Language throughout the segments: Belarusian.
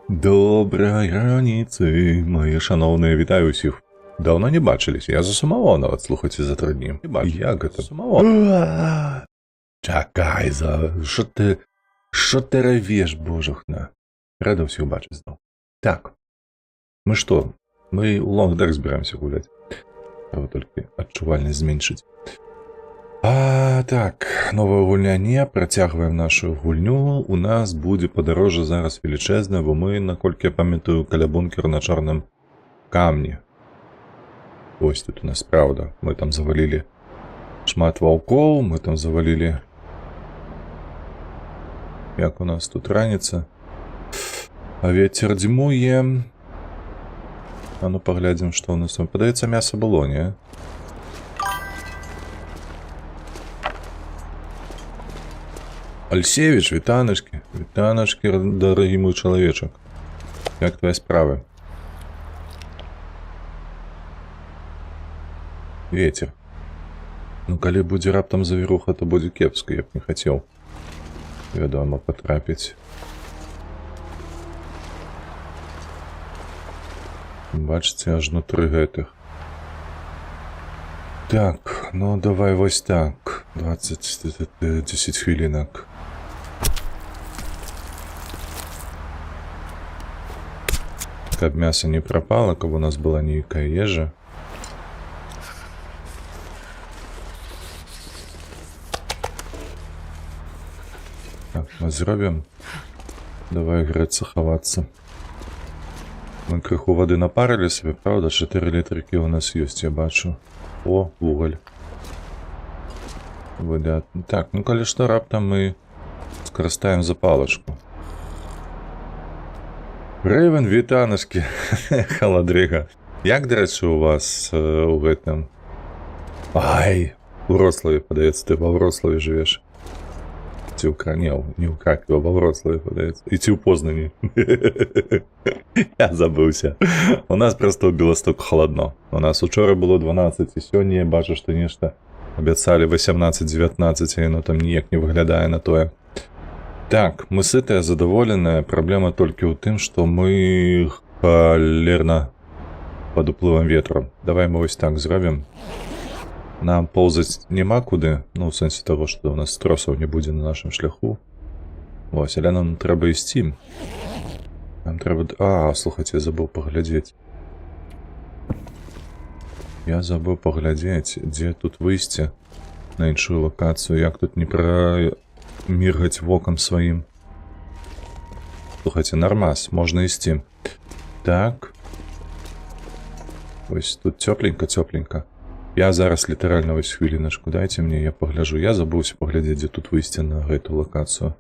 Добрай раніцы, мае шаноўныя, вітаю ўсіх. Даўно не бачыліся, я засумаваў нават, слухайце, за 3 дні. Як гэта? Сумаваў. Чакай, за... Што ты равеш, божухна? Рада ўсіх бачыць зноў. Так. Мы што? Мы ў Long Dark збіраемся гуляць. Трэба толькі адчувальнасць зменшыць. Так, новая гульня не, працягваем нашу гульню. У нас будзе падарожжа зараз велічэзнае, бо мы, наколькі я памятаю, каля бункера на Чорным камні. Вось тут у нас, праўда. Мы там завалілі шмат ваўкоў, мы там завалілі. Як у нас тут раніца? А вецер дзьмуе. А ну паглядзім, што у нас там. Падаецца, мяса было, не? Альсевич, вітаначкі. Вітаначкі, дарагі мой чалавечак. Як твае справы? Ветер. Ну, калі будзе раптам завіруха, то будзе кепска, я б не хацеў, вядома, патрапіць. Бачыце, аж внутры гэтых. Так, ну давай вось так. 20, 10 хвілінак. Каб мяса не прапала, каб у нас была нейкая ежа. Так, мы зробім. Давай грэцца, хавацца. Мы крыху вады напарылі сабе, праўда? 4 літрыкі у нас ёсць, я бачу. О, вугаль. Выдатна. Так, ну калі што, раптам мы скарыстаем запалачку. Рэйвен, вітаначкі, халадрыга. Як, дарэчы, у вас у гэтым? Ай, у Вроцлаве, падаецца, ты ва Вроцлаве жывеш. Ці ў Не, не ў Кракаве, а ва Вроцлаве, падаецца. І ці ў Познані. Я забыўся. У нас проста ў Беластоку халадно. У нас учора было 12, і сёння я бачу, што нешта абяцалі 18-19, а яно там ніяк не выглядае на тое. Так, мы сытыя, задаволеныя. Праблема толькі ў тым, што мы халерна пад уплывам ветру. Давай мы вось так зробім. Нам поўзаць няма куды, ну, у сэнсе таго, што у нас тросаў не будзе на нашым шляху. Вось, але нам трэба ісці. Нам трэба... А, слухайце, я забыў паглядзець. Я забыў паглядзець, дзе тут выйсці на іншую лакацыю, як тут не праміргаць вокам сваім. Слухайце, нормас, можна ісці. Так. Вось тут цёпленька, цёпленька. Я зараз літаральна, вось хвіліначку дайце мне, я пагляджу. Я забыўся паглядзець, дзе тут выйсці на гэту лакацыю.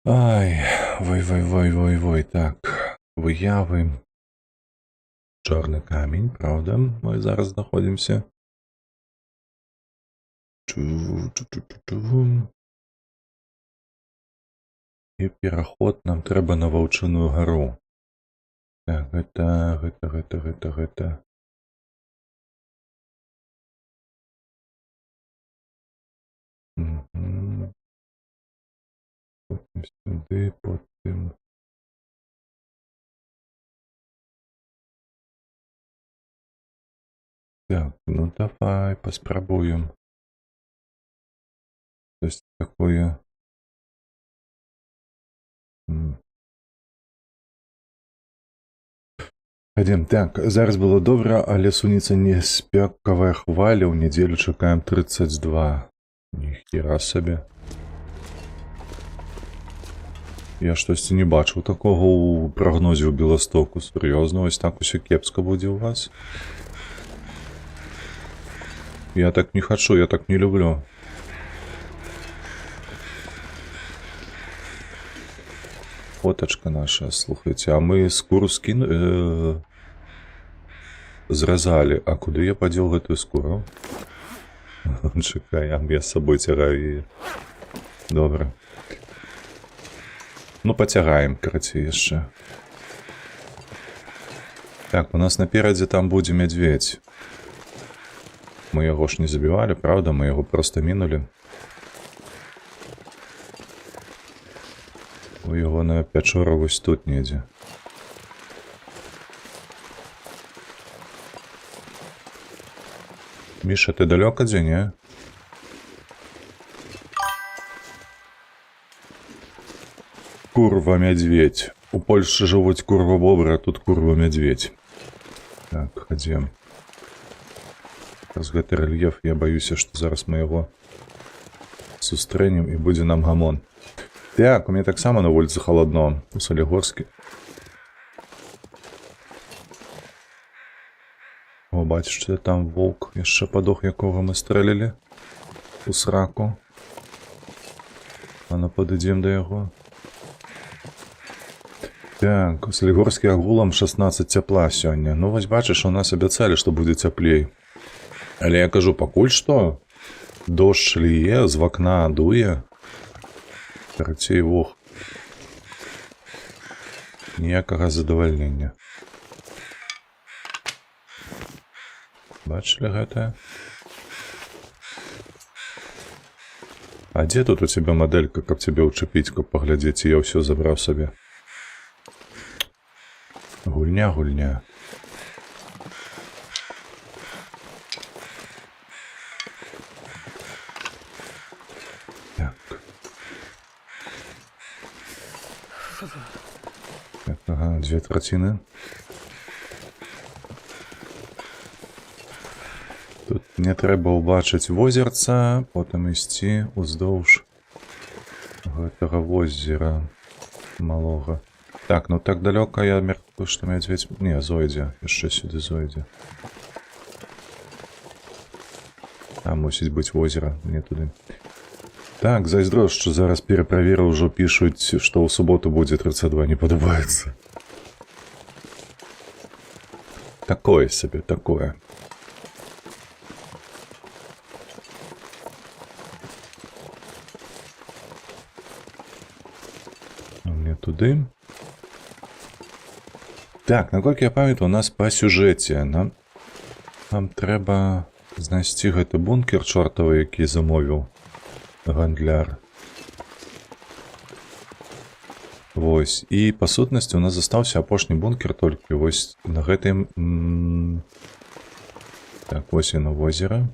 Ай, вой, вой, вой, вой, вой, так. Выявы. Чорны камень, праўда? Мы зараз знаходзімся. Чу-чу-чу-чу. І пераход нам трэба на Ваўчыную гару. Так, гэта, гэта, гэта, гэта, гэта. Мгм. Потым сюды, потым. Так, ну давай паспрабуем. То есть такое. Хадзем. Так, зараз было добра, але суніцца неспекавая хваля, ў нядзелю чакаем 32. Ніхера сабе. Я штосьці не бачыў такога ў прагнозе ў Беластоку. Сур'ёзна, вось так усё кепска будзе ў вас? Я так не хачу, я так не люблю. Фоточка наша, слухайце, а мы скуру скіну... Зразалі. А куды я падзеў гэтую скуру? Чакай, а я з сабой цягаю яе. Добра. Ну, пацягаем, карацей, яшчэ. Так, у нас наперадзе там будзе мядзведзь. Мы яго ж не забівалі, праўда? Мы яго проста мінулі. У ягоная пячора вось тут недзе. Міша, ты далёка дзе, не? Курва мядзведь. У Польшчы жывуць курва бобры, а тут курва мядзведь. Так, хадзем. Праз гэты рэльеф я баюся, што зараз мы яго сустрэнем і будзе нам гамон. Так, у мяне таксама на вуліцы халадно, у Салігорску. О, бачыш, што там воўк яшчэ падох, якога мы стрэлілі у сраку. А ну падыдзем да яго. Так, у Салігорску агулам 16 цяпла сёння. Ну вось бачыш, у нас абяцалі, што будзе цяплей. Але я кажу, пакуль што дождж лье, з вакна дуе. Карацей, вох. Ніякага задавальнення. Бачылі гэтае? А дзе тут у цябе мадэлька, каб цябе ўчапіць, каб паглядзець, ці я ўсё забраў сабе? Гульня, гульня. Так. Так, ага, дзве траціны. Тут мне трэба ўбачыць возерца, потым ісці ўздоўж гэтага возера малога. Так, ну так далёка я мяркую, што мядзведзь не зойдзе, яшчэ сюды зойдзе. Там мусіць быць возера, не туды. Так, зайздрошчу, зараз пераправерыў, ужо пішуць, што ў суботу будзе 32, не падабаецца. Такое сабе, такое. А мне туды. Так, наколькі я памятаю, у нас па сюжэце нам трэба знайсці гэты бункер чортавы, які замовіў гандляр. Вось. І па сутнасці у нас застаўся апошні бункер толькі вось на гэтым... Так, вось яно возера.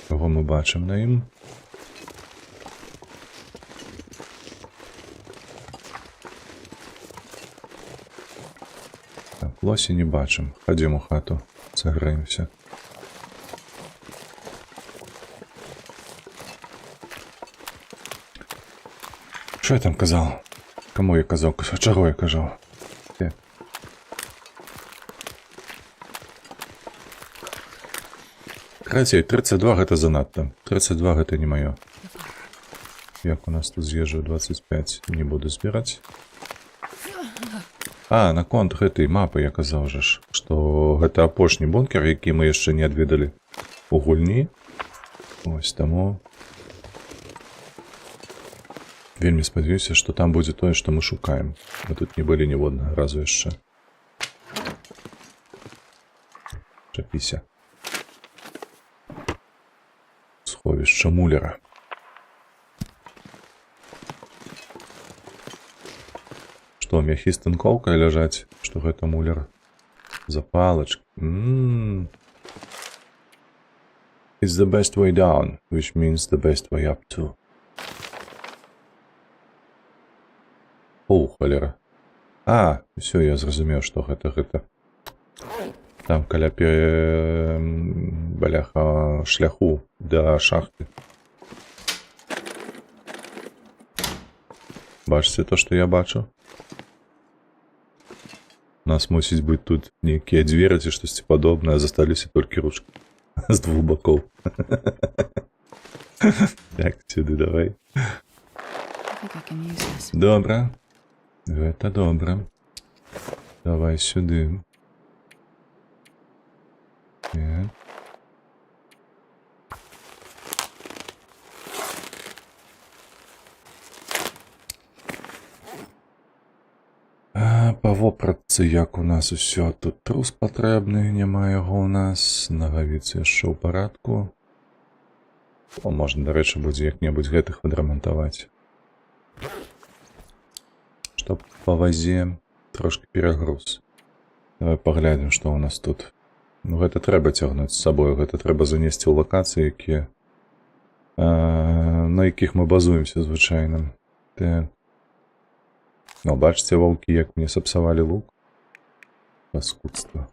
Каго мы бачым на ім? Так, лосі не бачым. Хадзем у хату, сагрэемся. Што я там казаў? Каму я казаў? Чаго я казаў? Дзе? Карацей, 32 гэта занадта. 32 гэта не маё. Як у нас тут з ежаю? 25, не буду збіраць. А, наконт гэтай мапы я казаў жа ж, што гэта апошні бункер, які мы яшчэ не адведалі у гульні. Ось таму вельмі спадзяюся, што там будзе тое, што мы шукаем. Мы тут не былі ніводнага разу яшчэ. Чапіся. Сховішча мулера. Што, мяхі з тынкоўкай ляжаць, што гэта мулер? Запалачкі. It's the best way down, which means the best way up too. О, халера. А, усё, я зразумеў, што гэта гэта. Там каля бляха шляху да шахты. Бачыце то, што я бачу? У нас мусіць быць тут нейкія дзверы ці штосьці падобнае, засталіся толькі ручкі з двух бакоў. Так, сюды давай. I think I can use this. Добра. Гэта добра. Давай сюды. Так. А, па вопратцы як у нас усё? Тут трус патрэбны, няма яго ў нас. Нагавіцы яшчэ ў парадку. О, можна, дарэчы, будзе як-небудзь гэтых адрамантаваць. Чтоб па вазе трошкі перагруз. Давай паглядзім, што ў нас тут. Ну, гэта трэба цягнуць з сабою, гэта трэба занесці ў лакацыі, якія, на якіх мы базуемся звычайна. Так. Ну, бачыце, ваўкі, як мне сапсавалі лук? Паскудства.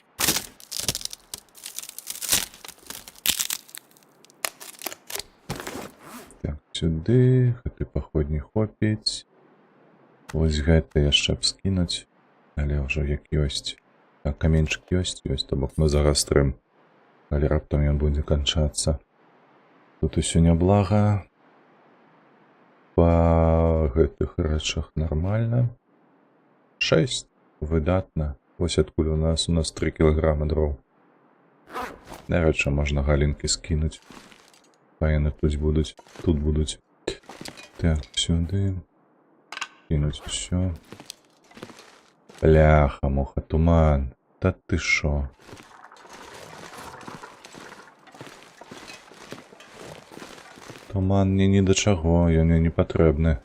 Так, сюды, гэты паходні хопіць. Вось гэта яшчэ б скінуць, але ўжо як ёсць. Так, каменьчык ёсць, ёсць, то бок мы загастрым. Але раптам ён будзе канчацца. Тут усё няблага. Па гэтых рэчах нармальна. 6. Выдатна. Вось адкуль у нас 3 кілаграма дроў. Дарэчы, можна галінкі скінуць. Хай яны тут будуць. Тут будуць. Так, сюды. Кінуць усё. Бляха, муха, туман. Та ты шо? Туман мне ні да чаго, ён мне не патрэбны.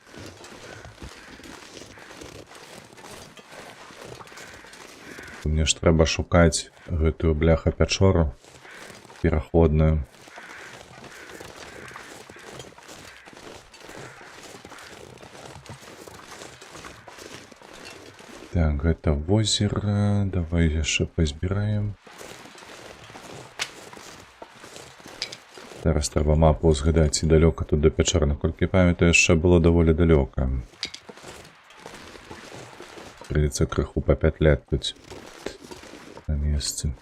Мне ж трэба шукаць гэтую, бляха, пячору пераходную. Так, гэта возера. Давай яшчэ пазбіраем. Зараз трэба мапу згадаць, ці далёка тут да пячоры. Наколькі памятаю, яшчэ было даволі далёка. Прыйдзецца крыху папятлять тут на месцы.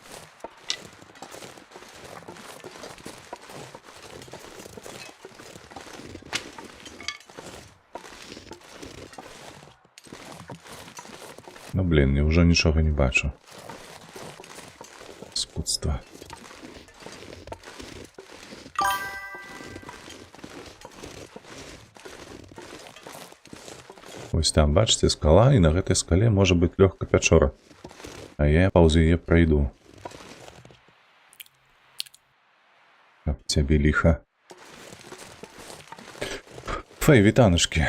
Ну блин, я ўжо нічога не бачу. Паскудства. Вось там, бачыце, скала, і на гэтай скале можа быць лёгка пячора. А я паўз яе прайду. Каб цябе ліха. Фэй, вітаначкі.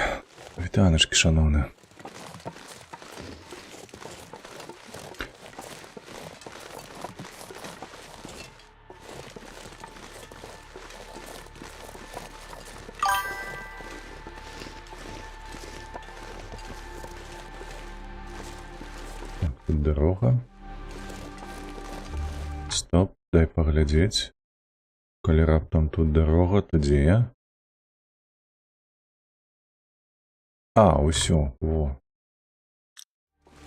Вітаначкі, шаноўны. Так, тут дарога. Стоп, дай паглядзець. Калі раптам тут дарога, то дзе я? А, усё, во.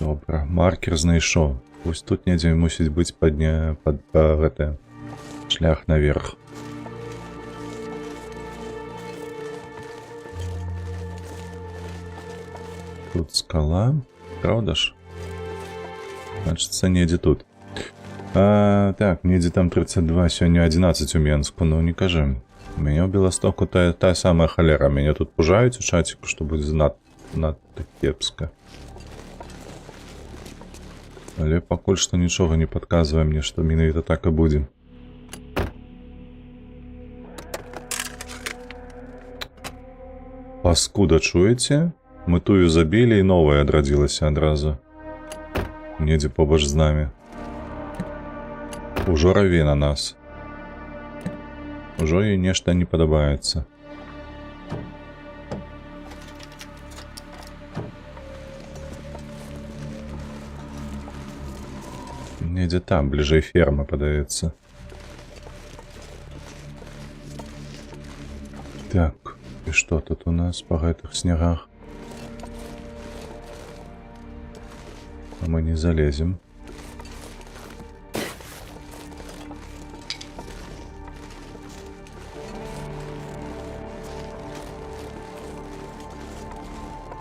Добра, маркер знайшоў. Вось тут недзе мусіць быць падня... пад... па, гэты шлях наверх. Тут скала, праўда ж? Значыцца, недзе тут. А, так, недзе там 32, сёння 11 у Менску, ну не кажы. У мяне ў Беластоку та самая халера. Мяне тут пужаюць у чаціку, што будзе надта кепска. Але пакуль што нічога не падказвае мне, што менавіта так і будзе. Паскуда, чуеце? Мы тую забілі, і новая адрадзілася адразу. Недзе побач з намі. Ужо раве на нас. Ужо ёй нешта не падабаецца. Недзе там, бліжэй фермы, падаецца. Так, і што тут у нас па гэтых снегах? А мы не залезем.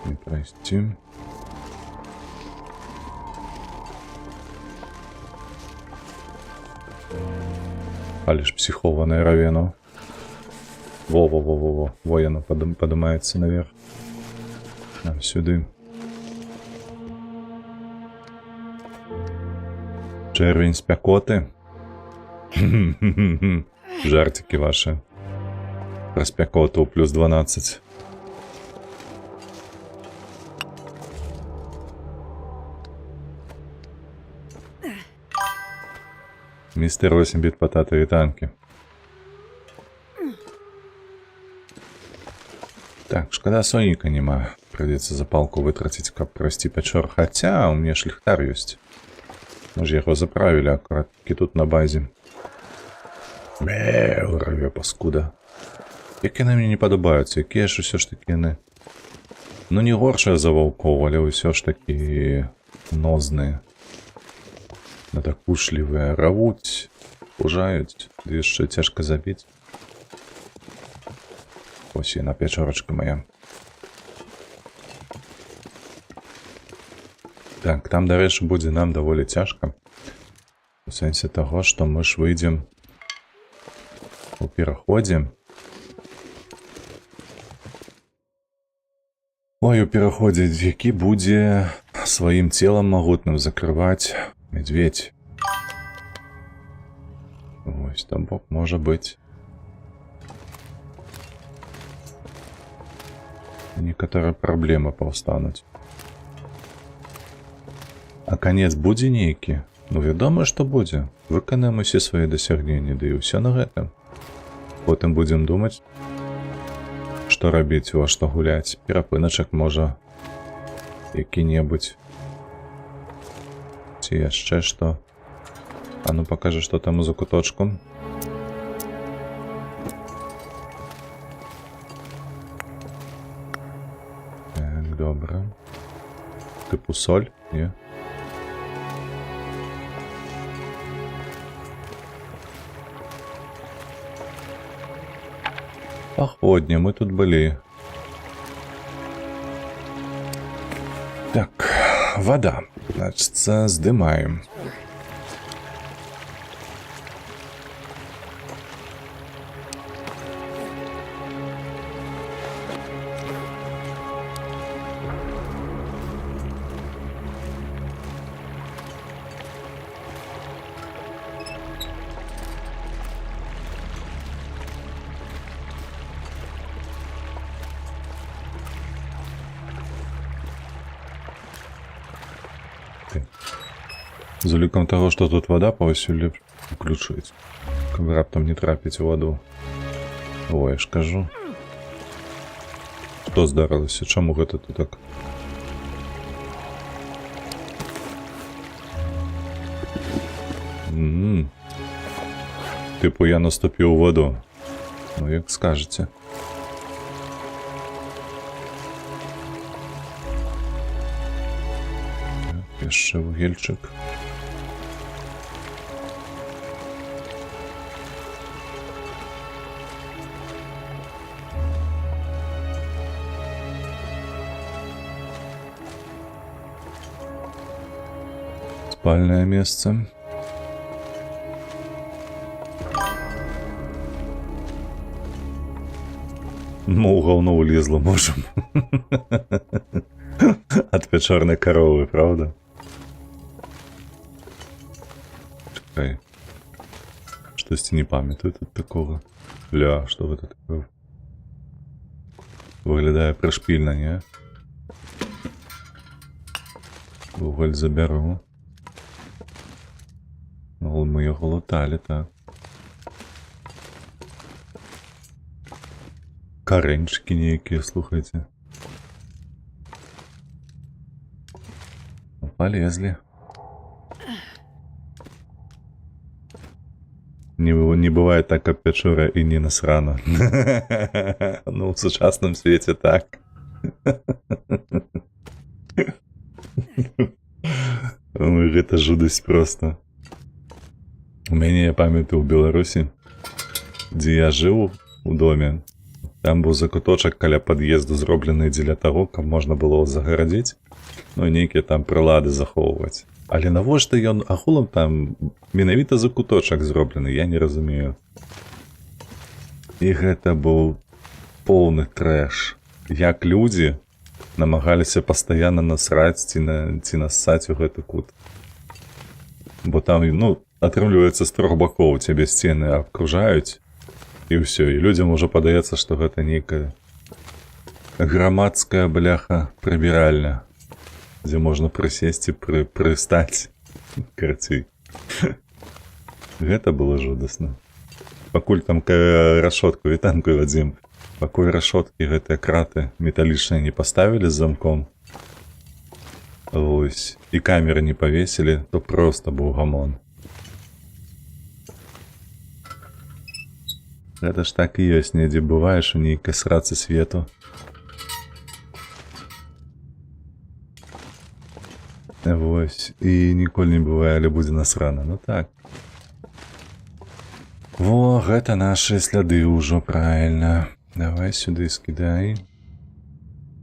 Не прайсці. Але ж псіхованая равена. Во-во-во-во-во. Во, яно падымаецца наверх. Нам сюды. Чэрвень спякоты. Жарцікі вашы. Пра спякоту плюс 12. Містер 8 біт патата, вітанкі. Так, шкада, Соніка няма. Прыйдзецца запалку вытраціць, каб прайсці пячор. Хаця, у мяне ж ліхтар ёсць. Мы ж яго заправілі акурат такі тут на базе. Мэ, раве паскуда. Як яны мне не падабаюцца, якія ж усё ж такі яны. Ну, не горшыя за ваўкоў, але ўсё ж такі нозныя. Надакучлівыя, равуць, пужаюць, ды яшчэ цяжка забіць. Ось яна, пячорачка моя. Так, там, дарэчы, будзе нам даволі цяжка. У сэнсе таго, што мы ж выйдзем у пераходзе. Ой, у пераходзе, які будзе сваім целам магутным закрываць медведь. Вось там бок можа быць некаторыя праблемы паўстануць. А канец будзе нейкі? Ну, вядома, што будзе. Выканаем усе свае дасягненні, ды і ўсё на гэтым. Потым будзем думаць, што рабіць, у што гуляць. Перапыначак можа які-небудзь. Ці яшчэ што. А ну пакажы, што там у закуточку. Так, добра. Тыпу соль? Не. Паходня, мы тут былі. Так, вада. Значыцца, здымаем. Ты. З улікам таго, што тут вада паўсюль, лепш уключыць. Каб раптам не трапіць у ваду. Ой, я ж кажу. Што здарылася? Чаму гэта ты так? Тыпу я наступіў у ваду. Ну, як скажаце. Так, яшчэ вугельчык. Спальнае месца. Ну, у гаўно улезла, можам. Ад пячорнай каровы, правда? Чакай. Штосьці не памятаю тут такога. Ля, што гэта такое? Выглядае прышпільна, не? Вугаль забяру. Ну, мы яго луталі, так. Карэнчыкі нейкія, слухайце. Ну, полезли. Не бывает так, каб пячора і не насрана. Ну, у сучасным свеце так. Ой, гэта жудасць просто. У мяне, я памятаю, у Беларусі, дзе я жыў у доме, там быў закуточак каля пад'езду, зроблены дзеля таго, каб можна было загарадзіць, ну, нейкія там прылады захоўваць. Але навошта ён агулам там менавіта закуточак зроблены, я не разумею. І гэта быў поўны трэш. Як людзі намагаліся пастаянна насраць ці нассаць у гэты кут. Бо там, ну, атрымліваецца, з трох бакоў цябе сцены абкружаюць. І ўсё, і людзям ужо падаецца, што гэта нейкая грамадская, бляха, прыбіральня, дзе можна прысесці, прыстаць. Карацей. Гэта было жудасна. Пакуль там рашотку, вітанку, Вадзім. Пакуль рашоткі, гэтыя краты металічныя, не паставілі з замком. Вось. І камеры не павесілі, то просто быў гамон. Гэта ж так і ёсць, недзе бываеш у нейкай срацы свету. Вось. І ніколі не бывае, але будзе насрана. Ну так. Во, гэта нашы сляды ўжо, правильно. Давай сюды скідай.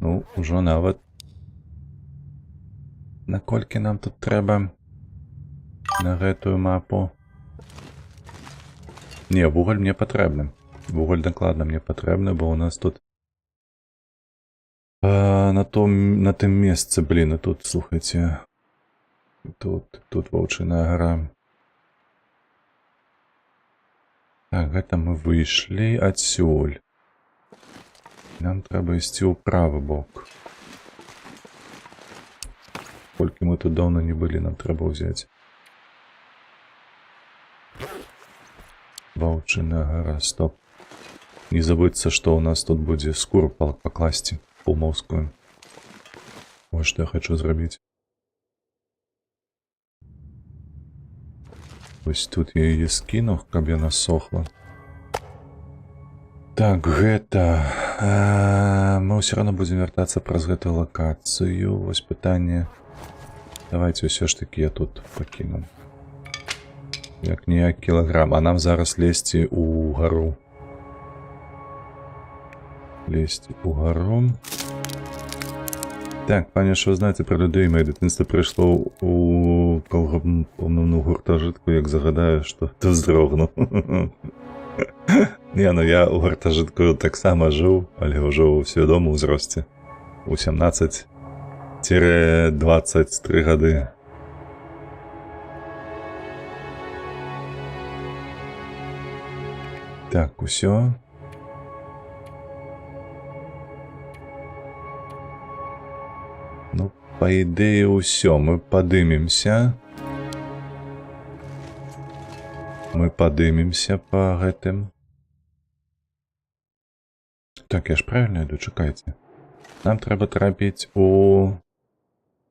Ну, ужо нават. Наколькі нам тут трэба на гэтую мапу? Не, вугаль мне патрэбны. Вугаль дакладна мне патрэбны, бо у нас тут на тым месцы, блин, а тут, слухайце, тут Ваўчыная гара. Так, гэта мы выйшлі адсюль. Нам трэба ісці ў правы бок. Колькі мы тут даўно не былі, нам трэба ўзяць. Ваўчына гара, стоп. Не забыцца, што ў нас тут будзе скуру пакласці пумаўскую. Вось што я хачу зрабіць. Вось тут я яе скіну, каб яна сохла. Так, гэта... Мы ўсё роўно будзем вяртацца праз гэтую лакацыю. Вось пытанне. Давайте ўсё ж таки я тут пакіну. Як ніяк кілаграм. А нам зараз лезці ў гару. Лезці ў гару. Так, пані, що ви знаєте про людей? Моє дитинство прийшло у колгоспному гуртожитку, як загадаю, що то вздрогну. Не, ну я у гуртожитку так само жив, але вже у свідомому узрості. У 17-23 годи. Так, усё. Ну, по ідеї, усё. Мы падымемся. Мы падымемся по гэтым. Так, я ж правильно іду, чакайце. Нам трэба трапіць у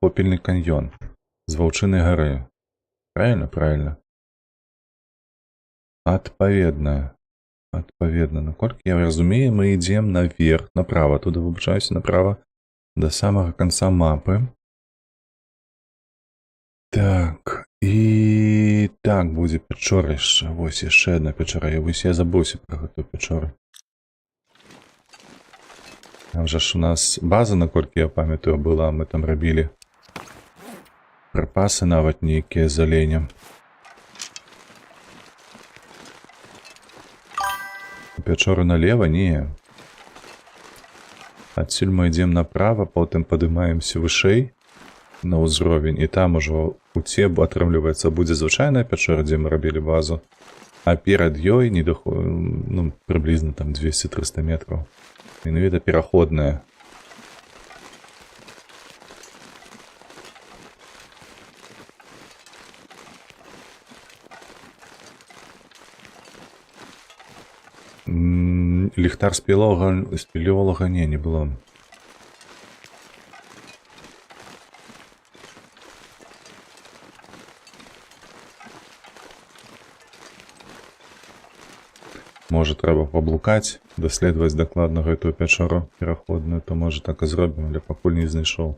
Попельны каньён з Ваўчынай гары. Правильно, правильно. Адпаведна. Адпаведна, наколькі я разумею, мы ідзем наверх, направо, туды, выбачаюся, направо до самага конца мапы. Так, і так будзе пячора яшчэ. Вось яшчэ одна пячора. Я вось я забыўся пра гэтую пячору. Там жа ж у нас база, наколькі я памятаю, была, мы там рабілі прыпасы нават нейкія з аленем. Пячору налево? Не. Адсюль мы ідзем направо, потым падымаемся вышэй на ўзровень, і там ужо у цебу, атрымліваецца, будзе звычайная пячора, дзе мы рабілі базу. А перад ёй не дахо... ну, прыблізна там 200-300 метраў. Менавіта пераходная. Ліхтар спелеолага не было. Можа, трэба паблукаць, даследаваць дакладна гэтую пячору пераходную, то можа, так і зробім, але пакуль не знайшоў.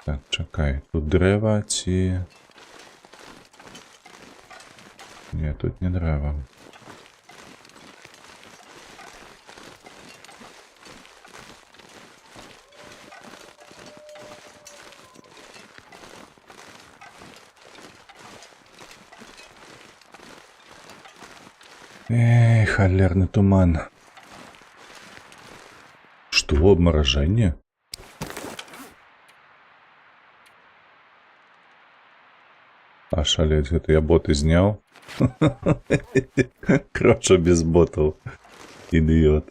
Так, чакай, тут дрэва ці... Не, тут не дрэва. Эй, холерный туман. Что, обморожение? Ошалеть, гэта я боты зняў. Кроча без ботаў. Ідыёт.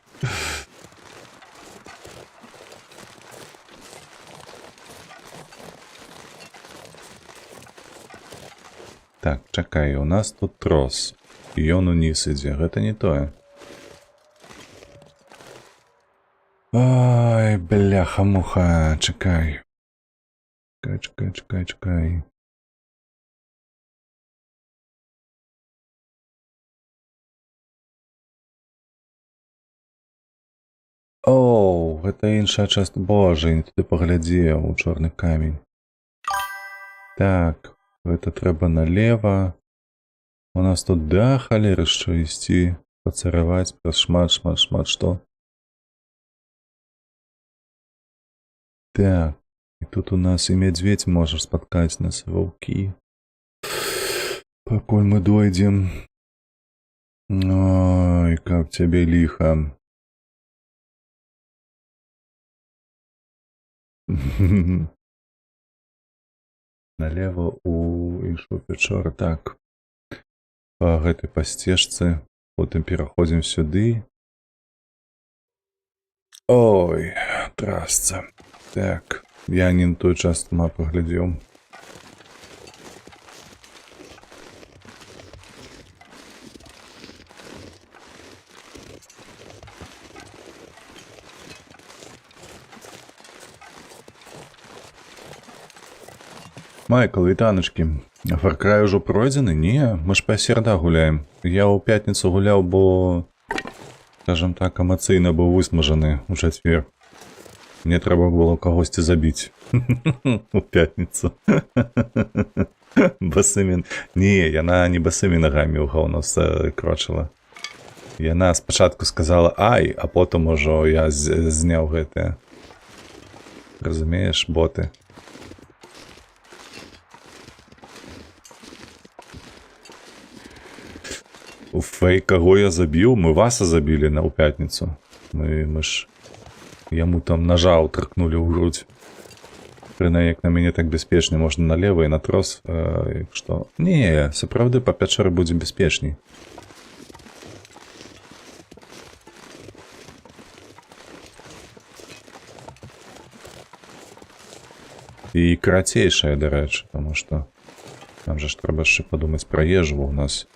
Так, чакай, у нас тут трос. І ён уніз ідзе. Гэта не тое. Ай, бляха-муха, чакай. Чакай, чакай, чакай, чакай. Оу, гэта іншая частка. Божа, я не туды паглядзеў, у чорны камень. Так, гэта трэба налево. У нас тут да халеры што ісці, пацараваць праз шмат, шмат, шмат што. Так, і тут у нас і мядзведзь можа спаткаць нас, ваўкі. Пакуль мы дойдзем. Ой, каб цябе ліха. Налево у іншую пячору. Так. Па гэтай па сцежцы. Потым пераходзім сюды. Ой, трасца. Так, я не на тую частку мапы глядзеў. Майкл, вітаначкі. Far Cry ўжо пройдзены? Не, мы ж па серадах гуляем. Я ў пятніцу гуляў, бо, скажам так, эмацыйна быў высмажаны ў чацвер. Мне трэба было кагосьці забіць у пятніцу. Басымі... Не, яна не басымі нагамі ў гаўно крочыла. Яна спачатку сказала ай, а потым ужо я зняў гэтае. Разумееш, боты. У фейк, каго я забіў? Мы Васа забілі ў пятніцу. Мы ж яму там ножа утркнули ў грудь. Прынамсі, як на мяне, так бяспечна, можна налево і на трос, што... Не, сапраўды па пячоры будзе бяспечней. І карацейшая, дарэчы, таму што там жа ж трэба яшчэ падумаць пра ежу, бо у нас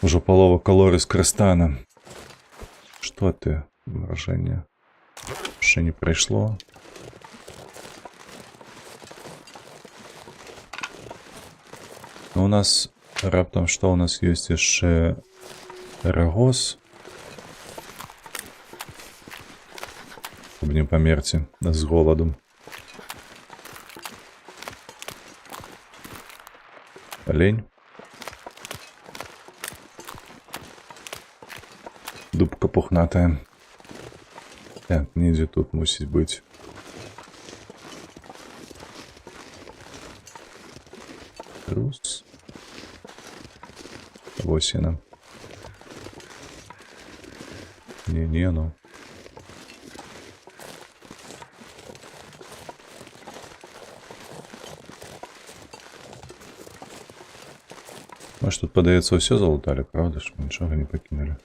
ужо палова калорый скарыстана. Што ты, выражэнне? Яшчэ не прайшло. Ну, у нас раптам што у нас ёсць яшчэ рагоз. Каб не памерці з голаду. Олень. Дубка пухнатая. Так, недзе тут мусіць быць. Трус. Вось яна. Не, не, ну. Мы ж тут, падаецца, ўсё залуталі, правда ж? Мы нічога не пакінулі.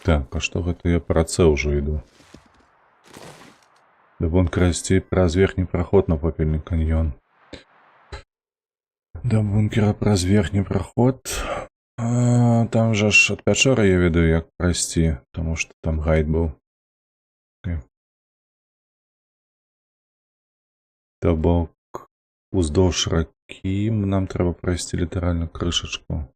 Так, а што гэта я па рацэ ўжо іду? Да бункера ісці праз верхні праход на Попельны каньён. Да бункера праз верхні праход. А, там жа ж ад пячоры я ведаю, як прайсці, таму што там гайд быў. Окей. То бок уздоўж ракі нам трэба прайсці літаральна крышачку.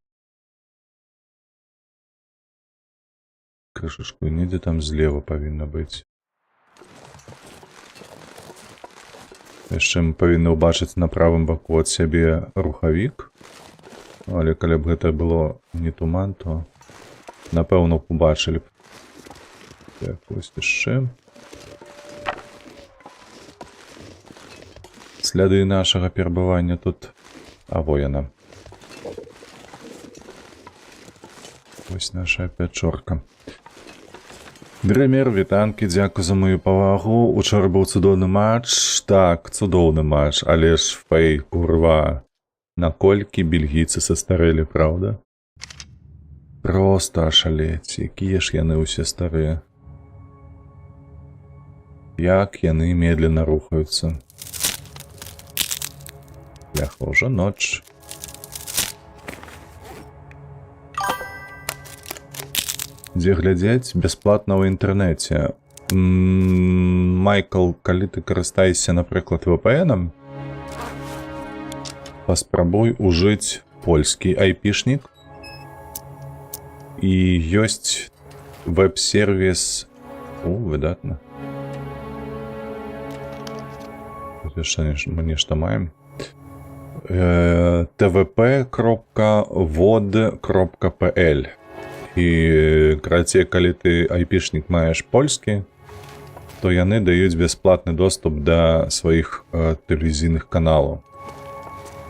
Крышачку, недзе там злева павінна быць. Яшчэ мы павінны ўбачыць на правым баку ад сябе рухавік. Але калі б гэта было не туман, то напэўна побачылі б. Так, ось яшчэ. Сляды нашага перабывання тут. А, во яна. Вось наша пячорка. Дрэмер, вітанкі, дзякую за маю павагу. Учора быў цудоўны матч. Так, цудоўны матч, але ж фэй, курва. Наколькі бельгійцы састарэлі, праўда? Проста ашалець, якія ж яны ўсе старыя. Як яны медленно рухаюцца. Бляха, ўжо ноч. Дзе глядзець бясплатна ў інтэрнэце? Майкл, калі ты карыстаешся, напрыклад, VPN-ам, паспрабуй ужыць польскі айпішнік. І ёсць веб-сервіс. О, выдатна. Тут яшчэ мы нешта маем. tvp.vod.pl. І, карацей, калі ты айпішнік маеш польскі, то яны даюць бясплатны доступ да сваіх тэлевізійных каналаў.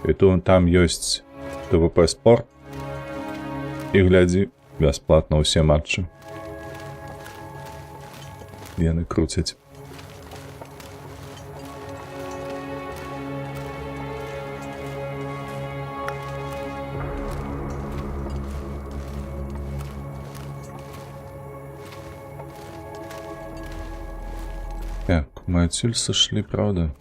І то там ёсць ТВП Спорт. І глядзі бясплатна ўсе матчы. Яны круцяць. Так, мы адсюль сышлі, правда?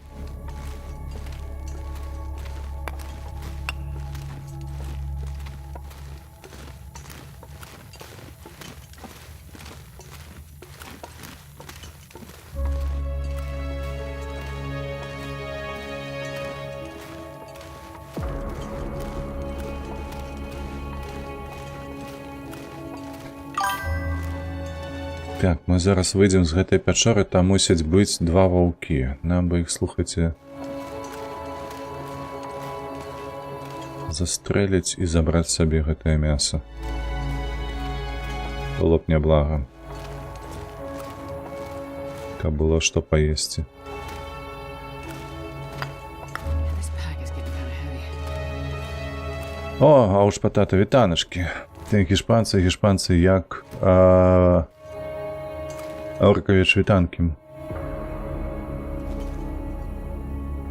Так, мы зараз выйдзем з гэтай пячоры, там мусяць быць два ваўкі. Нам бы іх, слухайце, застрэліць і забраць сабе гэтае мяса. Было б няблага. Каб было што паесці. This pack is getting kind of heavy. О, а уж патата, вітанашкі. Ты гішпанцы, гішпанцы як Оркович, вітанкі.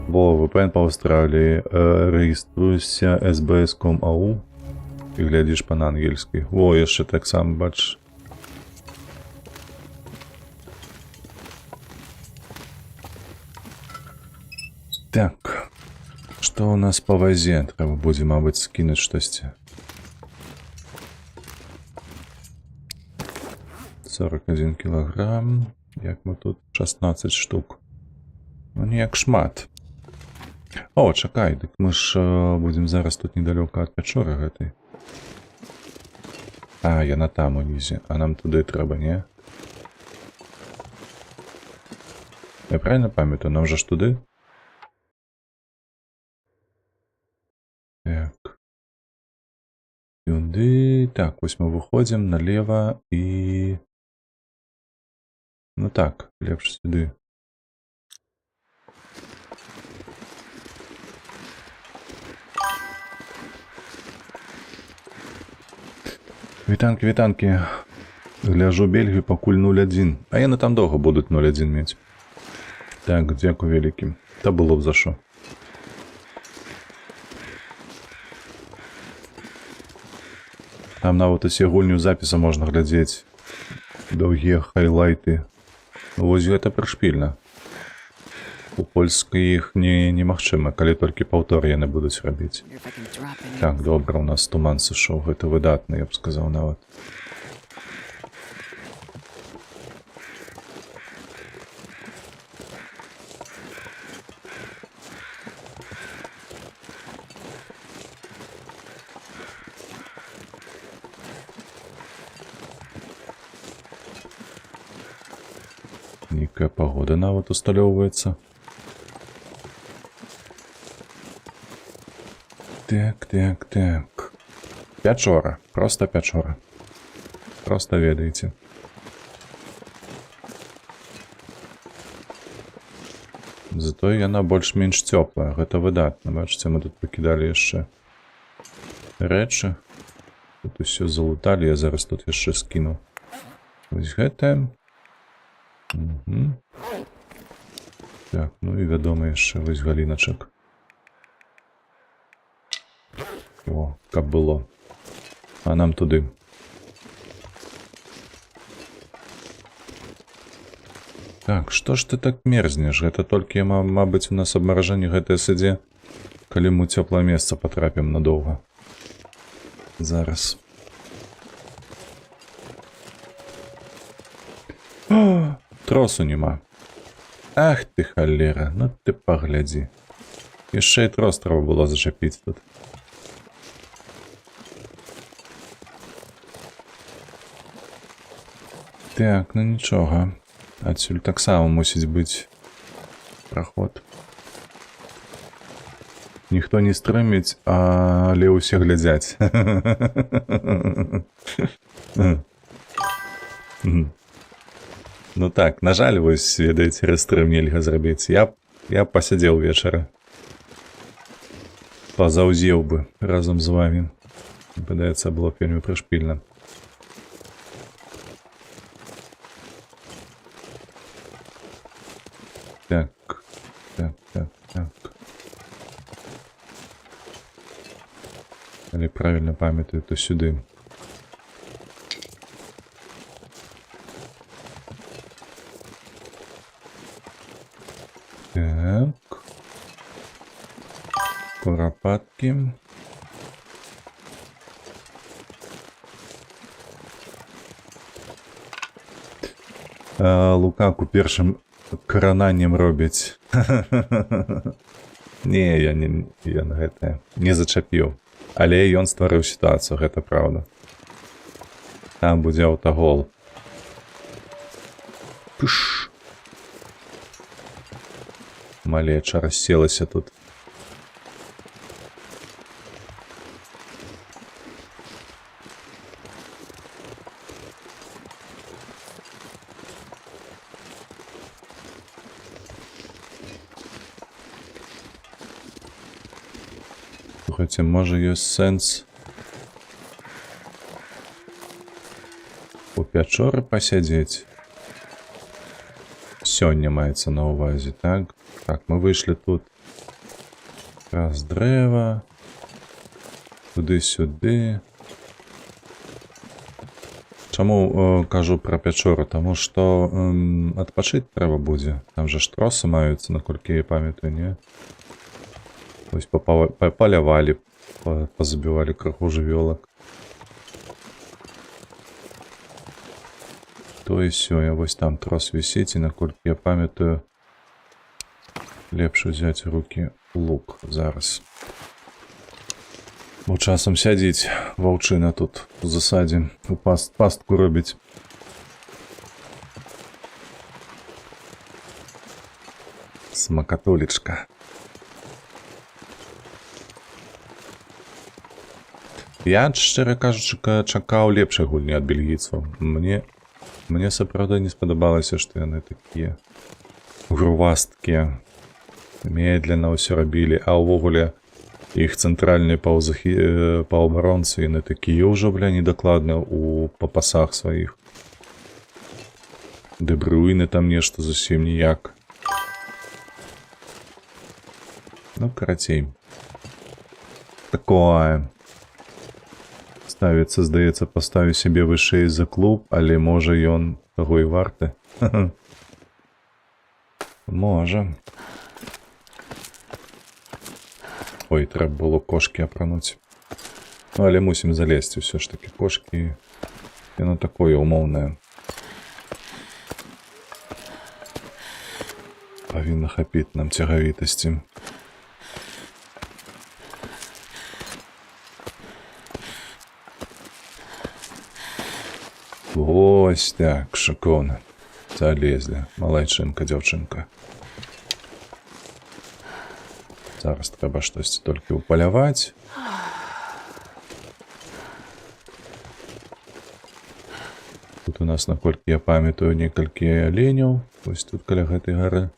Во, VPN па Аўстраліі. Рэгіструйся SBS.com.au і глядзіш па-ангельскі. Во, яшчэ таксама бачыш. Так. Што ў нас па вазе? Трэба будзе, мабыць, скінуць штосьці. 41 кілаграм. Як мы тут? 16 штук. Ну, ніяк шмат. О, чакай, дык мы ж будзем зараз тут недалёка ад пячоры гэтай. А, яна там унізе, а нам туды трэба, не? Я правильно памятаю, нам жа ж туды? Так. Сюды. Так, вось мы выходзім налево і... Ну так, лепш сюды. Вітанкі, вітанкі. Гляжу Бельгію пакуль 0-1. А яны там доўга будуць 0-1 мець. Так, дзякуй вялікі. Та было б за що. Там нават усе гульні ў запіса можна глядзець. Доўгія хайлайты. Вось гэта прышпільна. У польскіх немагчыма, калі толькі паўтор яны будуць рабіць. Wonder if I can drop any. Так, добра, у нас туман сышоў, гэта выдатна, я б сказаў нават. Нейкая пагода нават усталёўваецца. Так, так, так. Пячора. Проста пячора. Проста ведаеце. Зато яна больш-менш цёплая, гэта выдатна. Бачыце, мы тут пакідалі яшчэ рэчы. Тут усё залуталі, я зараз тут яшчэ скіну. Вось гэта. Угу. Так, ну і вядома яшчэ вось галіначак. О, каб было. А нам туды. Так, што ж ты так мерзнеш? Гэта толькі, мабыць, у нас абмаражэнне гэтае сыдзе, калі мы ў цёплае месца патрапім надоўга. Зараз. О, тросу нема. Ах ты халера, ну ты паглядзі. Яшчэ і трос трэба было зачапіць тут. Так, ну нічога. Адсюль таксама мусіць быць праход. Ніхто не стрыміць, але ўсе глядзяць. Ну так, на жаль, вось, ведаеце, рэстрым нельга зрабіць. Я б пасядзеў вечара. Пазаўзеў бы разам з вамі. Падаецца, было б вельмі прышпільна. Так, так, так, так. Але правільна памятаю, то сюды. Так. Курапаткі. Лукаку першым карананнем робіць. Не, я не, я на гэта не зачапіў. Але ён стварыў сітуацыю, гэта праўда. Там будзе аўтагол. Пш. Малеча расселася тут. Слухайце, можа ёсць сэнс у пячоры пасядзець? Сёння маецца на ўвазе, так? Так, мы выйшлі тут. Раз дрэва. Туды-сюды. Чаму кажу пра пячору? Таму што адпачыць трэба будзе. Там жа ж тросы маюцца, наколькі я памятаю, не? Вось палявалі, пазабівалі крыху жывёлак. То і сё, я вось там трос вісіць, і наколькі я памятаю, лепш узяць у рукі лук зараз. Бо часам сядзіць ваўчына тут у засадзе, у пастку робіць. Смакатулечка. Я, шчыра кажучы, чакаў лепшай гульні ад бельгійцаў. Мне сапраўды не спадабалася, што яны такія грувасткія, медленно ўсё рабілі, а ўвогуле іх цэнтральныя паўабаронцы, яны такія ўжо, бля, недакладныя ў папасах сваіх. Дэ Бруйне там нешта зусім ніяк. Ну, карацей. Такое. Ставіцца, здаецца, паставіў сябе вышэй за клуб, але можа ён таго і варты. Можа. Ой, трэба было кошкі апрануць. Ну, але мусім залезці ўсё ж такі. Кошкі, яно такое умоўнае. Павінна хапіць нам цягавітасці. Вось так, шыкоўна. Залезлі. Малайчынка, дзяўчынка. Зараз трэба штосьці толькі ўпаляваць. Тут у нас, наколькі я памятаю, некалькі аленяў. Вось тут каля гэтай гары.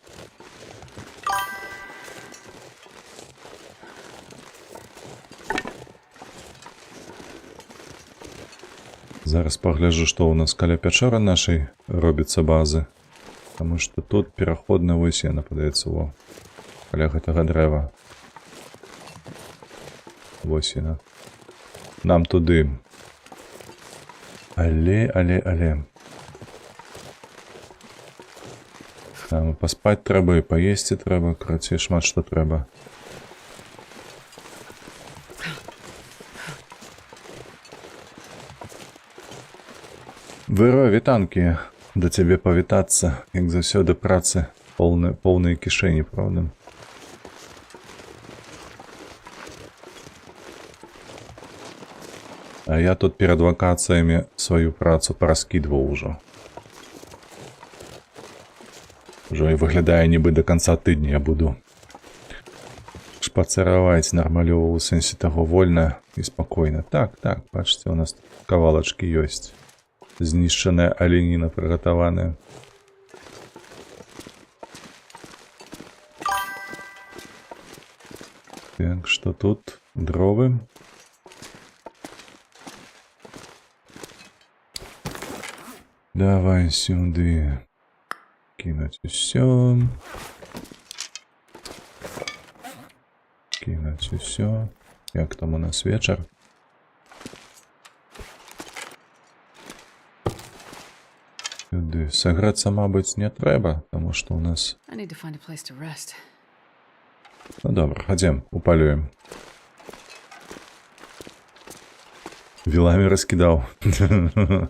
Зараз пагляджу, што ў нас каля пячоры нашай робіцца базы. Таму што тут пераходная вось яна падаецца, во. Каля гэтага дрэва. Вось яна. Нам туды. Але, але, але. Там і паспаць трэба, і паесці трэба, карацей, шмат што трэба. Выро, вітанкі, да цябе павітацца, як заўсёды працы поўныя кішэні, праўда? А я тут перад вакацыямі сваю працу параскідваў ужо. Ужо і выглядае, нібы да канца тыдня я буду шпацыраваць нармалёва, у сэнсе таго вольна і спакойна. Так, так, бачыце, у нас тут кавалачкі ёсць. Знішчаная аленіна прыгатаваная. Так, што тут? Дровы. Давай сюды. Кінуць усё. Кінуць усё. Як там у нас вечар? Сюды. Сагрэцца, мабыць, не трэба, таму што ў нас... I need to find a place to rest. Ну добра, хадзем, упалюем. Віламі раскідаў.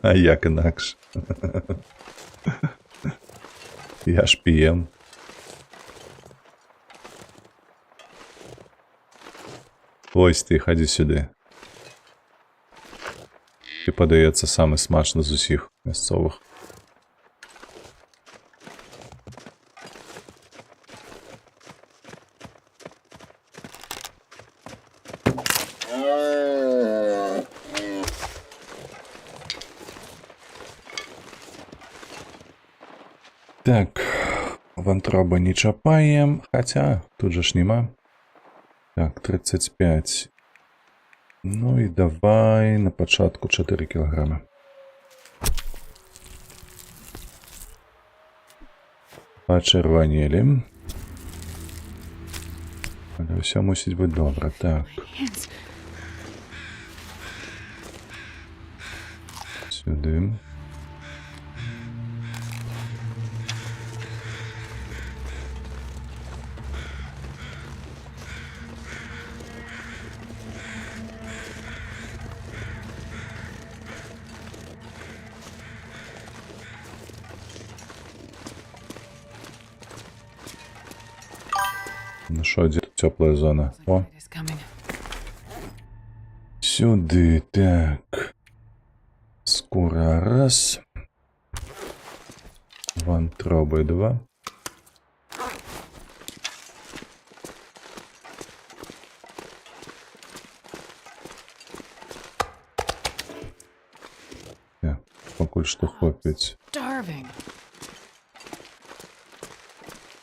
А як інакш? Я ж піем. Ось ты, хадзі сюды. Ты, падаецца, самы смачны з усіх мясцовых. Так, вантроба не чапаем, хаця тут жа ж нема. Так, 35. Ну і давай на пачатку 4 кілаграма. Пачырванелі. Але ўсё мусіць быць добра. Так. Hands. Сюды. Ну што, дзе тут цёплая зона? Looks like О. night is coming. Сюды, так. Скоро раз. Вантробы два. Так, пакуль што хопіць. Starving.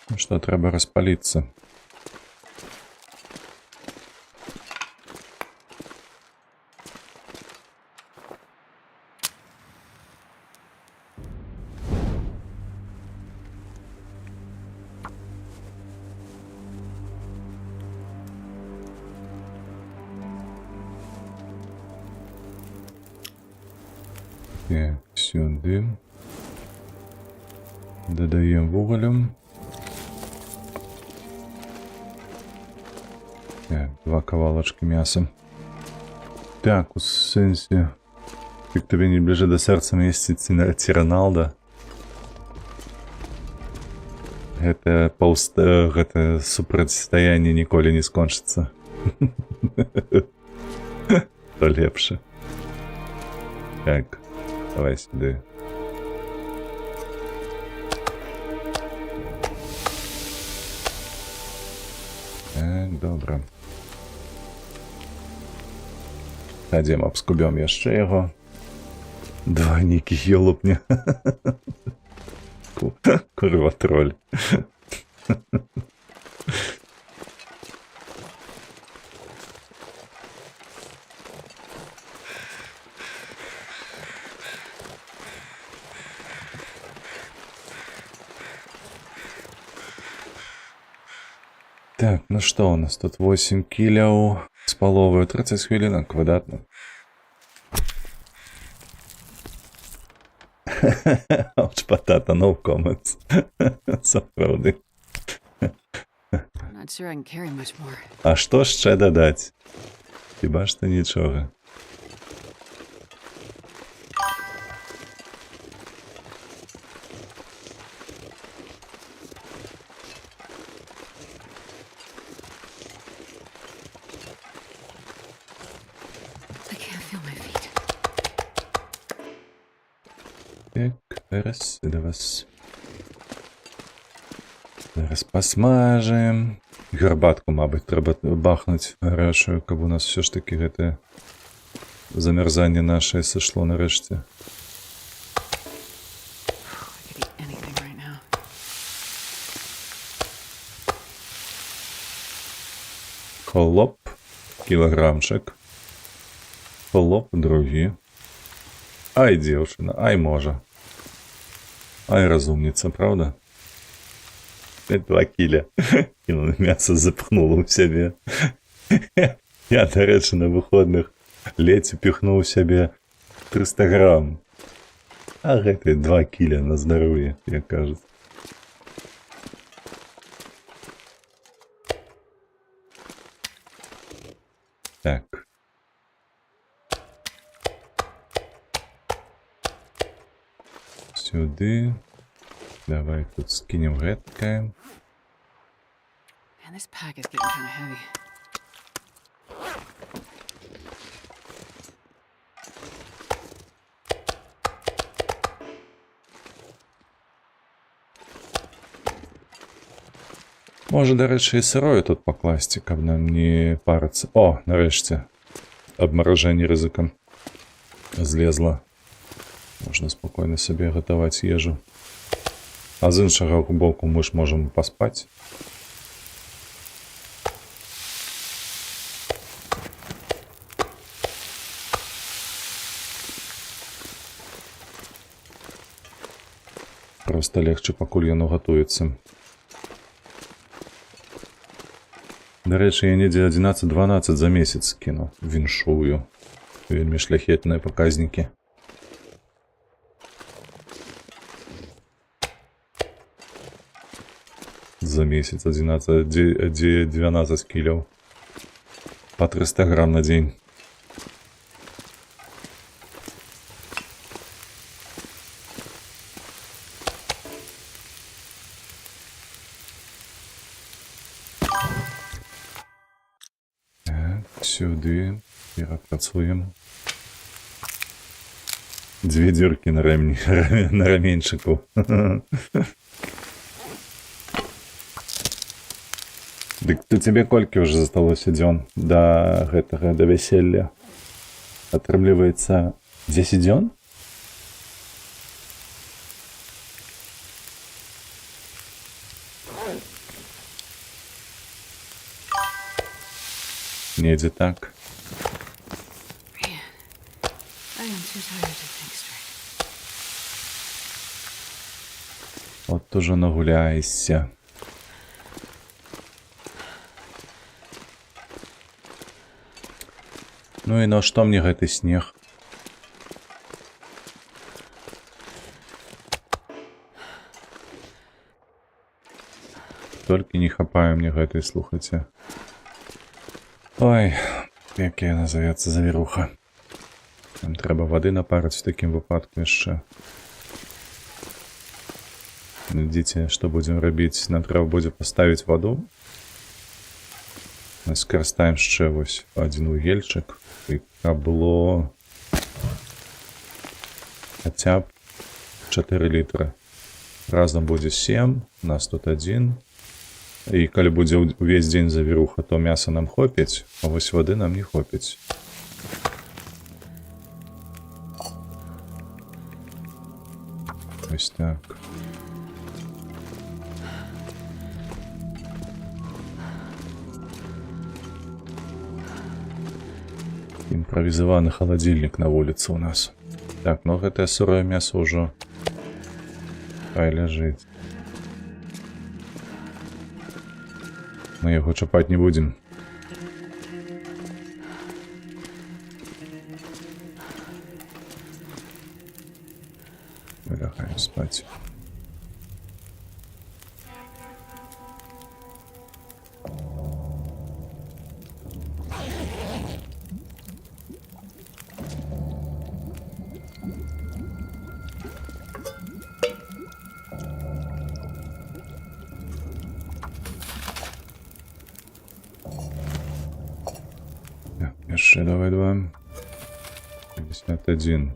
Ну што, трэба распаліцца. Так, сюды. Дадаем вугалем. Так, два кавалачкі мяса. Так, у сэнсе, як табе не бліжэй да сэрца месці ці Роналда. Гэта гэта супрацьстаянне ніколі не скончыцца. То лепш. Так, давай сюды. Так, добра. Хадзем, абскубём яшчэ яго. Два нейкіх ёлупня. Курва, троль. Так, ну што у нас тут 8 кіляў з паловаю, 30 хвілінак, выдатна. Ouch, patata, no comments. Сапраўды. I'm not sure I can carry much more. А што яшчэ дадаць? Хіба што нічога. I can't feel my feet. Так, раз, два. Зараз пасмажым. Гарбатку, мабыць, трэба бахнуць гарачую, каб у нас усё ж такі гэтае замярзанне нашае сышло нарэшце. I could eat anything right now. Хлоп, кілаграмчык. Хлоп, другі. Ай, дзеўчына, ай, можа. Ай, разумніца, праўда? 2 кіля. Кіла мяса запхнула ў сябе. Я, дарэчы, на выходных ледзь упіхнуў сябе 300 грам. А гэты 2 кіля на здароўе, як кажуць. Так. Сюды. Давай тут скінем гэткае. Man, this pack is getting kind of heavy. Можа, дарэчы, і сырое тут пакласці, каб нам не парыцца. О, нарэшце. Абмаражэнне рызыкам злезла. Можна спакойна сабе гатаваць ежу. А з іншага боку, мы ж можам паспаць. Проста легчы, пакуль яно гатуецца. Дарэчы, я недзе 11-12 за месяц скінуў. Віншую. Вельмі шляхетныя паказнікі. За месяц 11, 12 кіляў. Па 300 грам на дзень. Так, сюды перапрацуем. Дзве дзіркі на рамені, на раменьчыку. Дык то цябе колькі ўжо засталося дзён да гэтага, да вяселля? Атрымліваецца 10 дзён? Недзе так. Man, I am too tired to think straight. От ужо нагуляешся. Ну і на што мне гэты снег? Толькі не хапае мне гэтай, слухайце. Ой, як яна назовецца, завіруха. Нам трэба вады напарыць у такім выпадку яшчэ. Глядзіце, што будзем рабіць. Нам трэба будзе паставіць ваду. Мы скарыстаем яшчэ вось адзін вугельчык. І каб было хаця б 4 літра. Разам будзе 7, у нас тут 1. І калі будзе увесь дзень завіруха, то мяса нам хопіць, а вось вады нам не хопіць. Ось так. Імправізаваны халадзільнік на вуліцы ў нас. Так, ну гэтае сырое мяса ўжо хай ляжыць. Мы яго чапаць не будзем. Лягаем спаць. Так, яшчэ давай два. 51.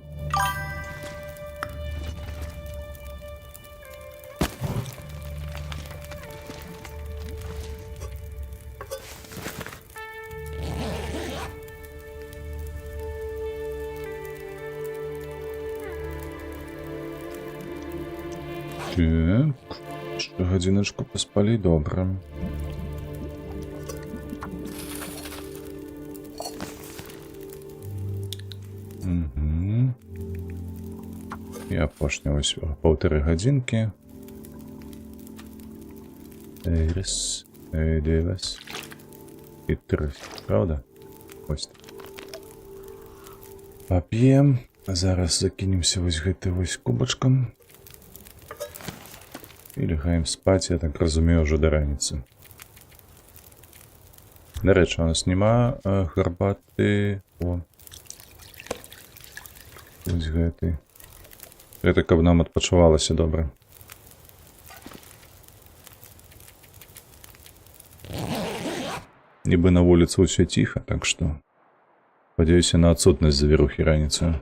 Так, яшчэ гадзіначку паспалі, добра. Угу. І апошня ось паўтары гадзінкі. Раз, два і тры. Праўда? Ось так. Пап'ем. Зараз закінемся вось гэты вось кубачкам. І лягаем спаць, я так разумею, ўжо да раніцы. Дарэчы, у нас няма гарбаты. О. Вось гэты. Гэта каб нам адпачывалася добра. Нібы на вуліцы ўсё ціха, так што спадзяюся на адсутнасць завірухі раніцаю.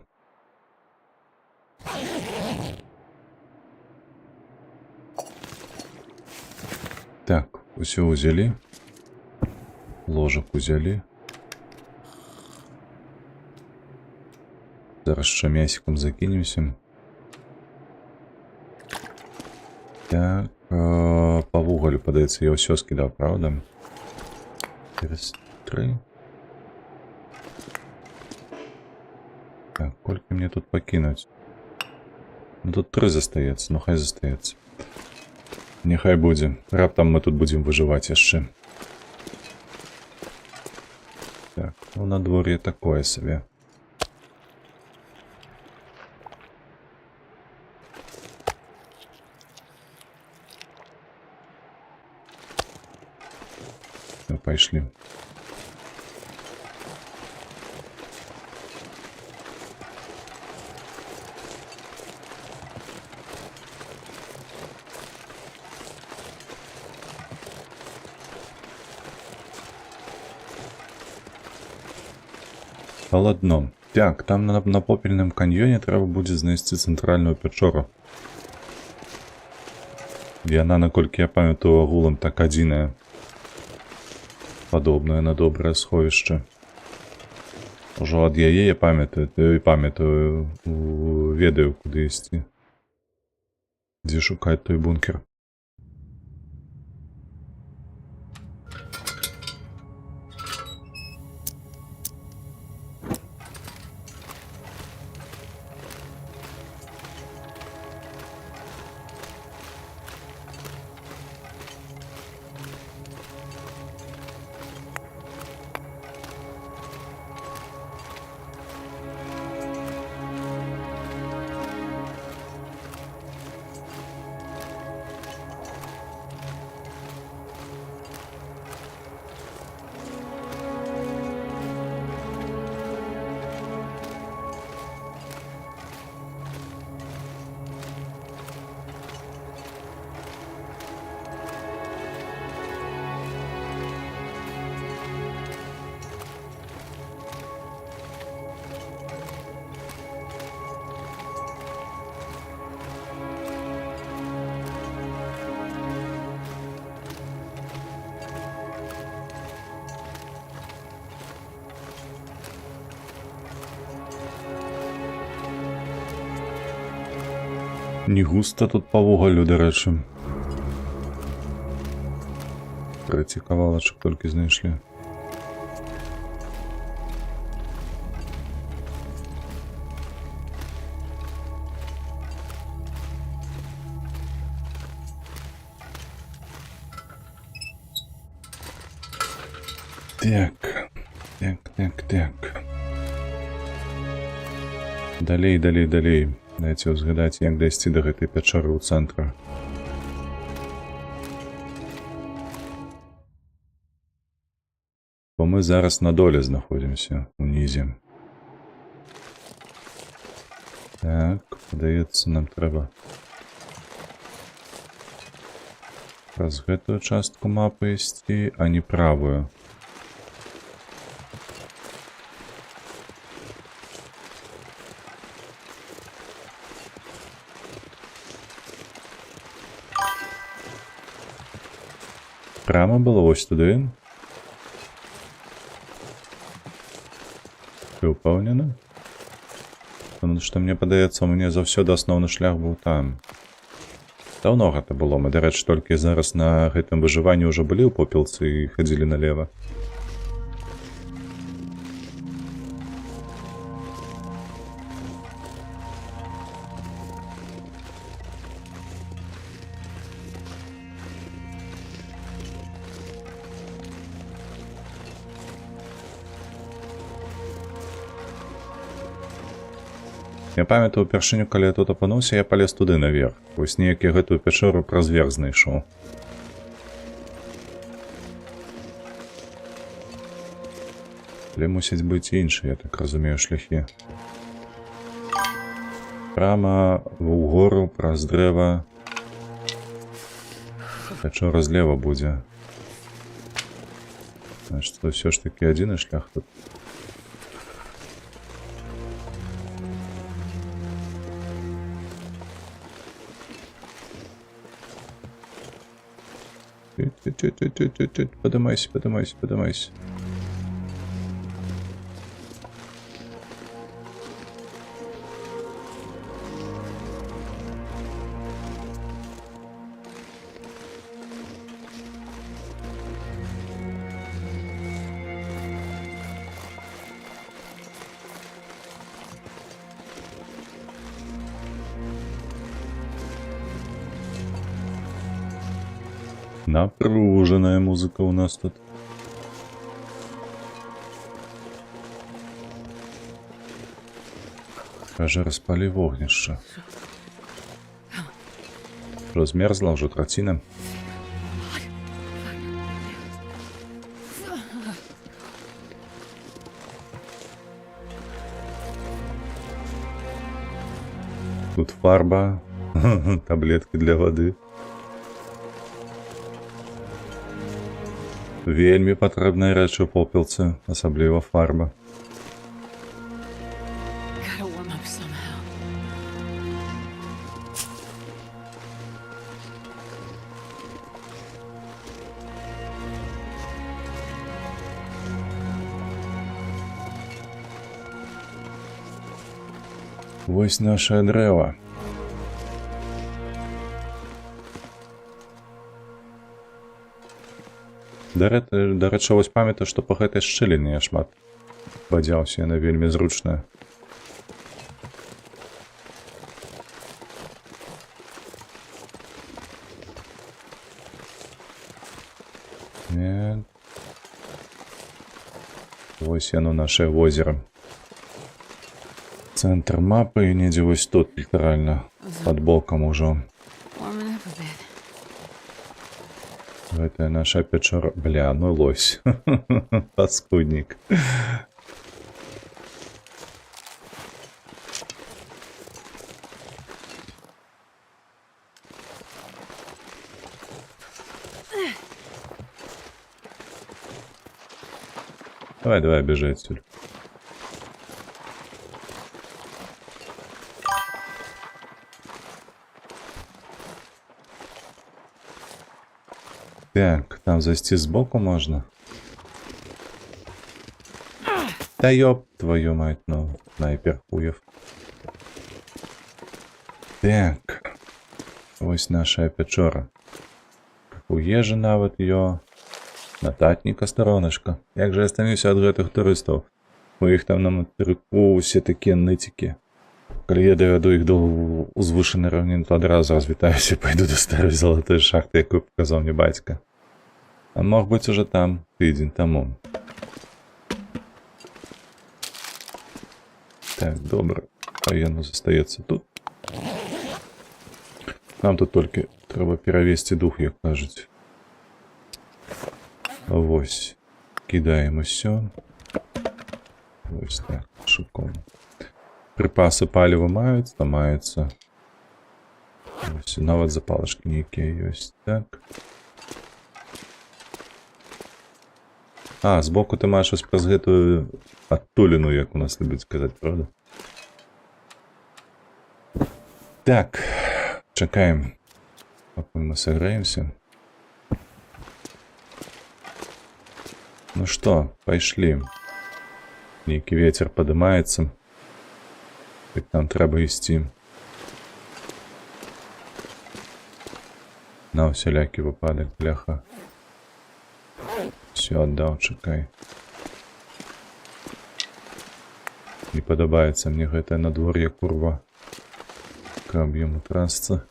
Так, усё ўзялі. Ложак узялі. Зараз яшчэ мясікам закінемся. Так, па вугалю, падаецца, я ўсё скідаў, праўда? Раз, тры. Так, колькі мне тут пакінуць? Ну тут тры застаецца, ну хай застаецца. Няхай будзе. Раптам мы тут будзем выжываць яшчэ. Так, ну на дворе такое сабе. Ну, пайшлі. Халадно. Так, там на Попельным каньёне трэба будзе знайсці цэнтральную пячору. Яна, наколькі я памятаю, агулам так адзіная. Падобная на добрае сховішча. Ужо ад яе я памятаю, і памятаю, ведаю, куды ісці. Дзе шукаць той бункер. Не густа тут па вугалю, дарэчы. Трэці кавалачак толькі знайшлі. Так. Так, так, так. Далей, далей, далей. Дайце ўзгадаць, як дайсці да гэтай пячоры ў цэнтры. Бо мы зараз на доле знаходзімся, унізе. Так, падаецца, нам трэба праз гэтую частку мапы ісці, а не правую. Прама было вось туды. Ты ўпэўнена? Таму што мне падаецца, у мяне заўсёды асноўны шлях быў там. Даўно гэта было. Мы, дарэчы, толькі зараз на гэтым выжыванні ўжо былі ў Попелцы і хадзілі налева. Я памятаю, упершыню, калі я тут апынуўся, я палез туды наверх. Вось неяк я гэтую пячору праз верх знайшоў. Але мусяць быць іншыя, я так разумею, шляхі. Прама ўгору, праз дрэва. Пячора злева будзе. Значит, то ўсё ж такі адзіны шлях тут. Тють-тють-тють-тють-тють. Подымайся, подымайся, подымайся. Напружаная музыка у нас тут. Кажа, распалі вогнішча. Размерзла ўжо траціна. Тут фарба, таблеткі для вады. Вельмі патрэбная рэч у Попелцы, асабліва фарба. Gotta warm up somehow. Вось наше дрэва. Дарэчы, вось памятаю, што па гэтай шчыліне я шмат бадзяўся, яна вельмі зручная. Не. Вось яно, наше возера. Цэнтр мапы недзе вось тут, літаральна, пад бокам ужо. Warming up a bit. Гэта наша пячора. Бля, ну лось. Паскуднік. Давай, давай, бежи отсюда. Так, там зайти сбоку можно. Да ёб твою мать, ну, снайпер хуев. Так. Вось наша пячора. У ежы нават ё. Нататніка староначка. Як жа я стаміўся ад гэтых турыстаў. У іх там на матэрыку усе такія ныцікі. Калі я давяду іх до узвышанай раўніны, то адразу развітаюся і пайду да старой залатой шахты, якую паказаў мне бацька. А мог быць уже там тыдзень таму. Так, добра. Хай яно застаецца тут. Нам тут толькі трэба перавесці дух, як кажуць. Вось. Кідаем усё. Вось так, шыкоўна. Прыпасы паліва маюць, там маюцца. Вось, нават запалачкі нейкія ёсць. Так. А, збоку ты маеш ось праз гэтую адтуліну, як у нас любяць казаць, правда? Так, чакаем, пакуль мы сагрэемся. Ну што, пайшлі. Нейкі ветер падымаецца. Так нам трэба ісці. На ўсялякі выпадак, бляха. Всё, аддаў, чакай. Не падабаецца мне гэтае надвор'е, курва. Каб яму трасца.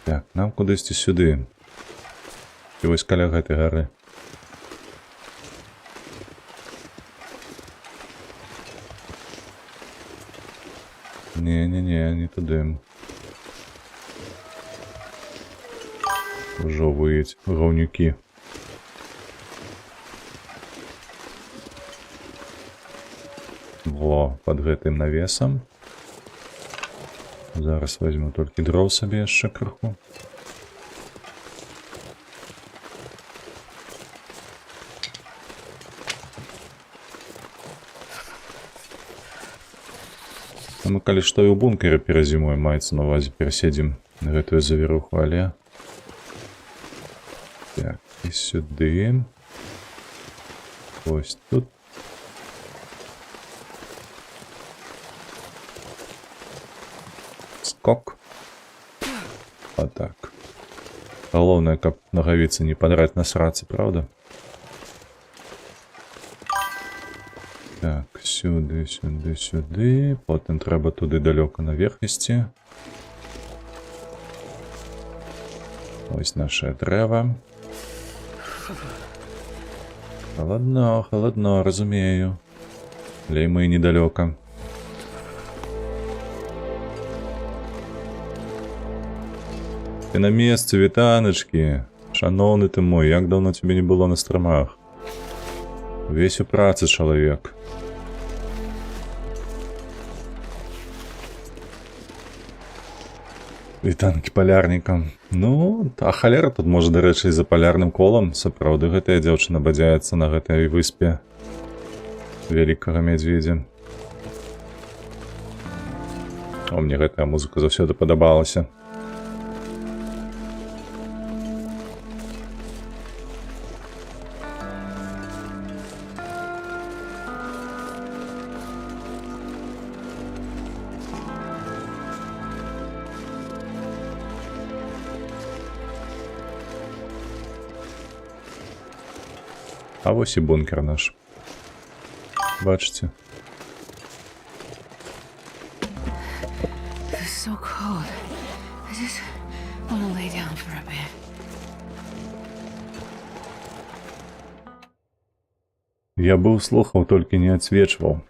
Так, нам кудысьці сюды. І вось каля гэтай гары. Не-не-не, не туды. Ужо выюць гаўнюкі. Во, пад гэтым навесам. Зараз возьму толькі дроў сабе яшчэ крыху. А мы калі што і ў бункеры перазімуем, маецца на ўвазе, пераседзім гэтую завіруху, але... Так, і сюды. Вось тут. Скок. А так. Галоўнае, каб нагавіцы не падраць на срацы, правда? Так, сюды, сюды, сюды. Потым трэба туды далёка наверх ісці. Ось наше дрэва. Халадно, халадно, разумею. Але і мы недалёка. Ты на месцы, вітаначкі. Шаноўны ты мой, як даўно цябе не было на стрымах. Увесь у працы чалавек. Вітанкі палярнікам. Ну, а халера тут можа, дарэчы, і за палярным колам. Сапраўды гэтая дзяўчына бадзяецца на гэтай выспе вялікага мядзведзя. О, мне гэтая музыка заўсёды падабалася. А вось і бункер наш. Бачыце? It's so cold. I just want to lay down for a bit. Я быў слухаў, толькі не адсвечваў.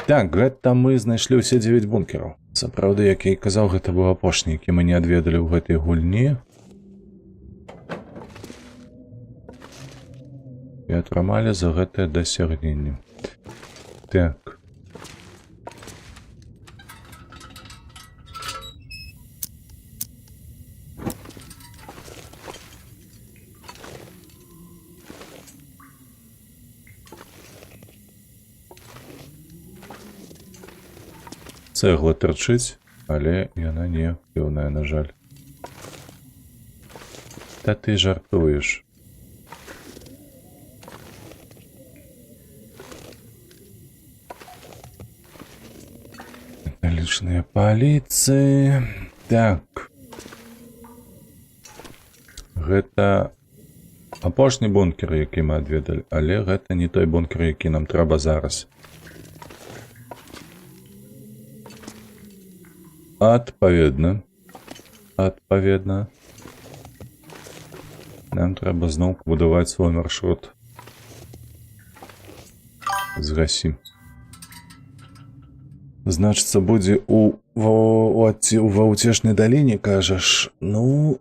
Так, гэта мы знайшлі ўсе 9 бункераў. Сапраўды, як я і казаў, гэта быў апошні, які мы не адведалі ў гэтай гульні. І атрымалі за гэтае дасягненне. Так. Цэгла тырчыць, але яна не актыўная, на жаль. Та ты жартуеш. Металічныя паліцы. Так. Гэта апошні бункер, які мы адведалі, але гэта не той бункер, які нам трэба зараз. Адпаведна. Нам трэба зноў пабудаваць свой маршрут. Згасі. Значыцца, будзе у ва Уцешнай даліне, кажаш. Ну,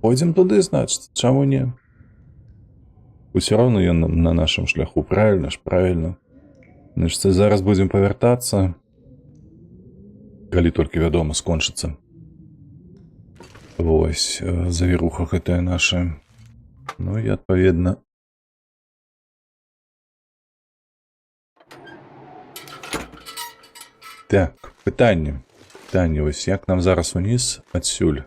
пойдзем туды, значыць, чаму не? Усё роўна ён на нашым шляху, правильно ж, правильно. Значыць, зараз будзем павяртацца. Калі толькі, вядома, скончыцца. Вось, завіруха гэтая наша. Ну і адпаведна. Так, пытанне. Пытанне, вось як нам зараз уніз адсюль?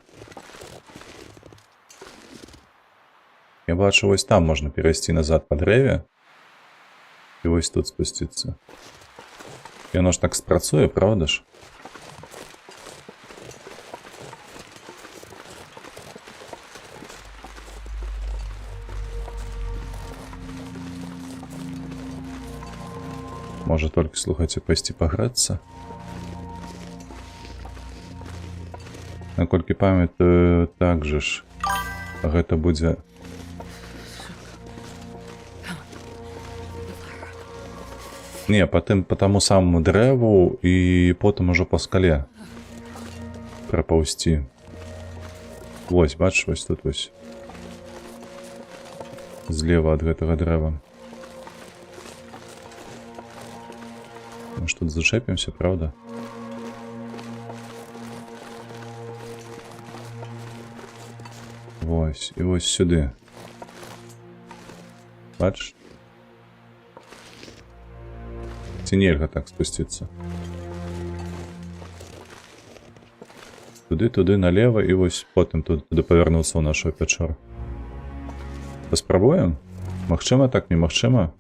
Я бачу, вось там можна перайсці назад па дрэве. І вось тут спусціцца. Яно ж так спрацуе, правда ж? Можа толькі, слухайце, пайсці пагрэцца. Наколькі памятаю, так же ж гэта будзе. Не, па тым, па таму самому дрэву і потым ужо па скале прапаўсці. Вось, бачыш, вось тут вось. Злева ад гэтага дрэва. Мы ж тут зачэпімся, правда? Вось, і вось сюды. Бачыш? Ці нельга так спусціцца? Туды, туды, налево, і вось потым тут туды павярнуцца ў нашу пячору. Паспрабуем? Магчыма так, немагчыма?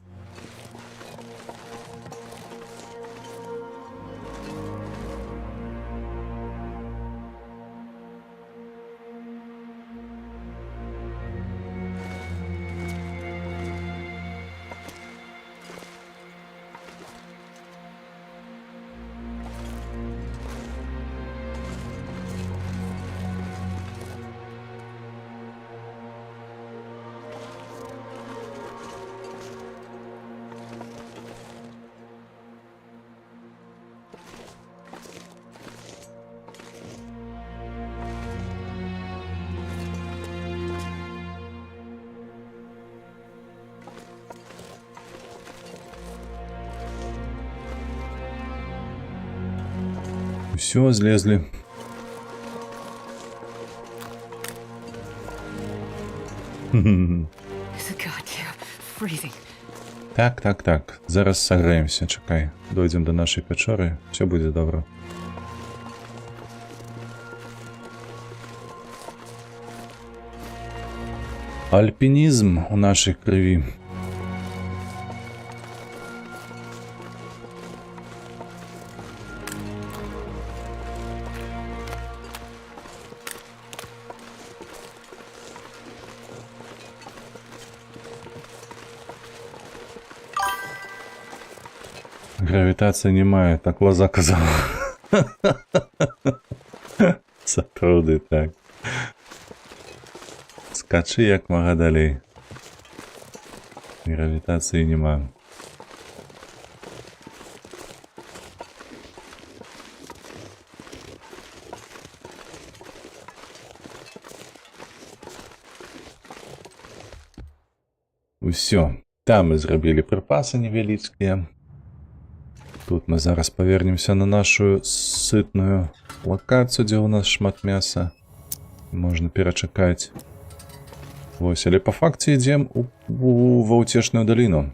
Усё, злезлі. It's goddamn freezing. Так. Зараз сагрэемся, чакай. Дойдзем да нашай пячоры, усё будзе добра. Альпінізм у нашай крыві. Гравітацыя не мае, так лоза казала. Сапраўды так. Скачы як мага далей. Гравітацыі няма. Усё. Там мы зрабілі прыпасы невялічкія. Тут мы зараз павернемся на нашу сытную лакацыю, дзе ў нас шмат мяса. Можна перачакаць. Вось, але па факце ідзем ва Уцешную даліну.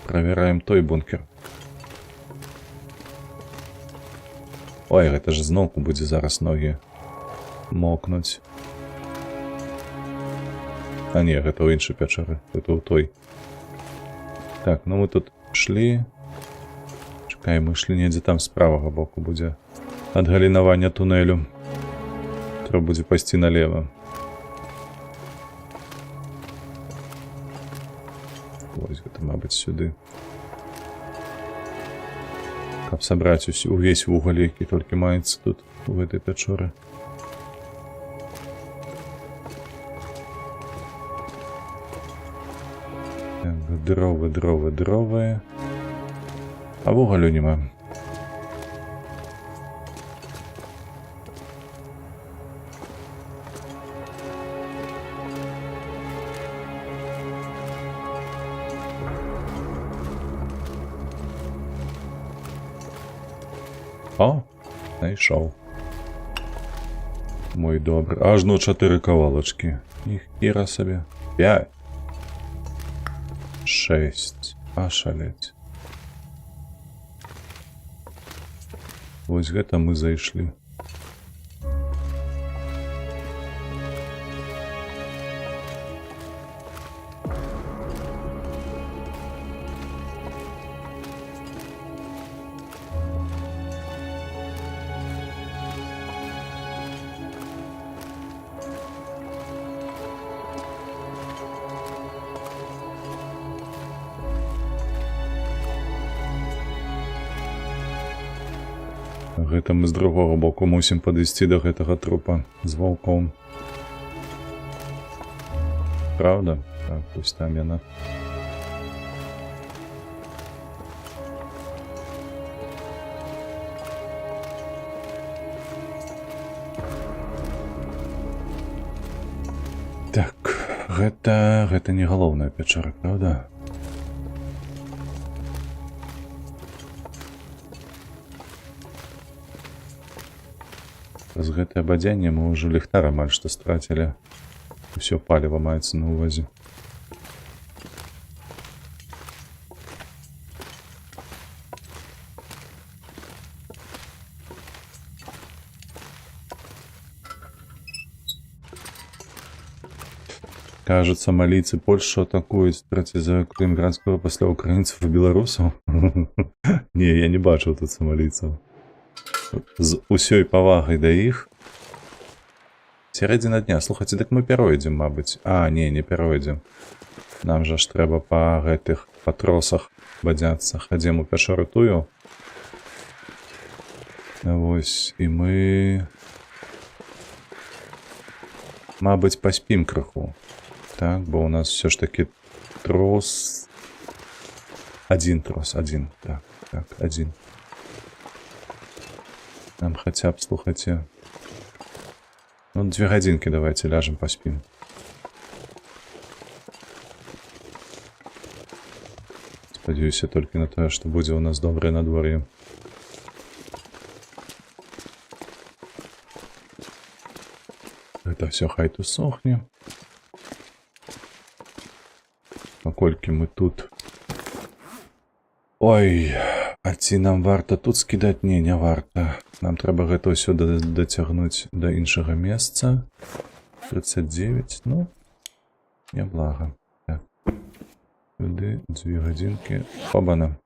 Правяраем той бункер. Ой, гэта ж зноўку будзе зараз ногі мокнуць. А не, гэта ў іншай пячоры, гэта ў той. Так, ну мы тут шлі. Чакай, мы шлі недзе там з правага боку будзе адгалінаванне тунэлю. Трэба будзе пайсці налево. Вось гэта, мабыць, сюды. Каб сабраць увесь вугаль, які толькі маецца тут, у гэтай пячоры. Так, дровы, дровы, дровы. А вугалю няма. О, знайшоў. Мой добры. Аж ну 4 кавалачкі. Ніхера сабе. 5. 6. Ашалець. Вось гэта мы зайшлі. Гэта мы з другога боку мусім падысці да гэтага трупа з ваўком. Праўда? Так, вось там яна. Так, гэта не галоўная пячора, праўда? Праз гэтае бадзянне мы ўжо ліхтар амаль што страцілі. Усё паліва маецца на ўвазе. Кажут, сомалийцы Польшу атакуют, за калінінградского пасля украінцаў і беларусаў. Не, я не бачыў тут сомалійцаў. З усёй павагай да іх. Сярэдзіна дня. Слухайце, дык мы пяройдзем, мабыць. А, не, не пяройдзем. Нам жа ж трэба па гэтых, па тросах бадзяцца. Хадзем у пячору тую. Вось, і мы... Мабыць, паспім крыху. Так, бо у нас усё ж такі трос... Адзін трос, адзін. Так, так, адзін. Нам хаця б, слухайце... Ну, 2 гадзінкі давайте ляжем, паспім. Спадзяюся толькі на тое, што будзе ў нас добрае надвор'е. Гэта ўсё хай тут сохне. Паколькі мы тут... Ой, а ці нам варта тут скідаць? Не, не варта. Нам трэба гэта ўсё дацягнуць да іншага месца. 39, ну, няблага. Так. Сюды 2 гадзінкі. Обана.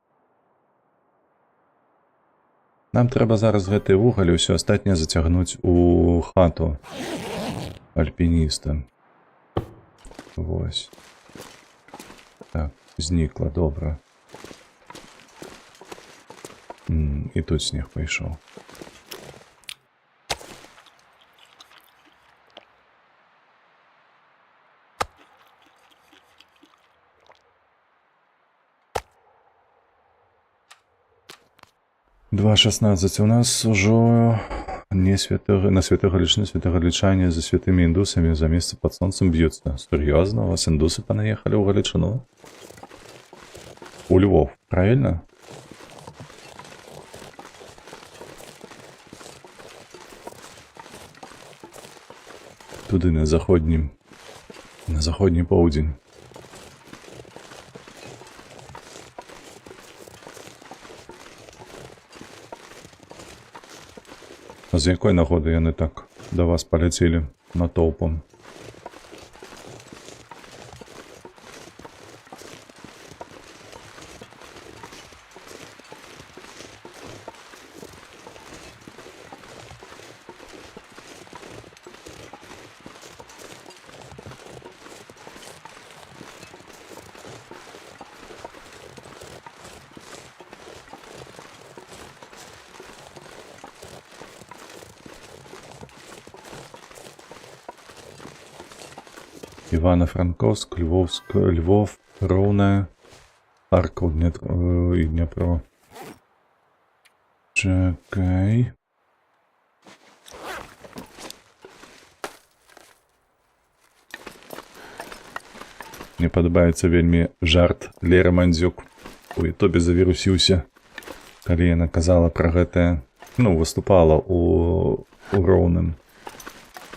Нам трэба зараз гэты вугаль і ўсё астатняе зацягнуць у хату альпініста. Вось. Так, знікла, добра. І тут снег пайшоў. 2.16. У нас ужо не святого, на святого Галичину, святого Галичане за святыми индусами за место под солнцем бьются. Серьезно? У вас индусы понаехали у Галичину? У Львов, правильно? Туды, на заходні поўдзень. А з якой нагоды яны так да вас паляцелі натоўпам? Івано-Франковськ, Львовськ, Львов, Роўнае, Харків, Дніпро і Дніпро. Чекай. Мне падабаецца вельмі жарт Леры Мандзюк. У Ютубе завірусіўся, калі яна казала пра гэтае, ну, выступала у Роўным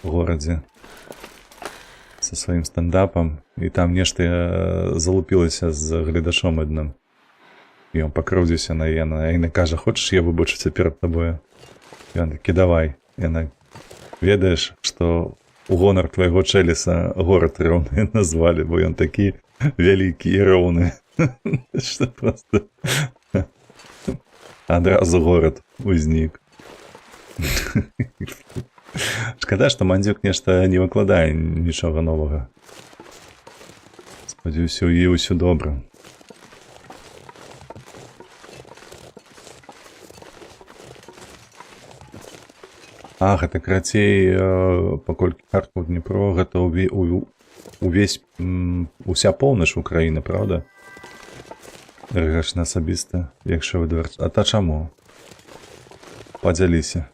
горадзе са сваім стендапам, і там нешта залупілася з гледачом адным. І ён пакрыўдзіўся на яе, і яна кажа: «Хочаш, я выбачуся перад табою?» І ён такі: «Давай». Яна: «Ведаеш, што у гонар твайго чэліса горад Роўны назвалі, бо ён такі вялікі і роўны, што просто адразу горад узнік». Шкада, што Мандзюк нешта не выкладае нічога новага. Спадзяюся, у яе ўсё добра. А, гэта карацей, паколькі Харкаў, Дніпро, гэта увесь, уся поўнач Украіны, правда? Рэгашна асабіста, якщо ви двер... А та чаму? Падзяліся.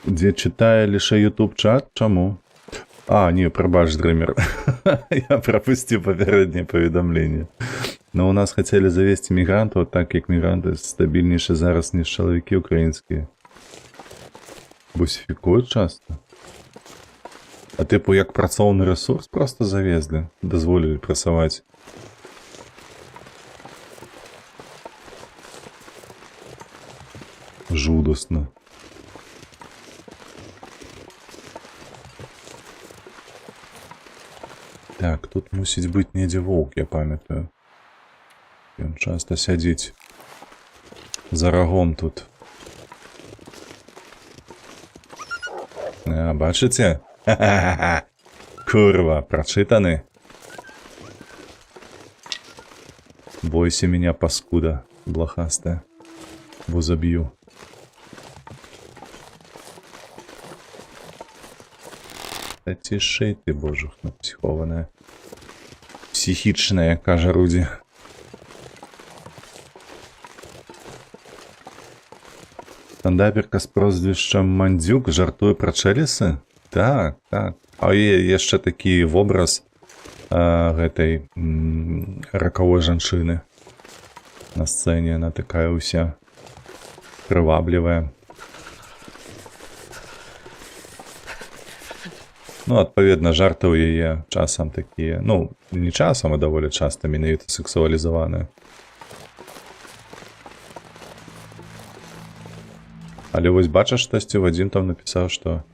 Дзе чытае лише YouTube чат? Чаму? А, не, прабач, Дрымер. Я прапусціў папярэдняе паведамленне. Но у нас хацелі завесці мігрантаў, так як мігранты стабільнейшы зараз, ніж чалавекі украінскія. Бусіфікуюць часта. А тыпу як працоўны рэсурс просто завезлі, дазволілі працаваць. Жудасна. Так, тут мусіць быць недзе воўк, я памятаю. Ён часта сядзіць за рагом тут. А, бачыце? Ха-ха-ха! Курва, прачытаны. Бойся меня, паскуда блохастая. Бо заб'ю. Та цішэй ты, божухна, псіхованая. Псіхічная, кажа Рудзі. Стендаперка з прозвішчам Мандзюк жартуе пра чэлісы? Так. А є яшчэ такі вобраз гэтай ракавой жанчыны на сцэне, она такая ўся прываблівая. Ну, адпаведна, жарты ў яе часам такія, ну, не часам, а даволі часта менавіта сексуалізаваныя. Але вось бачыш, штосьці Вадзім там напісаў, што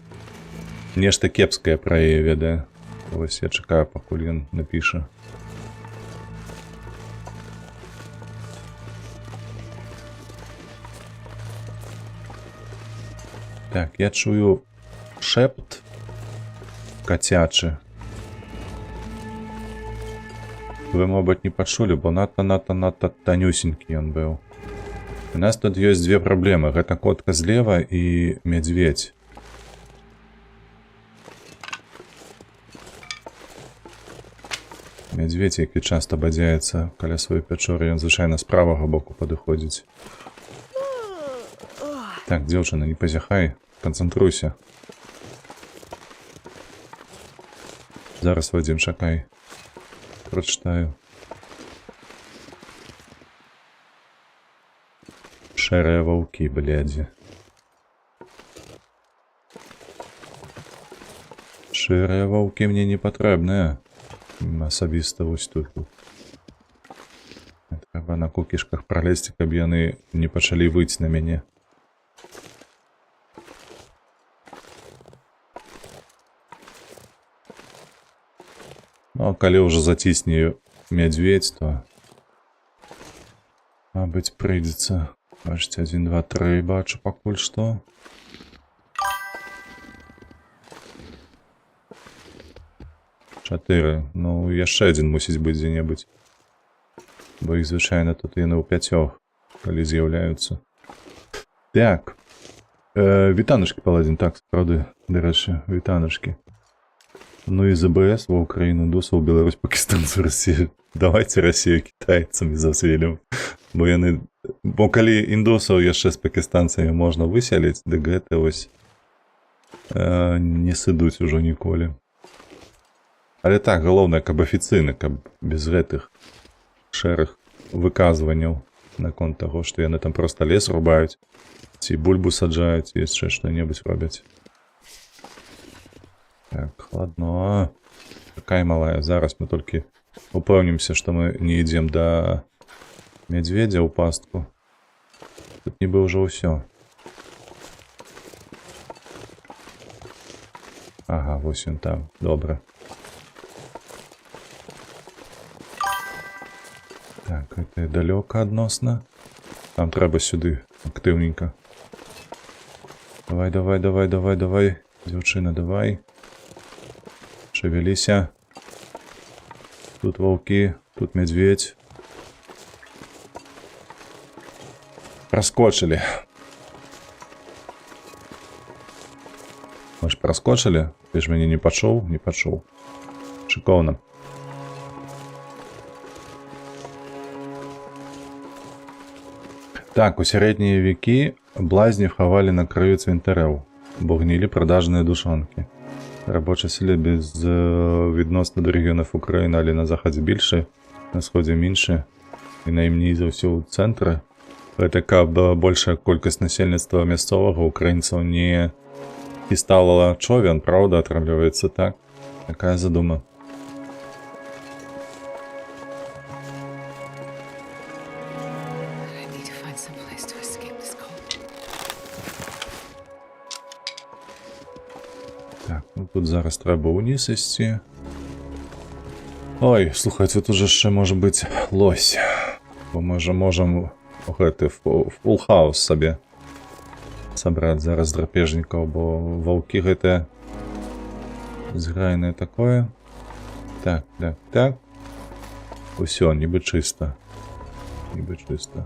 нешта кепскае пра яе ведае. Вось я чакаю, пакуль ён напіша. Так, я чую шэпт кацячы. Вы, мабыць, не пачулі, бо надта-надта-надта танюсенькі ён быў. У нас тут ёсць дзве праблемы. Гэта котка злева і мядзведзь. Мядзведзь, які часта бадзяецца каля сваёй пячоры, ён звычайна з правага боку падыходзіць. Так, дзяўчына, не пазяхай, канцэнтруйся. Зараз, Вадзім, чакай. Прачытаю. Шэрыя ваўкі, блядзі. Шэрыя ваўкі мне не патрэбныя. Асабіста вось тут. Трэба на кукішках пралезці, каб яны не пачалі выць на мяне. Ну, а калі ўжо зацісне мядзведзь, то Мабыць, прыйдзецца. Бачыце, 1, 2, 3 бачу пакуль што. Чатыры. Ну, яшчэ адзін мусіць быць дзе-небудзь. Бо іх звычайна тут яны ў пяцёх, калі з'яўляюцца. Так. Вітаначкі, Паладзін, так, сапраўды, дарэчы, вітаначкі. Ну і ЗБС ва Украіну, індусаў, Беларусь, пакістанцу, Расію. Давайте Расію китайцамі заселім. Бо яны... Бо калі індусаў яшчэ з пакістанцамі можна выселіць, дык гэта вось не сыдуць ужо ніколі. Але так, галоўнае, каб афіцыйна, каб без гэтых шэрых выказванняў наконт таго, што яны там проста лес рубаюць, ці бульбу саджаюць, ці яшчэ што-небудзь робяць. Так, ладно. Чакай, малая, зараз мы толькі упэўнімся, што мы не ідзем да мядзведзя ў пастку. Тут нібы ўжо ўсё. Ага, вось ён там. Добра. Так, гэта далёка адносна. Там трэба сюды актыўненька. Давай, давай, давай, давай, давай. Дзяўчына, давай. Шавяліся. Тут ваўкі, тут мядзведзь. Праскочылі. Мы ж праскочылі. Ты ж мяне не пачуў, не пачуў. Шыкоўна. Так, у сярэднія вякі блазняў хавалі на краю цвінтароў, бо гнілі прадажныя душонкі. Рабоча сіла без відносно до рэгіёнаў Украіны, але на захадзе більше, на сходзе менше і наймней за ўсё ў цэнтры. Гэта каб большая колькасць насельніцтва мясцовага украінцаў не хістала човен, праўда, атрымліваецца так? Такая задума. I need to find some place to escape this cold. Так, ну тут зараз трэба ўніз ісці. Ой, слухайце, тут жа яшчэ можа быць лось. Бо мы жа можам гэты фул хаус сабе сабраць зараз драпежнікаў, бо ваўкі гэтыя зграйнае такое. Так, так, так. Усё, нібы чыста. Нібы чыста.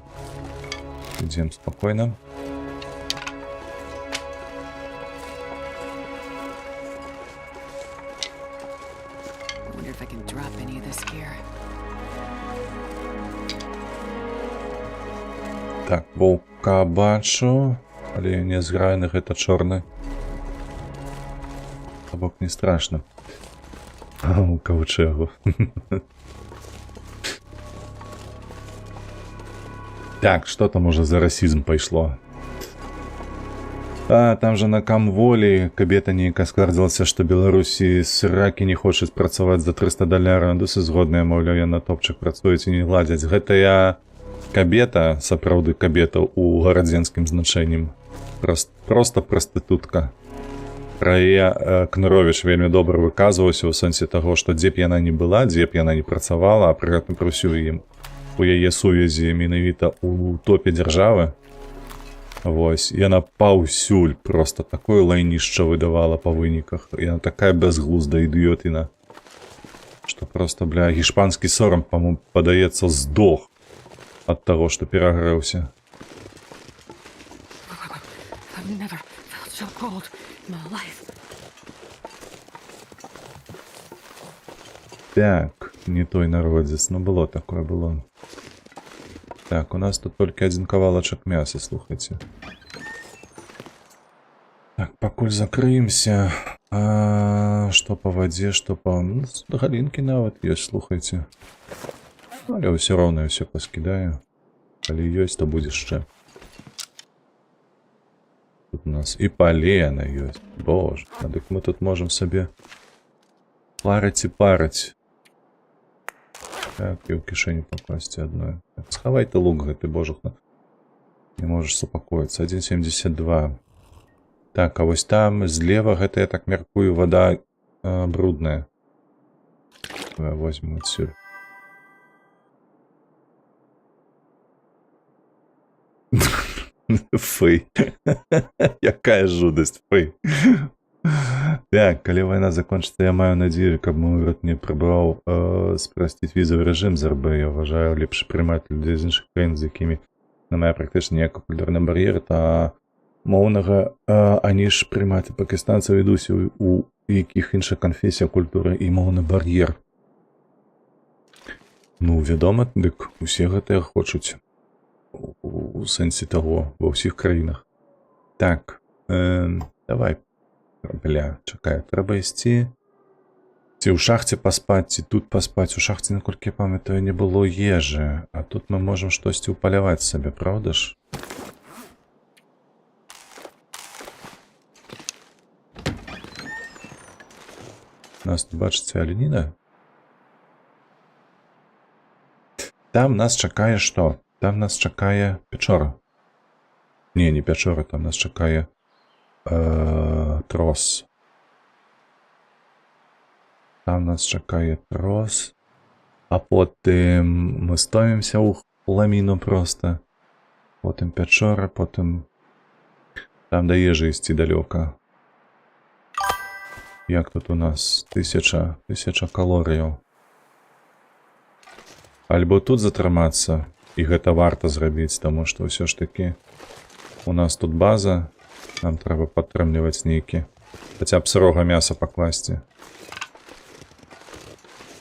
Ідзем спакойна. I wonder if I can drop any of this gear. Так, воўка бачу, але не зграйны, гэта чорны. То бок не страшна. У каўчэгу. Так, што там уже за расізм пайшло? А, там жа на Камволі кабета нейкая скардзілася, што Беларусі сракі не хочуць працаваць за 300 даляраў, індусы згодныя, маўляў, я на топчык працуюць і не гладзяць. Гэта я кабета, сапраўды кабета ў гарадзенскім значэнні. Проста прастытутка. Пра яе Кныровіч вельмі добра выказваўся ў сэнсе таго, што дзе б яна ні была, дзе б яна ні працавала, а пры гэтым пры ўсю ім у яе сувязі менавіта ў топе дзяржавы. Вось, яна паўсюль просто такое лайнішча выдавала па выніках. Яна такая бязглуздая ідыётіна, што просто, бля, гішпанскі сорам, по-моему, падаецца, здох ад таго, што перагрэўся. I've never felt so cold in my life. Так, не той народзец, ну было такое, было. Так, у нас тут толькі адзін кавалачак мяса, слухайце. Так, пакуль закрыемся. А, што па вадзе, што па... Ну, галінкі нават ёсць, слухайце. Але ўсё роўна я ўсё паскідаю. Калі ёсць, то будзе яшчэ. Тут у нас і палена ёсць. Боже, а дык мы тут можам сабе парыць і парыць. Так, і ў кішэню пакласці адной. Так, схавай ты лук гэты, божухна. Не можаш супакоіцца. 1,72. Так, а вось там злева гэта, я так мяркую, вада брудная. Давай возьмем адсюль. Фый. Якая жудасць, фый. Так, калі вайна закончыцца, я маю надзею, каб мой урад не прабаваў спрасціць візавы рэжым з РБ. Я вважаю, лепш прымаць людзей з іншых краін, з якімі няма практычна ніякага культурнага бар'еру та моўнага, аніж прымаць пакістанцаў і індусаў, у якіх інша канфесія, культура і моўны бар'ер. Ну, вядома, дык усе гэтыя хочуць у сэнсе таго ва ўсіх краінах. Так, давай, бля, чакай, трэба ісці ці ў шахце паспаць, ці тут паспаць. У шахце, наколькі я памятаю, не было ежы, а тут мы можам штосьці ўпаляваць сабе, праўда ж? Нас тут, бачыце, аленіна? Там нас чакае што? Там нас чакае пячора. Не, не пячора, там нас чакае трос. Там нас чакае трос. А потым мы стомімся ў ламіну проста. Потым пячора, потым там да ежы ісці далёка. Як тут у нас? 1000 калорыяў. Альбо тут затрымацца, і гэта варта зрабіць, таму што ўсё ж такі у нас тут база, нам трэба падтрымліваць нейкі, хаця б сырога мяса пакласці.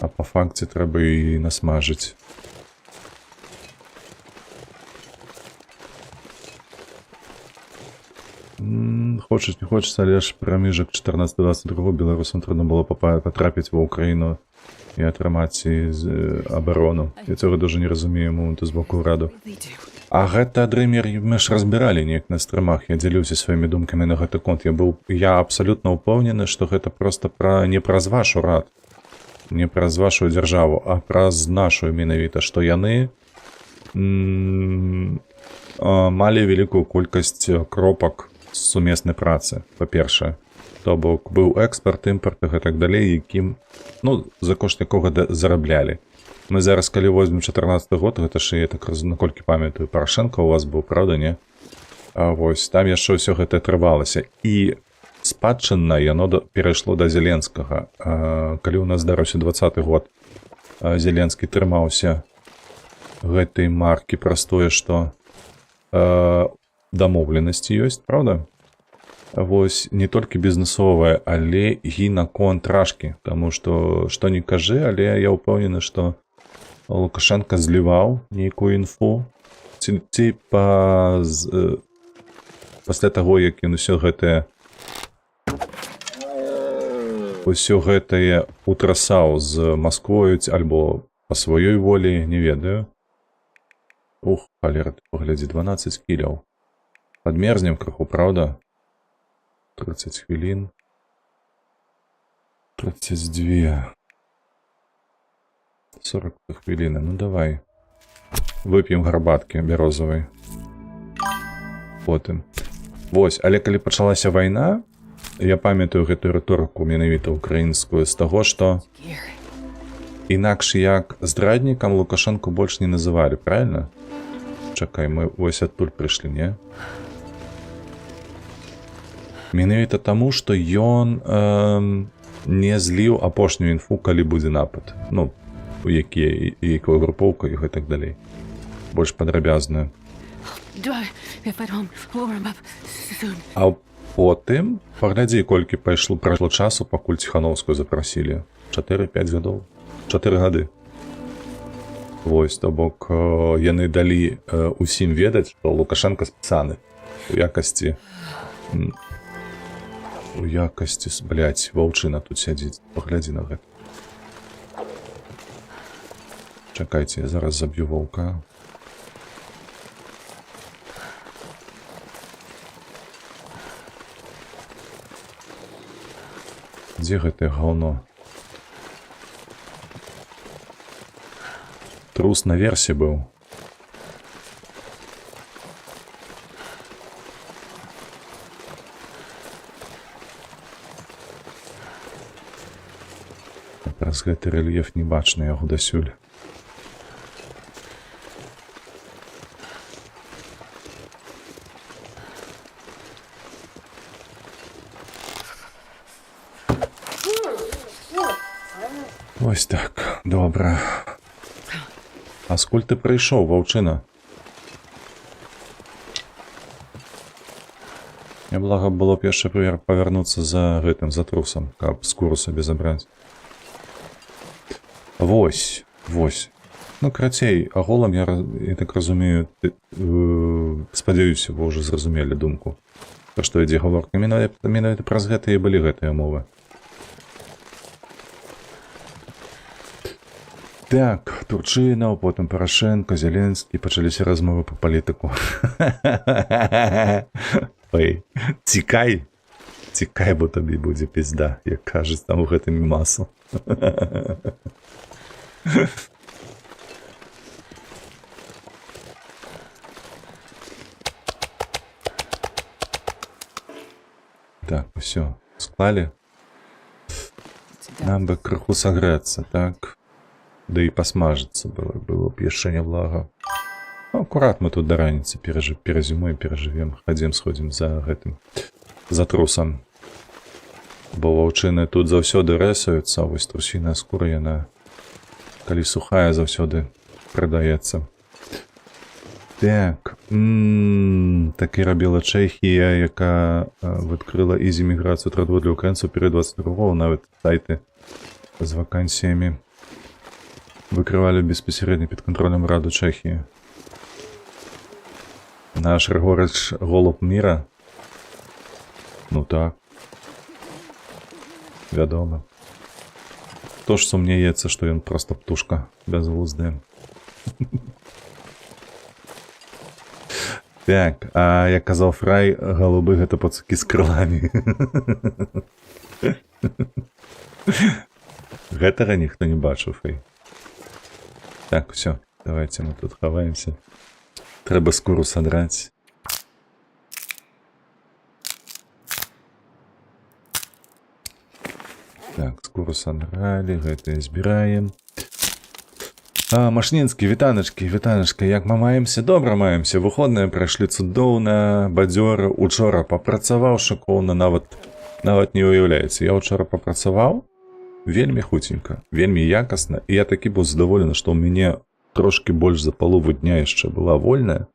А па факце трэба і насмажыць. Хочаш, не хочаш, але ж праміжак 14-22 беларусам трудно было патрапіць ва Ўкраіну і атрымаць абарону. Я цього дуже не разумею моманту з боку ўраду. Really do. А гэта, Дрымер, мы ж разбіралі неяк на стрымах, я дзяліўся сваімі думкамі на гэты конт. Я абсалютна ўпэўнены, што гэта проста не праз ваш урад, не праз вашу дзяржаву, а праз нашу менавіта, што яны малі вялікую колькасць кропак сумеснай працы, па-першае. То бок быў экспарт, імпарт і гэтак далей, якім, ну, за кошт якога зараблялі. Мы зараз, калі возьмем 14 год, гэта ж, я так наколькі памятаю, Парашенко у вас быў, праўда, не? А вось, там яшчэ ўсё гэта трывалася. І спадчынна яно перайшло да Зеленскага. Калі ў нас здарыўся 20 год, Зеленскі трымаўся гэтай маркі праз тое, што дамоўленасці ёсць, праўда? Вось, не толькі бізнесовая, але і наконт рашкі, таму што, што ні кажы, але я ўпэўнены, што Лукашенко зліваў нейкую інфу ці пасля таго, як ён усё гэтае утрасаў з Масквою альбо па сваёй волі, не ведаю. Ух, халера, ты паглядзі, 12 кіляў. Падмерзнем крыху, праўда? 30 хвілін. 32. 40 хвіліны. Ну давай. Вып'ем гарбаткі бярозавай. Потым. Вось, але калі пачалася вайна, я памятаю гэтую рыторыку менавіта украінскую з таго, што Gear. інакш як здраднікам Лукашенко больш не называлі, правильно? Чакай, мы вось адтуль прыйшлі, не? Менавіта таму, што ён не зліў апошнюю інфу, калі будзе напад. Ну, у які, якую групоўку і гэтак далей. Больш падрабязную. Do I, if I don't warm up soon? А потым паглядзі, колькі прайшло часу, пакуль Ціхановскую запрасілі. 4-5 гадоў. 4 гады. Вось, то бок яны далі усім ведаць, што Лукашенко спісаны у якасці блядь, ваўчына тут сядзіць. Паглядзі на гэта. Чакайце, я зараз заб'ю ваўка. Дзе гэтае гаўно? Трус наверсе быў. Праз гэты рэльеф не бачна яго дасюль. Вось так, добра. А скуль ты прыйшоў, ваўчына? Няблага было б яшчэ павярнуцца за гэтым, за трусам, каб скуру сабе забраць. Вось, вось. Ну, карацей, агулам я так разумею, ты, спадзяюся, вы ўжо зразумелі думку. Пра што ідзе гаворка. Менавіта праз гэта і былі гэтыя мовы. Так, Турчынаў, потым Парашэнка, Зеленскі, пачаліся размовы па палітыку. Ой, цікай, цікай, бо табе будзе пізда, як кажуць там у гэтым мемасу. Так, усё, склалі. Нам бы крыху сагрэцца, так? Да і пасмажыцца было б яшчэ няблага. Ну, акурат мы тут да раніцы перазімуем, перажывем, хадзем, сходзім за гэтым, за трусам. Бо ваўчыны тут заўсёды рэсаюцца, а вось трусіная скура, яна, калі сухая, заўсёды прадаецца. Так, так і рабіла Чэхія, якая адкрыла ізі-міграцыю траду для украінцаў перад 22-го, нават сайты з вакансіямі выкрывалі безпасярэдна пад кантролем Раду Чэхіі. Наш Рыгорыч голуб мира. Ну так. Вядома. Хто ж сумняецца, што ён проста птушка бязглуздая. Так, а як казаў Фрай, галубы гэта пацукі з крыламі. Гэтага ніхто не бачыў, Фрай. Так, усё, давайте мы тут хаваемся. Трэба скуру садраць. Так, скуру садралі, гэтае збіраем. А, Машнінскі, вітаначкі, вітаначка, як мы маемся? Добра маемся, выходныя прайшлі цудоўна, бадзёра, учора папрацаваў шыкоўна, нават не уяўляеце. Я учора папрацаваў вельмі хуценька, вельмі якасна, і я такі быў задаволены, што ў мяне трошкі больш за палову дня яшчэ была вольная,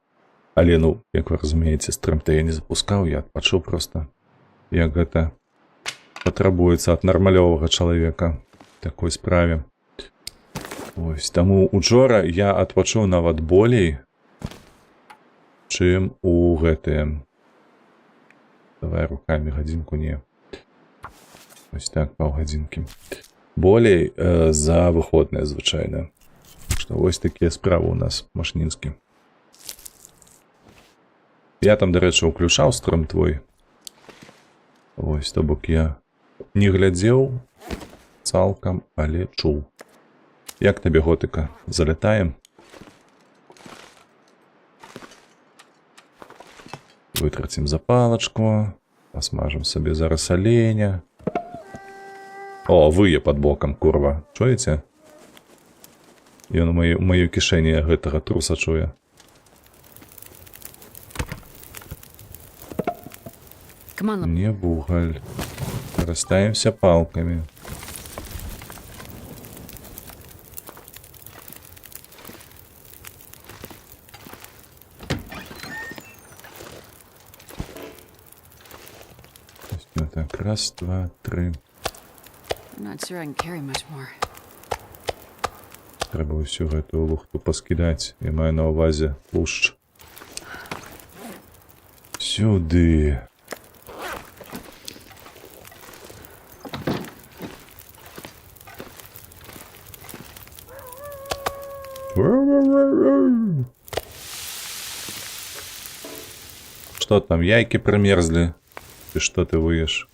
але, як вы разумееце, стрым-то я не запускаў, я адпачыў проста, як гэта патрабуецца ад нармалёвага чалавека такой справе. Ось, таму учора я адпачыў нават болей, чым у гэтыя. Давай рукамі гадзінку, не. Ось так, паўгадзінкі. Болей за выходныя, звычайна. Што вось такія справы ў нас, Машнінскі. Я там, дарэчы, уключаў стрым твой. Ось, то бок я не глядзеў цалкам, але чуў. Як табе готыка? Залятаем? Вытрацім запалачку. Пасмажам сабе зараз аленя. О, вые пад бокам, курва. Чуеце? Ён у маёй кішэні гэтага труса чуе. Come on, Не вугаль. Карыстаемся палкамі. Так, раз, два, тры. I'm not sure I can carry much more. Трэба ўсю гэтую лухту паскідаць. Я маю на ўвазе тлушч. Сюды. Что там, яйки примерзли? Ты что ты выешь?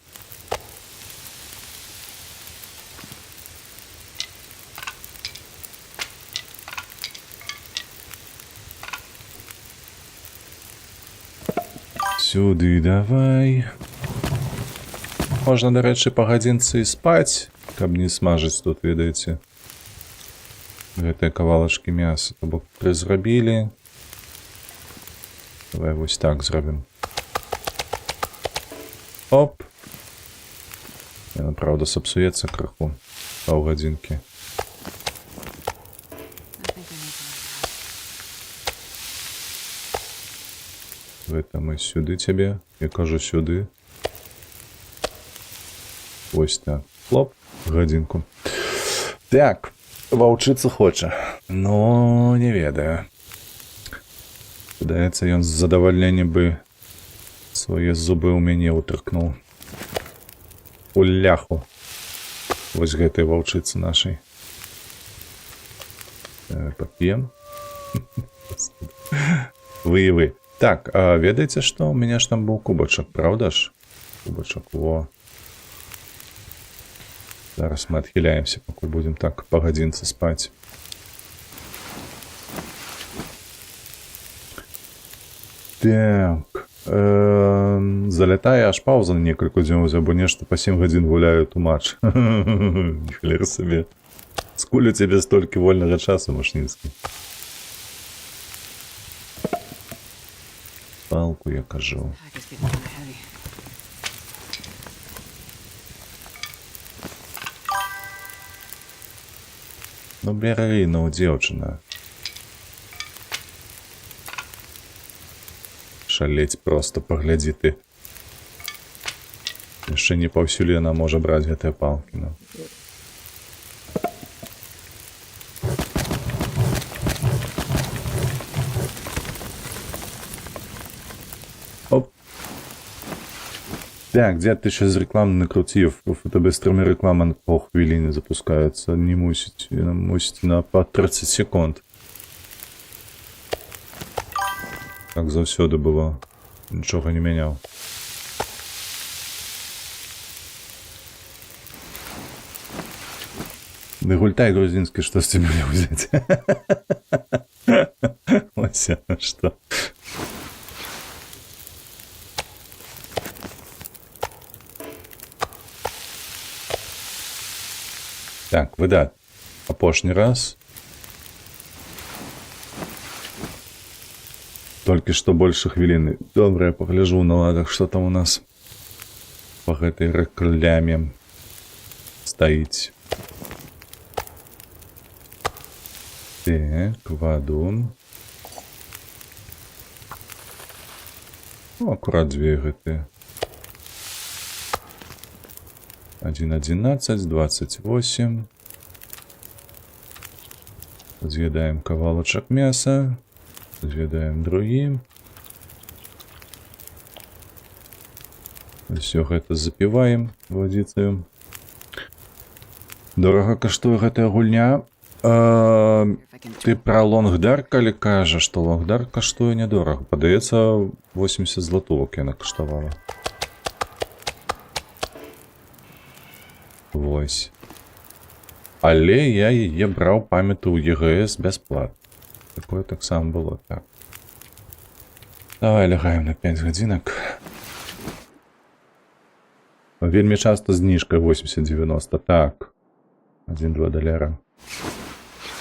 Сюды давай. Можна, дарэчы, па гадзінцы і спаць, каб не смажыць тут, ведаеце, гэтыя кавалачкі мяса. То бок тры зрабілі. Давай вось так зробім. Оп. Яна, праўда, сапсуецца крыху. Паўгадзінкі. Гэта мы сюды цябе. Я кажу сюды. Вось так. Хлоп, гадзінку. Так, ваўчыца хоча. Ну, не ведаю. Падаецца, ён з задавальненнем бы свае зубы ў мяне ўтыркнуў. У ляху. Вось гэтай ваўчыцы нашай. Пап'ем. Вы і вы. Так, а ведаеце што? У мяне ж там быў кубачак, праўда ж? Кубачак, во. Зараз мы адхіляемся, пакуль будзем так па гадзінцы спаць. Так. Залятае аж паўза на некалькі дзён узяў, бо нешта па 7 гадзін гуляю тумач. Ніхалера сабе. Скуль у цябе столькі вольнага часу, Машніцкі? Палку я кажу. Pack is getting kinda heavy. Ну бяры, ну, дзеўчына. Шалець проста, паглядзі ты. Яшчэ не паўсюль яна можа браць гэтыя палкі, ну. Оп. Так, дзед, ты яшчэ з рэкламы накруціў. У табе стрымы рэклама на паўхвіліны запускаецца. Не мусіць, яна мусіць на па 30 секунд. Так заўсёды было. Нічога не мяняў. Да гультай грузінскі, што з цябе ўзяць? Ось што. Так, выдат. Апошні раз. Толькі што больше хвіліны. Добра, я пагляжу ў наладах, што там у нас па гэтай рэкляме стаіць. Так, ваду. Ну, акурат дзве гэтыя. 1, 11, 28. З'ядаем кавалачак мяса. З'ядаем другі. Усё гэта запіваем вадзіцаю. Дорага каштуе гэтая гульня. Ты пра Long Dark, калі кажаш, што Long Dark каштуе нядорага. Падаецца, 80 златовак яна каштавала. Вось. Але я яе браў, памятаю, у ЕГС бясплатна. Такое таксама было, так. Давай лягаем на 5 гадзінак. Вельмі часта зніжка 80-90, так. 1-2 даляра.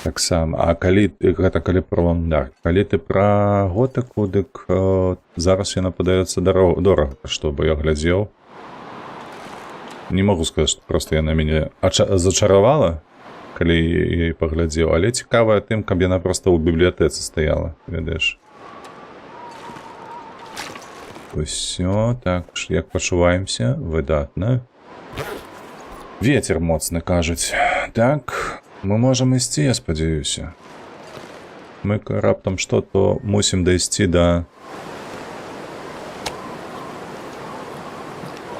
Таксама. А калі ты, гэта калі пра Long Dark, калі ты пра готыку, дык зараз яна падаецца дорага, што бо я глядзеў. Не магу сказаць, што проста яна мяне зачаравала, калі я яе паглядзеў, але цікавая тым, каб яна проста ў бібліятэцы стаяла, ведаеш. Усё, так, як пачуваемся, выдатна. Ветер моцны, кажуць. Так, мы можам ісці, я спадзяюся. Мы раптам што, то мусім дайсці да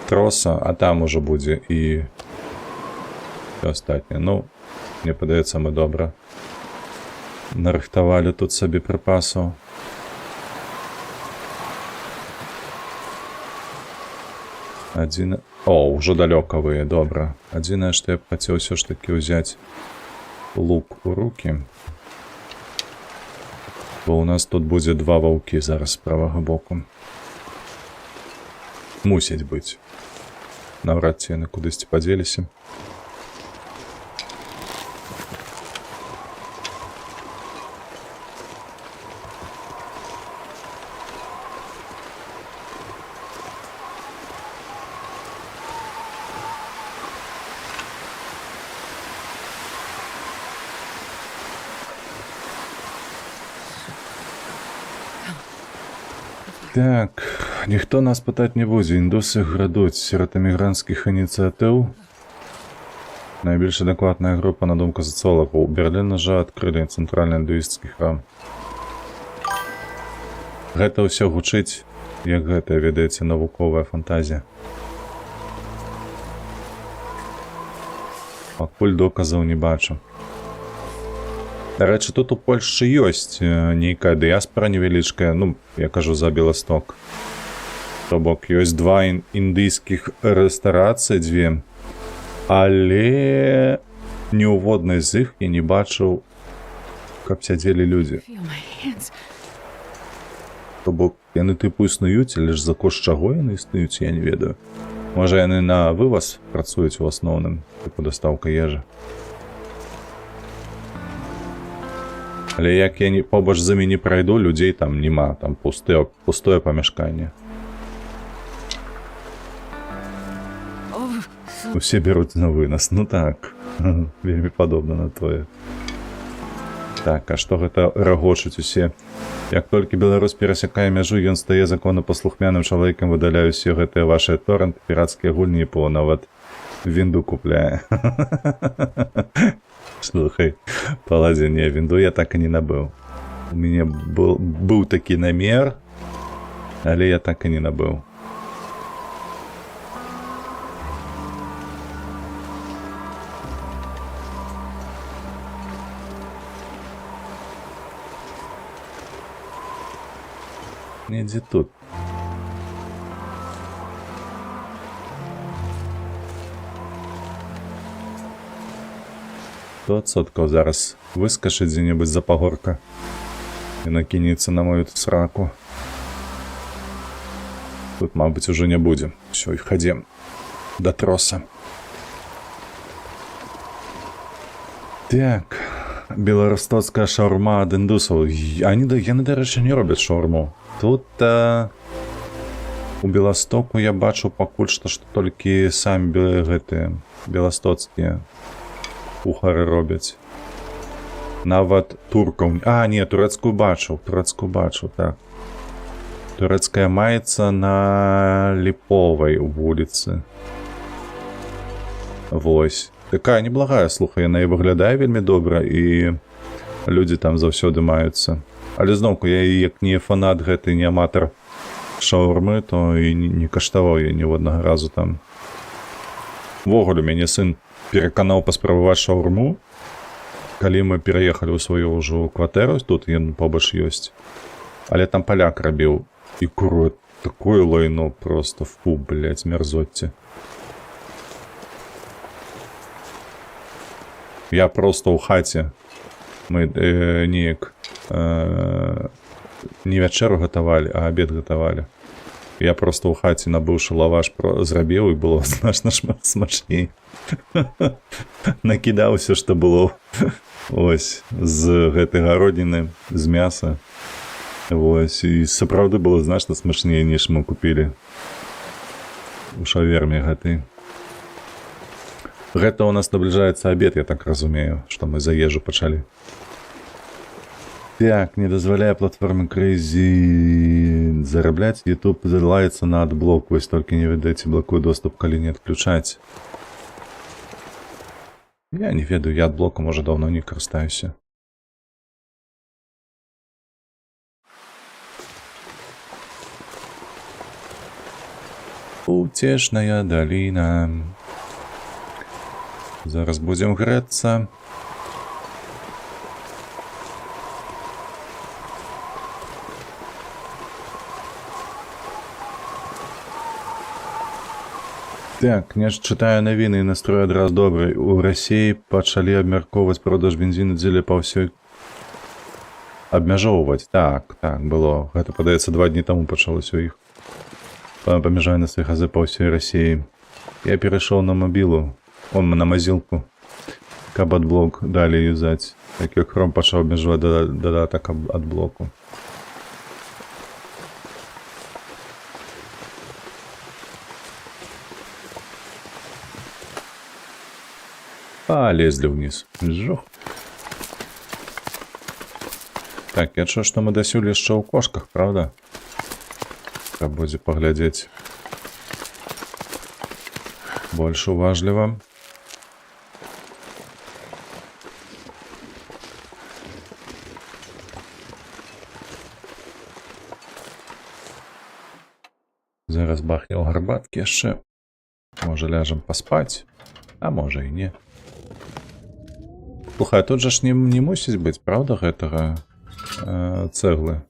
троса, а там ужо будзе і всё астатняе. Ну, мне падаецца, мы добра нарыхтавалі тут сабе прыпасаў. Адзін... О, ўжо далёка вы, добра. Адзінае, што я б хацеў усё ж такі ўзяць лук у рукі. Бо у нас тут будзе два ваўкі зараз з правага боку. Мусяць быць. Наўрад ці яны кудысьці падзеліся. The fire. Так, ніхто нас пытаць не будзе. Індусы градуць сярод эмігранцкіх ініцыятыў. Найбільш адэкватная група, на думку сацыолагаў. У Берліна жа адкрылі цэнтральны індуісцкі храм. Гэта ўсё гучыць, як гэта, ведаеце, навуковая фантазія. Пакуль доказаў не бачу. Дарэчы, тут у Польшчы ёсць нейкая дыяспора невялічкая, ну, я кажу за Беласток. То бок ёсць два індыйскіх рэстарацыі, дзве. Але ні ў воднай з іх я не бачыў, каб сядзелі людзі. Feel my hands. То бок яны тыпу існуюць, але ж за кошт чаго яны існуюць, я не ведаю. Можа, яны на вываз працуюць у асноўным, тыпу дастаўка ежы. Але як я не, побач з імі не прайду, людзей там няма, там пустое памяшканне. Oh, Усе бяруць на вынас. Ну так, вельмі падобна на тое. Так, а што гэта рагочуць усе? Як толькі беларус перасякае мяжу, ён стае законапаслухмяным чалавекам, выдаляе ўсе гэтыя вашыя торренты, пірацкія гульні, по нават вінду купляе. Слухай, Паладзін, не, вінду я так і не набыў. У мяне быў такі намер, але я так і не набыў. Недзе тут. Сто адсоткаў зараз выскачыць дзе-небудзь за пагорка і накінецца на мою сраку. Тут, мабыць, ужо не будзе. Усё, хадзем да троса. Так, беластоцкая шаурма ад індусаў. Яны, дарэчы, не робяць шаурму. Тут у Беластоку я бачу пакуль што, што толькі самі гэтыя беластоцкія кухары робяць. Нават туркаў. А, не, турэцкую бачыў, турэцкую бачыў, так. Турэцкая маецца на Ліповай вуліцы. Вось. Такая неблагая, слухай, яна і выглядае вельмі добра, і людзі там заўсёды маюцца. Але зноўку, я як не фанат гэты, не аматар шаурмы, то і не каштаваў я ніводнага разу там. Увогуле, мяне сын пераканаў паспрабаваць шаурму, калі мы пераехалі ў сваю ўжо кватэру, тут ён побач ёсць. Але там паляк рабіў. І курва, такое лайно просто, фу, блядь, мярзоцце. Я просто ў хаце. Мы неяк не вячэру гатавалі, а абед гатавалі. Я просто ў хаце, набыўшы лаваш, зрабіў, і было значна шмат смачней. Накідаў усё, што было ось з гэтай гародніны, з мяса. Вось, і сапраўды было значна смачней, ніж мы купілі у шаверме гэтай. Гэта у нас набліжаецца абед, я так разумею, што мы за ежу пачалі. Так, не дазваляе платформе Crazy зарабляць, YouTube залаецца на адблок, вось толькі не ведаеце, блакуе доступ, калі не адключаць. Я не ведаю, я адблокам уже даўно не карыстаюся. Уцешная даліна. Зараз будзем грэцца. Так, я ж чытаю навіны і настрой адразу добры. У Расіі пачалі абмяркоўваць продаж бензіну дзеля па ўсёй... Абмяжоўваць, так, так, было. Гэта, падаецца, 2 дні таму пачалося ў іх. Памяжаю на сваіх газы па ўсёй Расіі. Я перайшоў на мабілу, он, на мазілку, каб адблок далі юзаць. Так як Chrome пачаў абмежаваць дадатак адблоку. Полезли вниз. Жух. Так, я чую, што мы дасюль яшчэ ў кошках, правда? Трэба будзе паглядзець больш уважліва. Зараз бахнем гарбаткі яшчэ. Можа, ляжам паспаць, а можа і не. Слухай, а тут жа ж не мусіць быць, праўда, гэтага цэглы?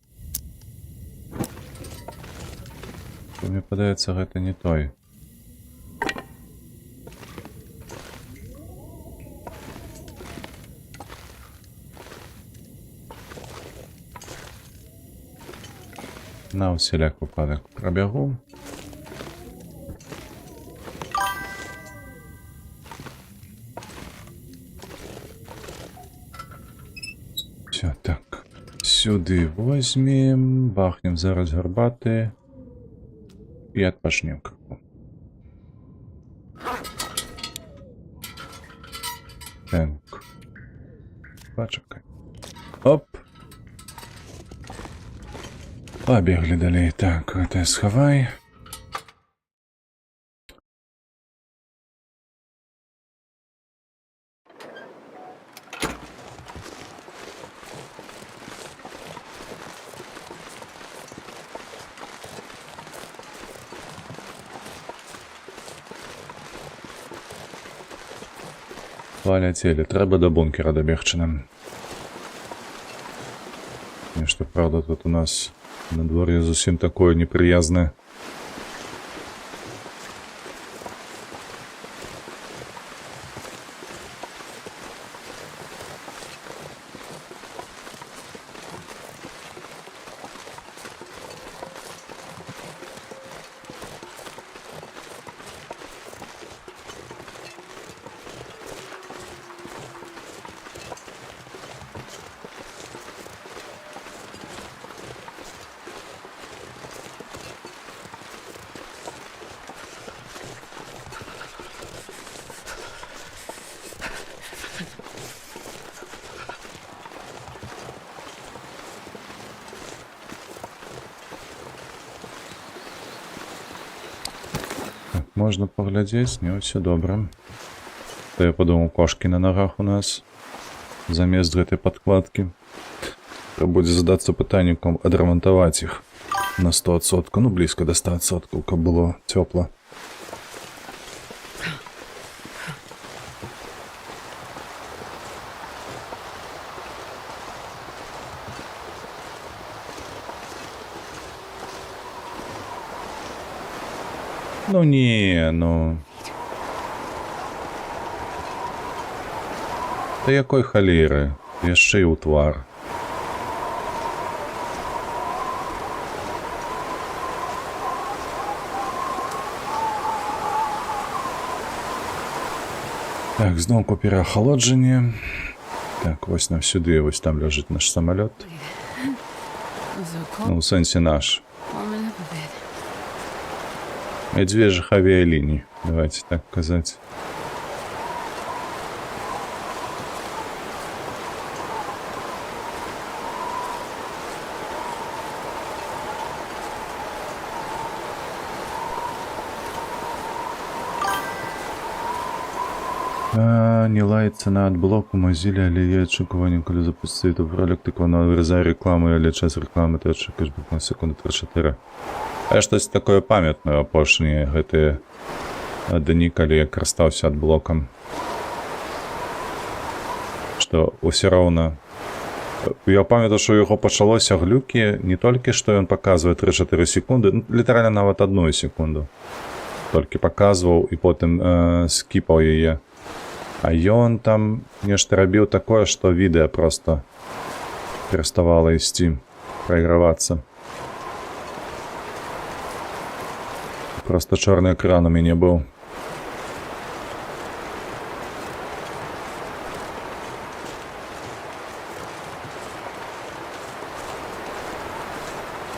Мне падаецца, гэта не той. На усяляк выпадак прабягу. Усё, так. Сюды возьмем, бахнем зараз гарбаты і адпачнем крыху. Так. Пачакай. Оп. Пабеглі далей. Так, гэта схавай. Паляцелі. Трэба да бункера дабегчы нам. Нешта, праўда, тут у нас надвор'е зусім такое непрыязнае. Так, можна паглядзець, не, ўсё добра. То я падумаў, кошкі на нагах у нас замест гэтай падкладкі. Трэба будзе задацца пытаннікам адрамантаваць іх на 100%, ну блізка да 100%, каб было цёпла. Ну не, ну. Та якой халеры? Яшчэ і ў твар. Так, зноўку пераахалоджанне. Так, вось нам сюды, вось там ляжыць наш самалёт. So cold. Ну, у сэнсе наш. Warming up a bit. Медвежьих авиалиний, давайте так казаць. А, не лаецца на адблок у Mozilla, але є очікування, коли запуститься YouTube ролик, так воно вирізає рекламу, але час реклами ти очікуєш буквально секунду 3-4. А я штось такое памятаю апошнія гэтыя дні, калі я карыстаўся адблокам. Што ўсё роўна. Я памятаю, што ў яго пачалося глюкі не толькі што ён паказвае 3-4 секунды, ну, літаральна нават одну секунду. Толькі паказваў і потым скіпаў яе. А ён там нешта рабіў такое, што відэа просто пераставала ісці, прайгравацца. Просто чорны экран у мяне быў.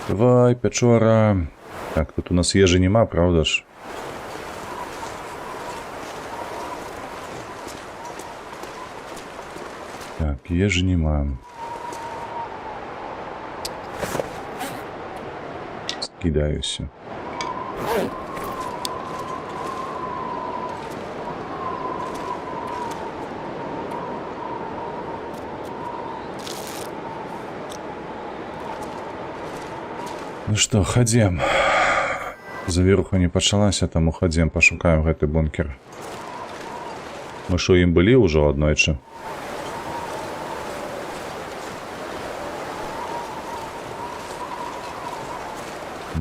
Давай, пячора. Так, тут у нас ежы няма, праўда ж? Так, ежы няма. Пракідаюся. Ну што, хадзем. Завіруха не пачалася, таму хадзем, пашукаем гэты бункер. Мы ж у ім былі ўжо аднойчы.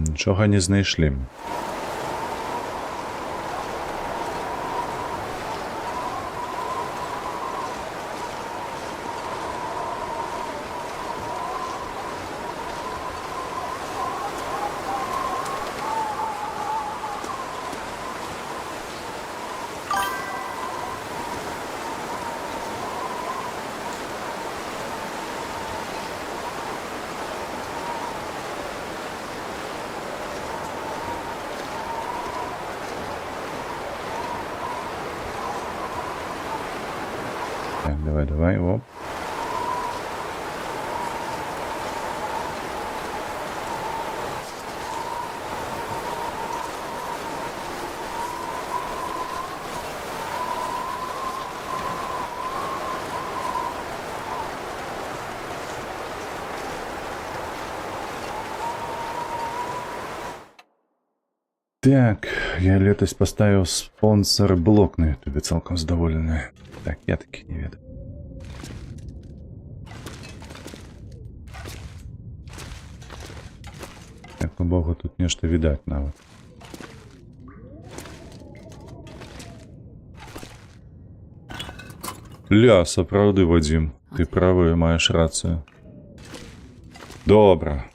Нічога не знайшлі. Так, давай, давай, оп. Так, я летась паставіў спонсор блок на ютубе, цалкам задаволены. Так, я такі не ведаю. Дзякуй Богу, тут нешта відаць нават. Ля, сапраўды, Вадзім, ты правы, маеш рацыю. Добра.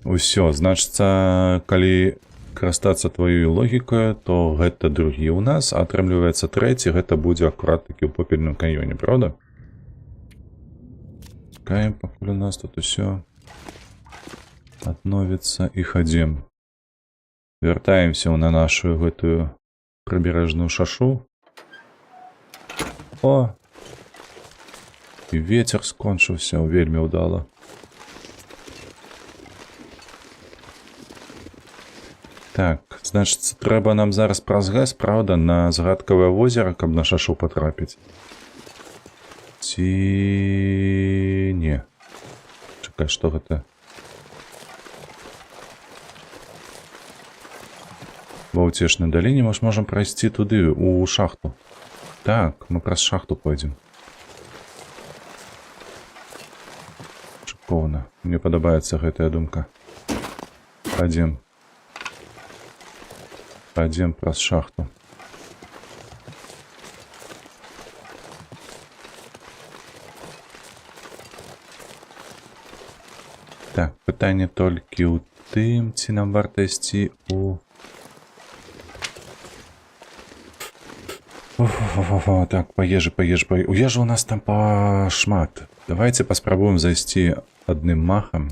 Усё, значыцца, калі карыстацца тваёй логікаю, то гэта другі ў нас, а атрымліваецца трэці, гэта будзе акурат такі ў Попельным каньёне, праўда? Чакаем, пакуль у нас тут усё адновіцца, і хадзем. Вяртаемся на нашу гэтую прыбярэжную шашу. О! І ветер скончыўся, вельмі ўдала. Так, значыцца, трэба нам зараз праз ГЭС, праўда, на згадкавае возера, каб на шашу патрапіць. Ці не. Чакай, што гэта? Ва ўцешнай даліне мы ж можам прайсці туды, у шахту. Так, мы праз шахту пойдзем. Шыкоўна. Мне падабаецца гэтая думка. Пойдзем. Пойдзем праз шахту. Так, пытанне толькі ў тым, ці нам варта ісці у... Фу-фу-фу-фу. Так, па ежы, па ежы, па... У ежы у нас там пашмат. Давайте паспрабуем зайсці адным махам.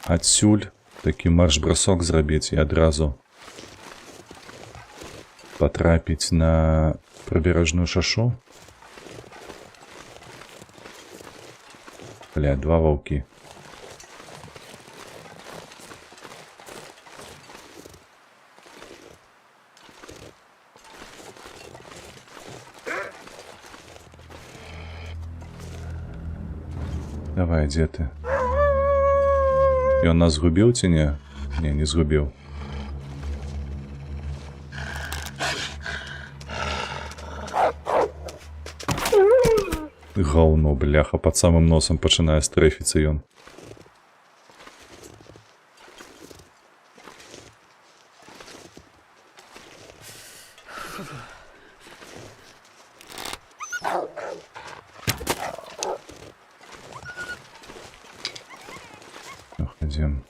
Адсюль такі марш-бросок зрабіць і адразу патрапіць на прыбярэжную шашу. Бля, два ваўкі. Давай, дзе ты? Ён нас згубіў ці не? Не, не згубіў. Гаўно, бляха, пад самым носам пачынае стрэфіцца ён. Хадзем.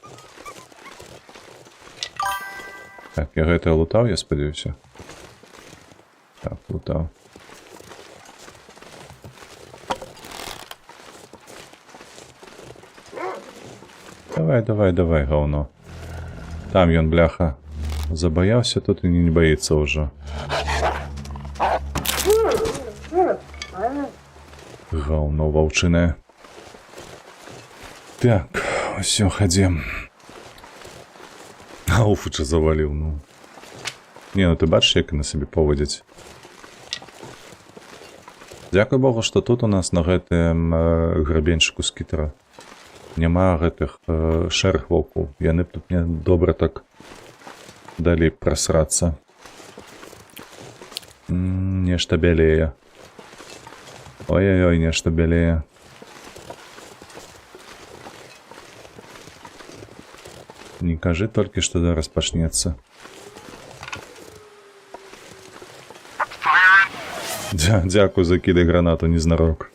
Так, я гэта лутаў, я спадзяюся. Так, лутаў. Давай, давай, давай, гаўно. Там ён, бляха, забаяўся, тут і не баіцца ўжо. Гаўно ваўчынае. Так, Усё, хадзем. Ауфыча заваліў, ну. Не, ну ты бачыш, як яны сабе паводзяць. Дзякуй Богу, што тут у нас на гэтым грабеньчыку скітера няма гэтых шэрых ваўкоў. Яны б тут мне добра так далі прасрацца. Нешта бялее. Ой-ой-ой, нешта бялее. Не кажы толькі, што зараз пачнецца. Дзякуй за кідай гранату незнарок.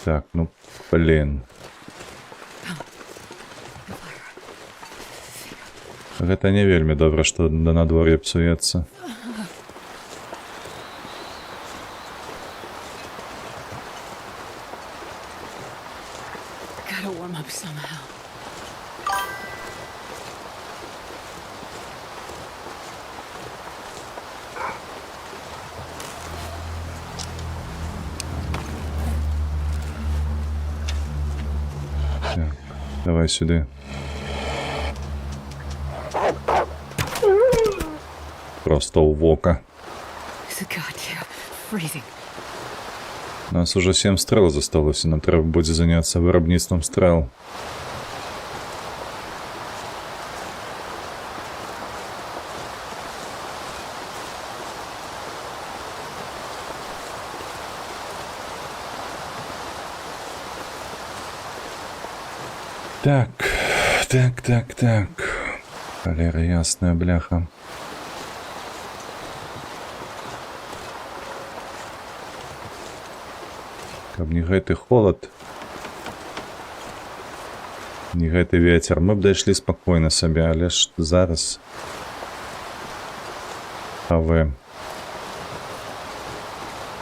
Так, ну блин. Гэта не вельмі добра, што на надвор'е псуецца. Gotta warm up somehow. Так, давай сюды. Проста ў вока. It's goddamn freezing. У нас ужо 7 стрэл засталося, нам трэба будзе заняцца вырабніцтвам стрэл. Так. Халера ясная, бляха. Каб не гэты холад, не гэты ветер, мы б дайшлі спакойна сабе, але ж зараз АВ.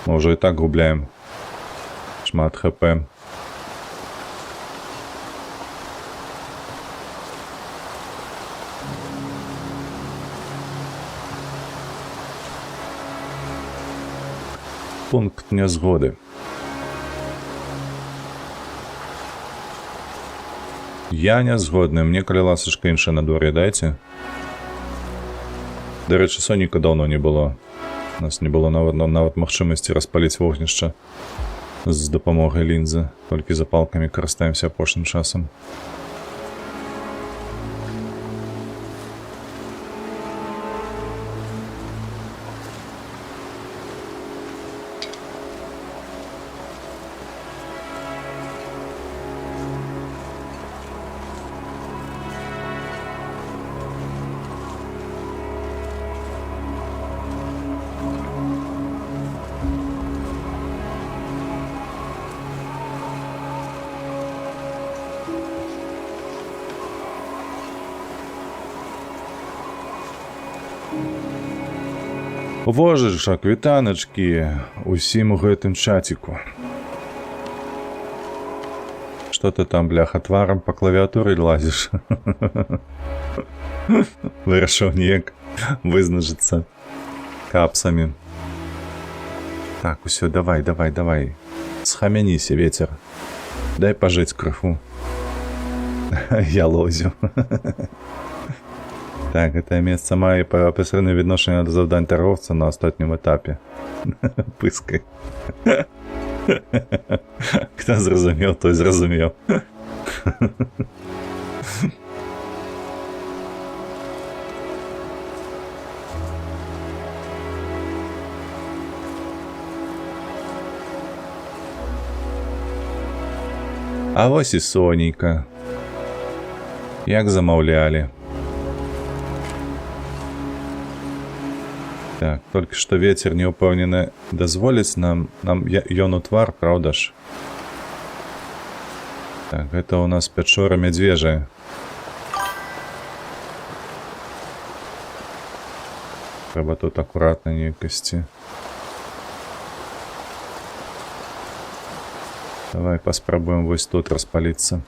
Мы ўжо і так губляем шмат ХП. Пункт нязгоды. Я не згодны, мне калі ласачка іншае надвор'е дайце. Дарэчы, соніка даўно не было. У нас не было нават магчымасці распаліць вогнішча з дапамогай лінзы. Толькі запалкамі карыстаемся апошнім часам. Вожышак, вітаначкі усім у гэтым чаціку. Што ты там, бляха, тварам па клавіатуры лазіш? Вырашыў неяк вызначыцца капсамі. Так, усё, давай, давай, давай. Схамяніся, ветер. Дай пажыць крыху. Я лозю. Так, гэтае месца мае пасрэднае відношанне да завдань торговца на астатнім этапе. Пыскай. Хто зразумеў, той зразумеў. А вось і сонейка. Як замаўлялі. Так, толькі што ветер не ўпэўнены дазволіць нам ён у твар, праўда ж? Так, гэта ў нас пячора мядзвежая. Трэба тут акуратна неяк ісці. Давай паспрабуем вось тут распаліцца.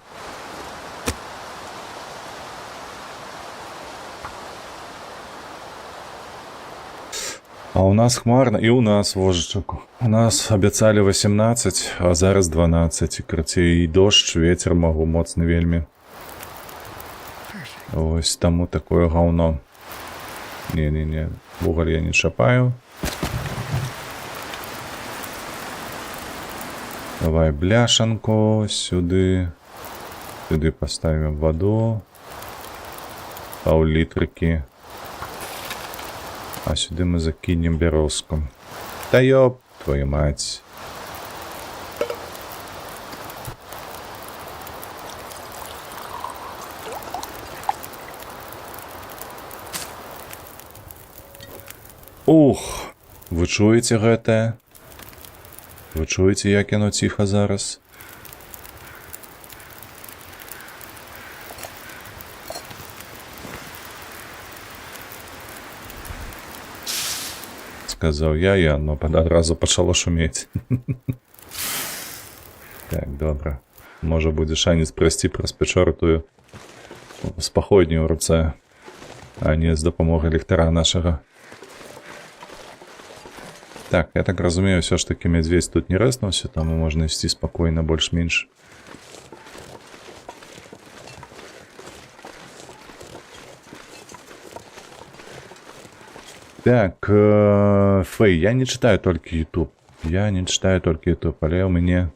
А у нас хмарна, і у нас, вожычак. У нас абяцалі 18, а зараз 12. І, карацей, і дождж, ветер магу моцны вельмі. Perfect. Ось таму такое гаўно. Не-не-не, вугаль я не чапаю. Давай бляшанку сюды. Сюды паставім ваду. Паўлітрыкі. А сюды мы закінем бярозку. Та ёб твою мать. Ух, вы чуеце гэтае? Вы чуеце, як яно ціха зараз? Сказаў я, і яно адразу пачало шумець. Так, добра. Можа, будзе шанец прайсці праз пячору тую з паходняй у руцэ, а не з дапамогай ліхтара нашага. Так, я так разумею, усё ж такі мядзведзь тут не рэзнуўся, таму можна ісці спакойна больш-менш. Так, Фэй, я не чытаю толькі YouTube. Я не чытаю толькі YouTube, але ў мяне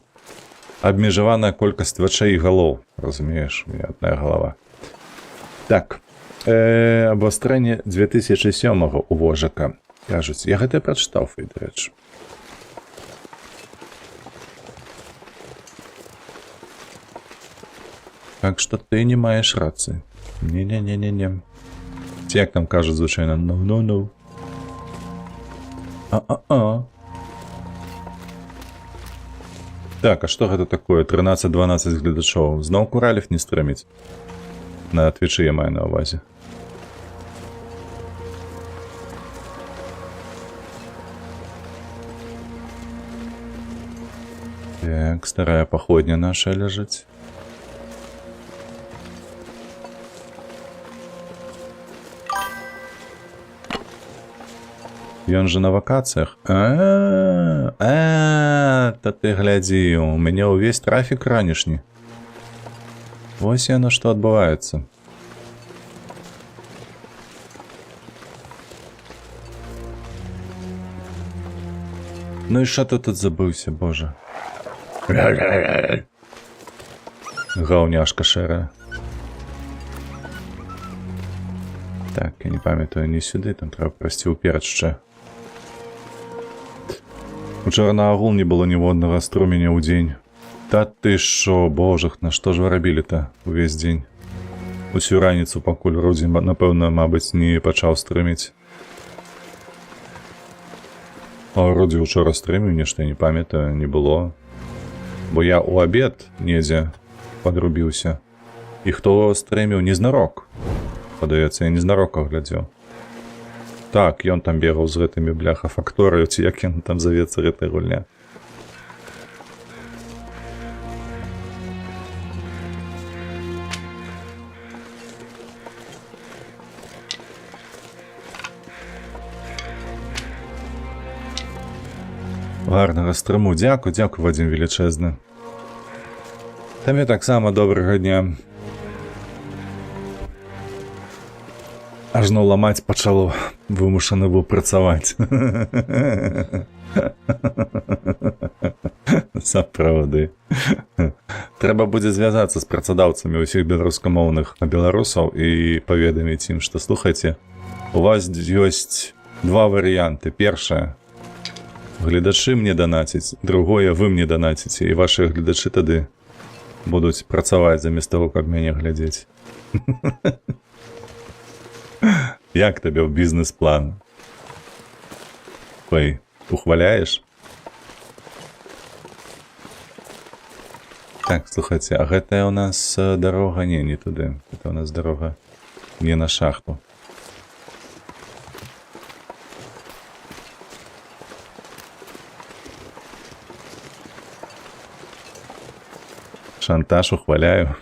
абмежаваная колькасць вачэй і галоў. Разумееш, у мяне адна галава. Так, абвастрэнне 2007 у вожака. Кажуць, я гэта прачытаў, Фэй, дарэчы. Так што ты не маеш рацыі. Не-не-не-не-не. Ці як там кажуць звычайна, no-no-no. А-а-а. Так, а што гэта такое? 13-12 гледачоў. Зноў Куралев не стрыміць. На твічы я маю на ўвазе. Так, старая паходня наша ляжыць. Ён жа на вакацыях. А, а, та ты глядзі, у мяне ўвесь трафік ранішні. Вось яно што адбываецца. Ну і што ты тут забыўся, божа? Гаўняшка шэрая. Так, я не памятаю, не сюды, там трэба прайсці ўперад яшчэ. Учора на агул не было ніводнага струменя ў дзень. Та ты шо, божах, на што ж вы рабілі-то увесь дзень? Усю раніцу, пакуль Рудзі, напэўна, мабыць, не пачаў стрыміць. А Рудзі учора стрыміў, нешта я не памятаю, не было. Бо я ў абед недзе падрубіўся. І хто стрыміў? Незнарок. Падаецца, я Незнарока глядзеў. Так, ён там бегаў з гэтымі, бляха, факторыю, ці як яна там завецца, гэтая гульня. Гарнага стрыму. Дзякуй, дзякуй, Вадзім, велічэзны. Табе таксама добрага дня. Ажно ламаць пачало, вымушаны быў працаваць. Сапраўды. Трэба будзе звязацца з працадаўцамі ўсіх беларускамоўных беларусаў і паведаміць ім, што слухайце, у вас ёсць два варыянты. Першае, гледачы мне данацяць, другое, вы мне данаціце, і вашы гледачы тады будуць працаваць замест таго, каб мяне глядзець. Як табе ў бізнес-план? Ой, ухваляеш? Так, слухайце, а гэтая у нас дарога не туды. Это у нас дарога не на шахту. Шантаж ухваляю.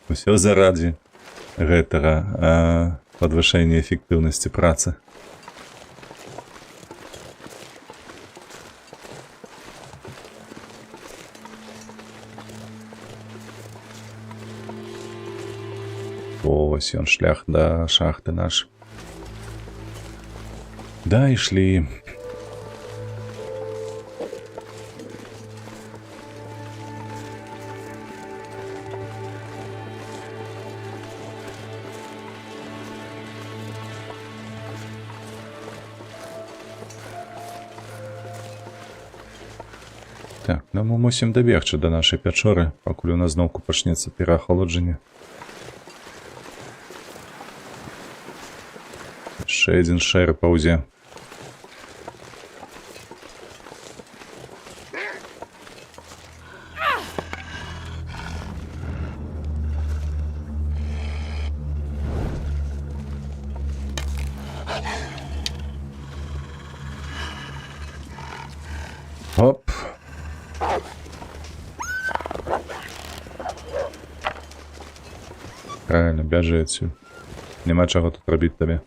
Усё заради Гэтага падвышэння эфектыўнасці працы. Вось ён, шлях да шахты наш. Да, ішлі. Так, ну мы мусім дабегчы да нашай пячоры, пакуль у нас зноўку пачнецца пераахалоджанне. Яшчэ адзін шэр паўзе. Оп. Правильно, бяжы адсюль. Няма чаго тут рабіць табе.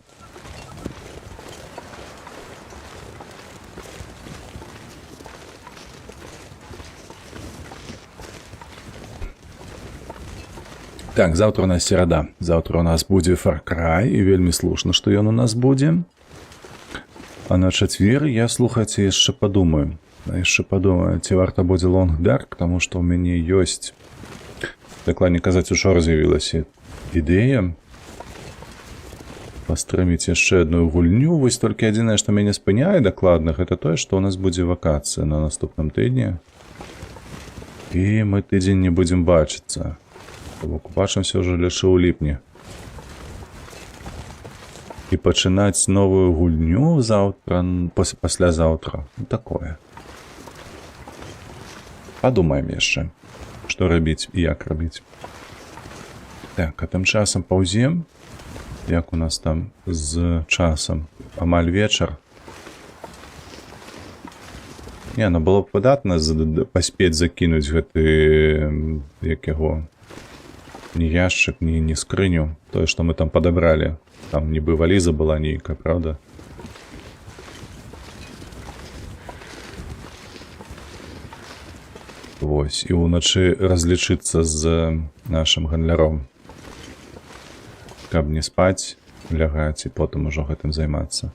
Так, заўтра у нас серада. Заўтра у нас будзе Far Cry, і вельмі слушна, што ён у нас будзе. А на чацвер я, слухайце, яшчэ падумаю. Яшчэ падумаю, ці варта будзе Long Dark, таму што ў мяне ёсць, дакладней казаць, учора з'явілася ідэя пастрыміць яшчэ адну гульню. Вось толькі адзінае, што мяне спыняе дакладна, гэта тое, што ў нас будзе вакацыя на наступным тыдні. І мы тыдзень не будзем бачыцца. То бок убачымся ўжо лише ў ліпні. І пачынаць новую гульню заўтра, паслязаўтра. Ну, такое. Падумаем яшчэ, што рабіць і як рабіць. Так, а тым часам паўзем. Як у нас там з часам? Амаль вечар. Не, ну было б выдатна паспець закінуць гэты, як яго, ні яшчык, ні скрыню. Тое, што мы там падабралі. Там нібы валіза была нейкая, правда? Вось, і ўначы разлічыцца з нашым гандляром. Каб не спаць, лягаць і потым ужо гэтым займацца.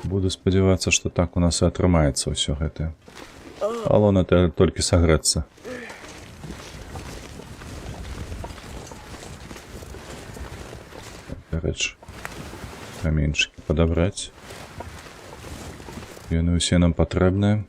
Буду спадзявацца, што так у нас і атрымаецца ўсё гэтае. Галоўнае толькі сагрэцца. Дарэчы, каменьчыкі падабраць. Яны ўсе нам патрэбныя.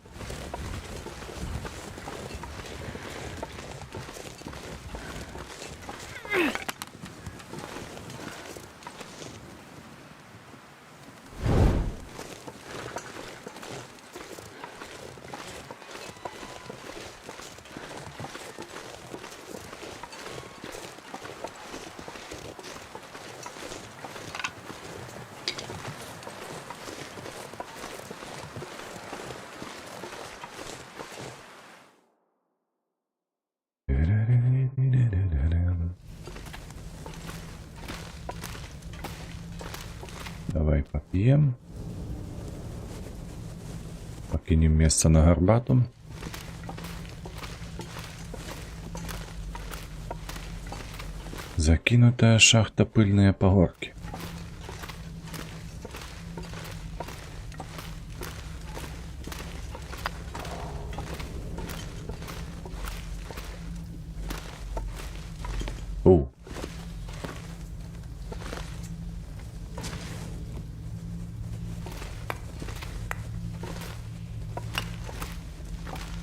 Давай поп'ем. Пакінем месца на гарбату. Закінутая шахта, пыльныя пагоркі. У.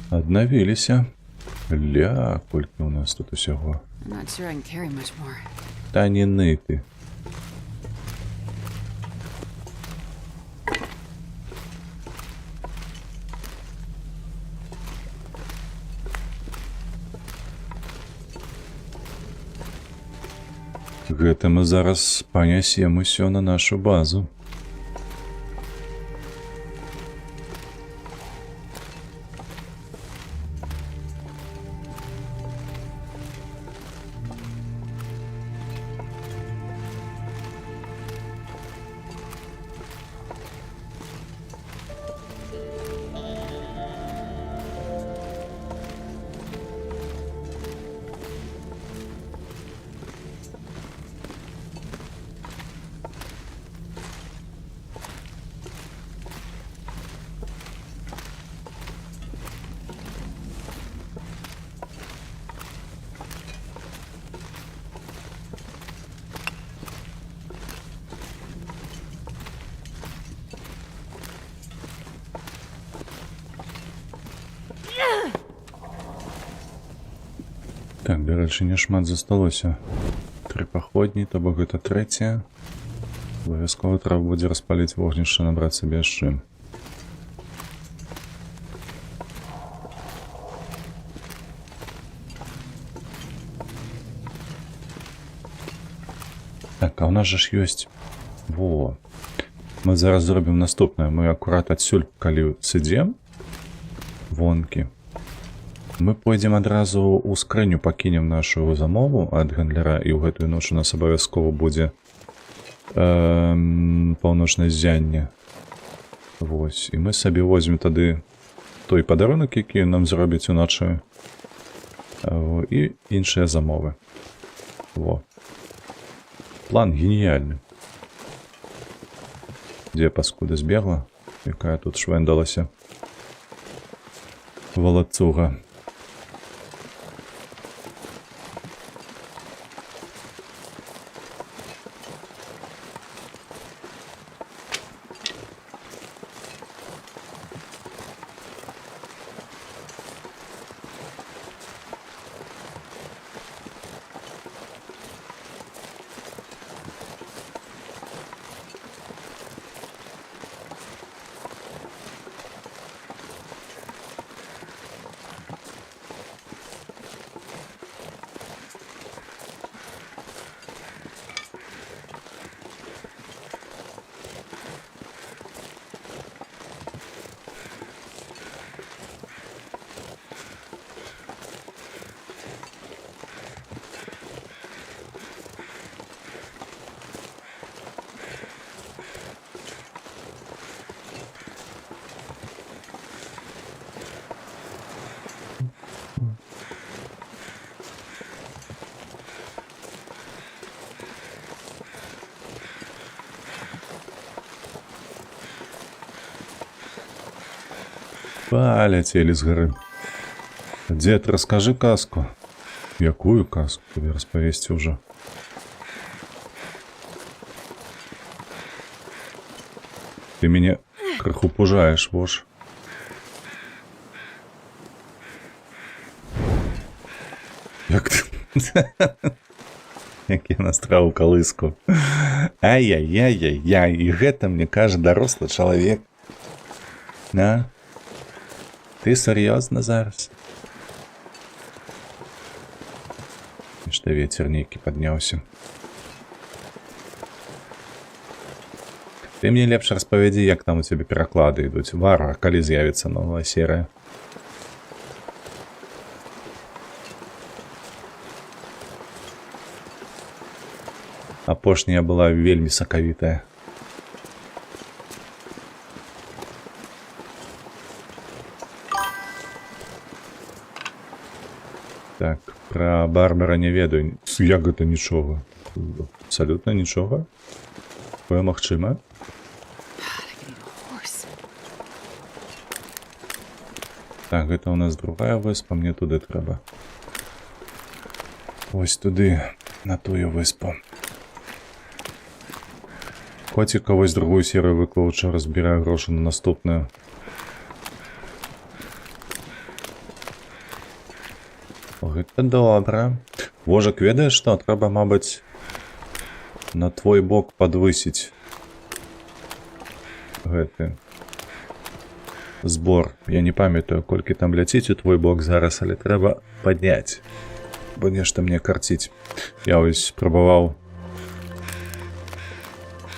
Аднавіліся. Ля, колькі у нас тут усяго. I'm not sure I can carry much more. Та не ны ты. Гэта мы зараз панясем усё на нашу базу. Так, дарэчы, не шмат засталося. Тры паходні, то бок гэта трэцяя. Абавязкова трэба будзе распаліць вогнішча, набраць сабе яшчэ. Так, а у нас же ж ёсць... Во. Мы зараз зробім наступнае. Мы акурат адсюль, калі сыдзем, вонкі, мы пойдзем адразу ў скрыню, пакінем нашу замову ад гандляра, і ў гэтую ноч у нас абавязкова будзе паўночнае ззянне. Вось. І мы сабе возьмем тады той падарунак, які нам зробіць уначы, і іншыя замовы. Во. План геніяльны. Дзе паскуда збегла, якая тут швендалася? Волоцуга. Паляцелі з гары. Дзед, раскажы казку. Якую казку табе распавесці ўжо? Ты мяне крыху пужаеш, вож. Як ты... Як я настраў калыску. Ай-яй-яй-яй-яй. І гэта мне кажа дарослы чалавек. На? Ты сур'ёзна зараз? Нешта вецер нейкі падняўся. Ты мне лепш распавядзі, як там у цябе пераклады ідуць. Варвар, калі з'явіцца новая серыя? Апошняя была вельмі сакавітая. Так, пра Барбара не ведаю. Як гэта нічога? Абсалютна нічога? Такое магчыма? Так, гэта у нас другая выспа, мне туды трэба. Вось туды, на тую выспу. Коціка вось другую серыю выклаў, учора збіраю грошы на наступную. Гэта добра. Вожак, ведаеш што? Трэба, мабыць, на твой бок падвысіць гэты збор. Я не памятаю, колькі там ляціць у твой бок зараз, але трэба падняць. Бо нешта мне карціць. Я вось спрабаваў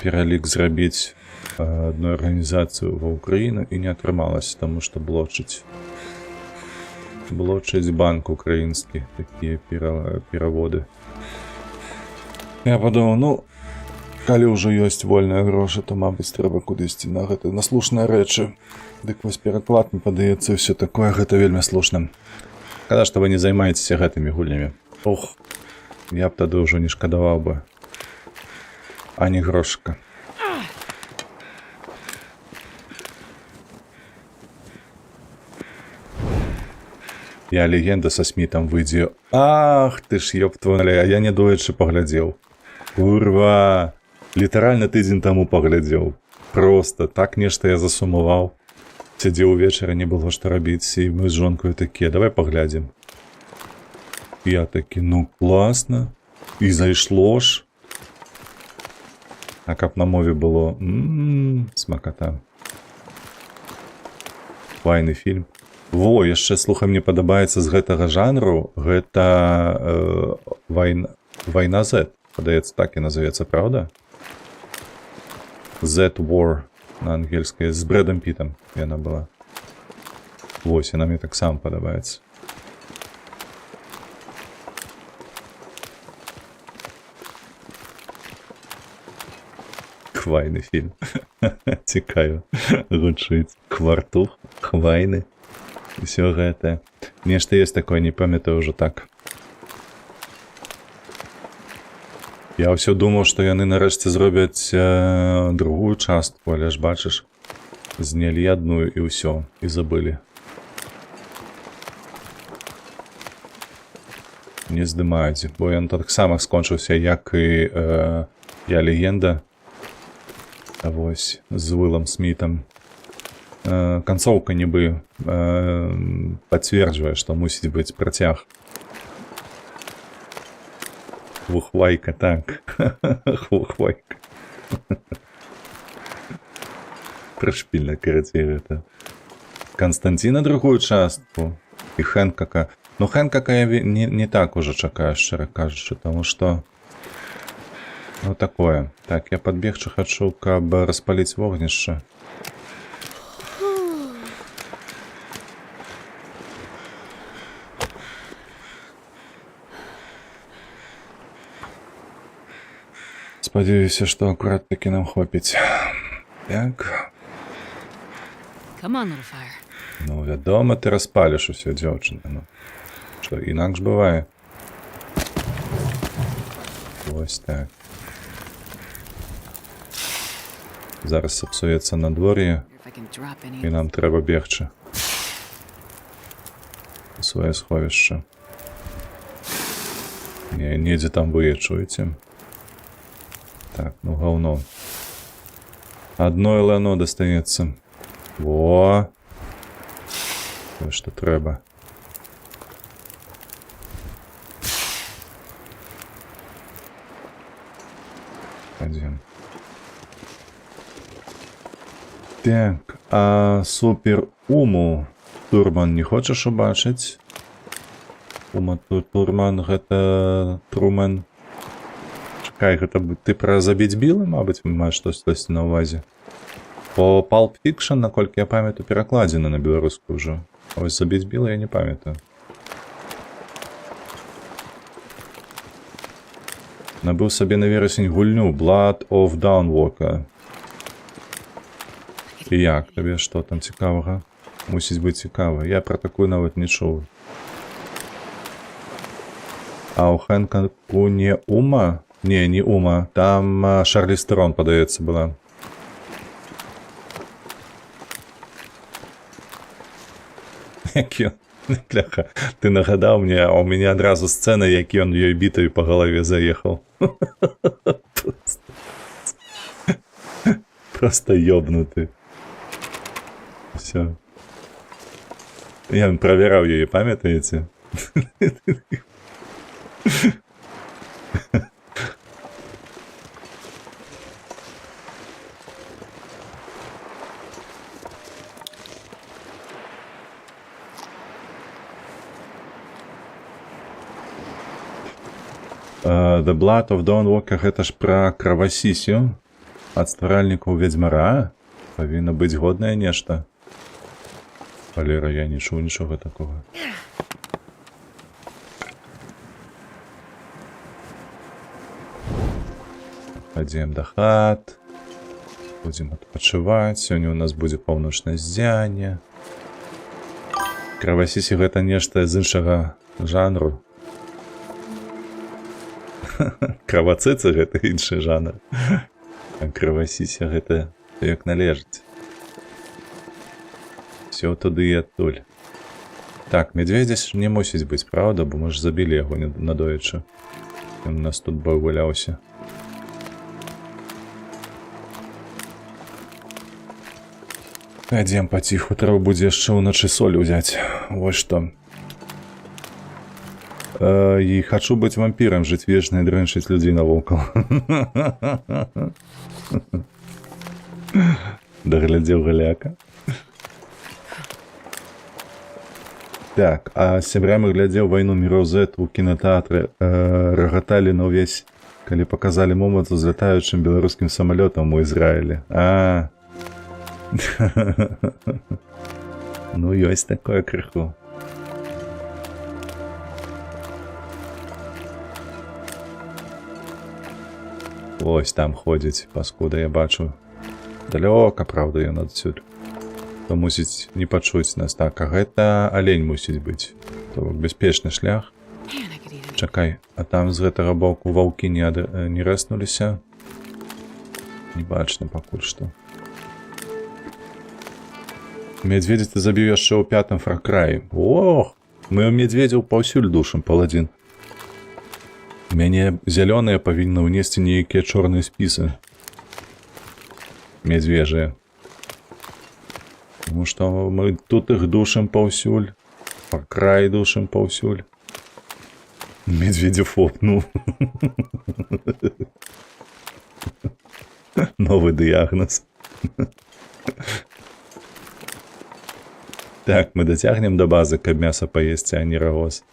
пералік зрабіць адну арганізацыю ва Украіну і не атрымалася, таму што блочыць. Блочыць банк украінскі такія пераводы. Я падумаў, ну, калі ўжо ёсць вольныя грошы, то, мабыць, трэба кудысьці на гэта, на слушныя рэчы. Дык вось пераклад, мне падаецца, ўсё такое, гэта вельмі слушна. Шкада, што вы не займаецеся гэтымі гульнямі. Ох, я б тады ўжо не шкадаваў бы ані грошыка. Я легенда са Смітам выйдзе. Ах ты ж, ёб твою налево, я не дойчы паглядзеў. Курва! Літаральна тыдзень таму паглядзеў. Просто так нешта я засумаваў. Сядзеў увечары, не было што рабіць, і мы з жонкаю такія, давай паглядзім. Я такі, ну класна. І зайшло ж. А каб на мове было, смаката. Файны фільм. Во, яшчэ, слухай, мне падабаецца з гэтага жанру, гэта Вайна Z, падаецца, так і назовецца, праўда? Z War на ангельскай, з Брэдам Пітам яна была. Вось, яна мне таксама падабаецца. Хвайны фільм. Цікава гучыць. Квартух, хвайны. Усё гэта. Нешта ёсць такое, не памятаю ўжо так. Я ўсё думаў, што яны нарэшце зробяць другую частку, але ж бачыш, знялі адну і ўсё, і забылі. Не здымаюць, бо ён таксама скончыўся, як і «Я легенда». Вось, з Уиллом Смітам. Канцоўка нібы пацверджвае, што мусіць быць працяг. Хвухвайка, так. Хвухвайка. Прышпільна, карацей, гэта. Канстанціна другую частку і Хэнкака. Ну, Хэнкака я не так ужо чакаю, шчыра кажучы, таму што... Ну, такое. Так, я падбегчы хачу, каб распаліць вогнішча. Спадзяюся, што акурат такі нам хопіць. Так. Come on, little fire. Ну, вядома, ты распаліш усё, дзяўчына. Ну, што, інакш бывае. Вось так. Зараз сапсуецца надвор'е, If I can drop any. і нам трэба бегчы у сваё сховішча. Не, недзе там вы чуеце. Так, ну гаўно. Адно ЛНО дастаецца. Во! Тое, што трэба. Пойдем. Так, а супер Уму Турман не хочаш убачыць? Ума Турман, гэта Трумен. Чакай, гэта ты пра забіць Біла, мабыць, маеш штось на ўвазе? Бо Pulp Fiction, наколькі я памятаю, перакладзены на беларускую ўжо. А вось забіць Біла я не памятаю. Набыў сабе на верасень гульню Blood of Dawnwalker. І як табе, што там цікавага? Мусіць быць цікава. Я пра такую нават не чуў. А ў Хэнкаку не Ума? Не, не Ума. Там Шарліз Терон, падаецца, была. Як ён... Бляха, ты нагадаў мне, а ў мяне адразу сцэна, як ён ёй бітаю па галаве заехаў. Просто ёбнуты. Всё. Я правяраў яе, памятаеце? The Blood of Dawnwalker гэта ж пра кравасісю ад стваральнікаў Ведзьмара. Павінна быць годнае нешта. Валера, я не чуў нічога такога. Хадзем да хат. Будзем адпачываць. Сёння ў нас будзе паўночнае ззянне. Кравасісі гэта нешта з іншага жанру. Кравацыцы гэта іншы жанр. А кравасіся гэта як належыць. Всё туды і адтуль. Так, медведзя ж не мусіць быць, праўда, бо мы ж забілі яго надоечы. Ён у нас тут быў, валяўся. Пойдзем паціху, трэба будзе яшчэ ўначы соль узяць. Вось што. І хачу быць вампірам, жыць вечна і дрэнчыць людзей навокал. Даглядзеў галяка. Так, а з сябрамі глядзеў «Вайну миров Z» у кінатэатры. Рагаталі на ўвесь, калі паказалі момант з узлятаючым беларускім самалётам у Ізраілі. А. Ну, ёсць такое крыху. Ось там ходзіць, паскуда, я бачу. Далёка, праўда, ён адсюль. То мусіць не пачуць нас. Так, а гэта алень мусіць быць. То бок бяспечны шлях. Man, I could eat any. Чакай, а там з гэтага боку ваўкі не рэснуліся? Не бачна пакуль што. Медведзя ты забіў яшчэ ў 5-м Фар Край. Ох, мы медведзяў паўсюль душым, паладзін. Мяне зялёныя павінны ўнесці нейкія чорныя спісы. Медвежыя. Таму што мы тут іх душым паўсюль. Фар Край душым паўсюль. Медведефоб, ну. Новы дыягназ. Так, мы дацягнем да базы, каб мяса паесці, а не рагоз.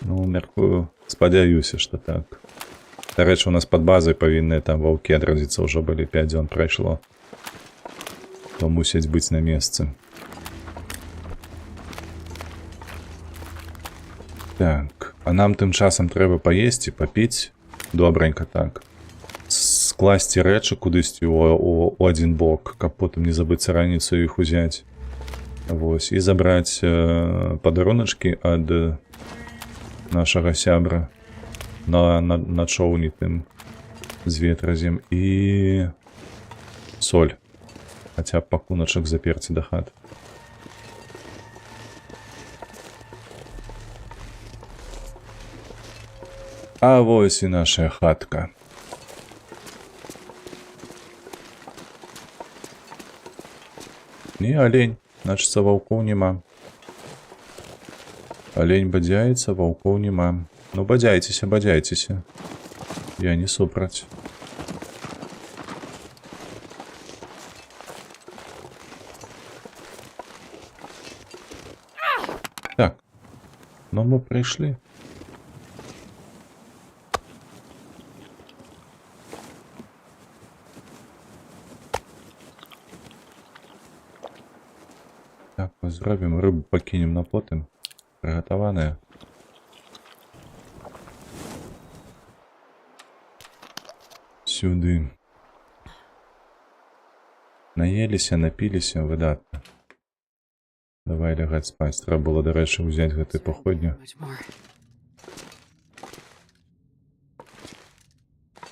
Ну, мяркую, спадзяюся, што так. Дарэчы, у нас пад базай павінны там ваўкі адрадзіцца ўжо былі, 5 дзён прайшло. То мусяць быць на месцы. Так, а нам тым часам трэба паесці, папіць. Добранька так. Скласці рэчы кудысьці у адзін бок, каб потым не забыцца раніцаю іх узяць. Вось, і забраць падаруначкі ад нашага сябра на чоўні тым з ветразем і соль. Хаця б пакуначак заперці да хаты. А вось і наша хатка. Не, олень. Значыцца, ваўкоў нема. Олень бадзяецца, ваўкоў нема. Ну, бадзяйцеся, бадзяйцеся. Я не супраць. Так. Ну, мы прыйшлі. Так, мы зробім, рыбу пакінем на потым. Прыгатаваная. Сюды. Наеліся, напіліся, выдатна. Давай лягаць спаць. Трэба было, дарэчы, узяць гэты паходню.